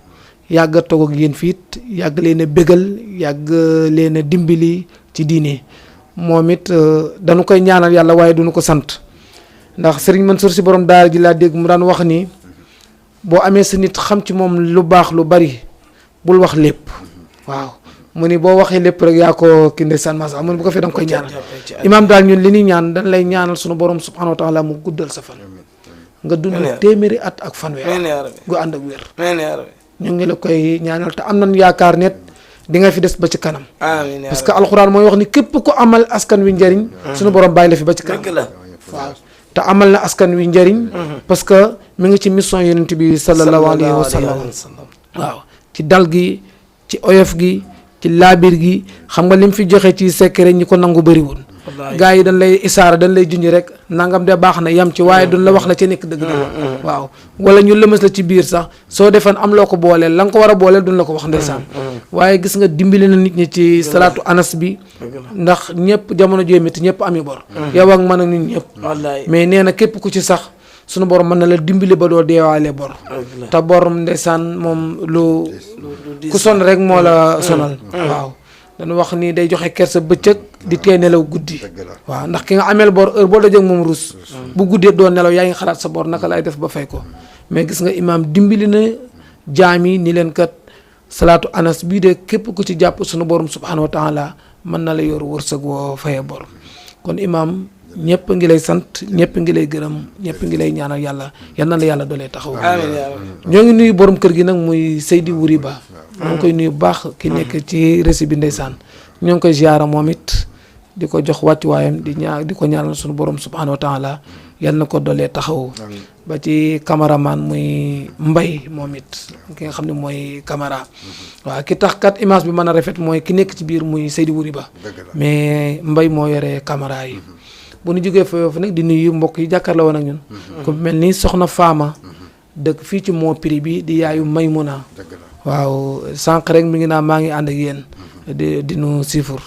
yàgg a toog ak yéen fiit yàgg leen a bégal yàgg leen a dimbali ci diine moom it dañu koy ñaanal yàlla waaye duñu ko sant ndax sëriñ Mansour si borom daara ji laa dégg mu daan wax ni boo amee sa nit xam ci moom lu baax lu bari bul wax lépp waaw mu ni boo waxee lépp rek yaa ko ki ndeysaan masa mu ni bu ko fee da nga koy ñaanal imaam daal ñun li ñuy ñaan dañ lay ñaanal sunu borom subhanahu wa taala mu guddal sa fan nga dund téeméeri at ak fanweer gu ànd ak wér ñu ngi la koy ñaanal te am nañ yaakaar net di nga fi des ba ci kanam parce que alxuraan mooy wax ni képp ko amal askan wi njëriñ sunu borom bàyyi la fi ba ci kanam waaw te amal na askan wi njëriñ parce que mi ngi ci mission yonent bi sallallahu alayhi wa sallam waaw ci dal gi ci oyof gi ci laabir gi xam nga lim fi joxe ci secret ñi ko nangu bëriwul gars yi dañ lay isaara dañ lay junj rek nangam de baax na yam ci waaye duñ la wax la ca nekk dëgg dëgg waaw wala ñu lëmas la ci biir sax soo defan am loo ko booleel la nga ko war a booleel duñ la ko wax ndeysaan waaye gis nga dimbali na nit ñi ci salaatu anas bi ndax ñëpp jamono jooy métti ñëpp ami bor yow ak man ak nit ñëpp mais nee na képp ku ci sax sunu borom mën na la dimbali ba doo deewaale bor te bor ndeysaan moom lu ku sonn rek moo la sonal waaw dañu wax ni day joxe kersa bëccëg di tee nelaw guddi waaw ndax ki nga ameel bor heure boo dajee moom rus bu guddee doo nelaw yaa ngi xalaat sa bor naka lay def ba fay ko mais gis nga imaam dimbali na jaam yi ni leen kat salaatu anas bii de képp ku ci jàpp sunu borom subhanahu wa taala mën na la yor wërsëg woo fayee bor kon imaam ñëpp ngi lay sant ñëpp ngi lay gërëm ñëpp ngi lay ñaanal yàlla yal na la yàlla doolee taxaw ñoo ngi nuyu borom kër gi nag muy Seydi Wuri Ba ñoo ngi koy nuyu baax ki nekk ci rési bi ndeysaan ñoo ngi koy ziara moom it di ko jox wàccuwaayam di ko ñaanal suñu borom subhanahu wa taala yal na ko doolee taxaw ba ci cameraman muy Mbay moom it ki nga xam ne mooy caméra waaw ki tax kat image bi mën a rafet mooy ki nekk ci biir muy Seydi Wuri Ba mais Mbay moo yore caméra yi bu ñu jógee foofu nag di nuyu mbokk yi jàkkaarloo woon ak ñun ku mel ni soxna Faama dëkk fii ci moo prix bi di yaayu Maymuna waaw sànq rek mi ngi naa maa ngi ànd ak yéen di nu siifur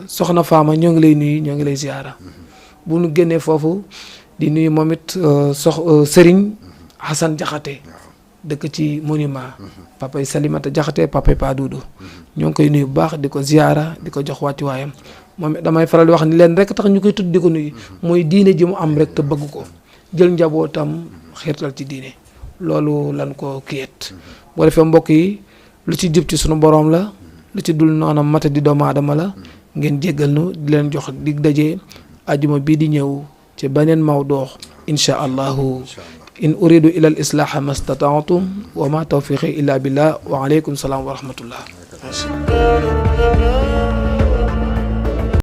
soxna Faama ñoo ngi lay nuyu ñoo ngi lay ziara bu ñu génnee foofu di nuyu moom it Serigne Hassan Jaxate dëkk ci monument papay Salimata Jaxate papay Pa Dudu ñoo ngi koy nuyu bu baax di ko ziara di ko jox wàccuwaayam moom damay faral di wax ni leen rek tax ñu koy tudd di ko nuyu mooy diine ji mu am rek te bëgg ko jël njabootam xiirtal ci diine loolu lan ko kiyet boo defee mbokk yi lu ci jub ci sunu boroom la lu ci dul noona mata di doomu aadama la ngeen jéggal nu di leen jox dig daje ajuma bii di ñëw ci beneen mawduu insha allahu in uridu ila al islaha mastata'tum wa ma tawfiqi illa billah wa alaykum salaam wa rahmatullah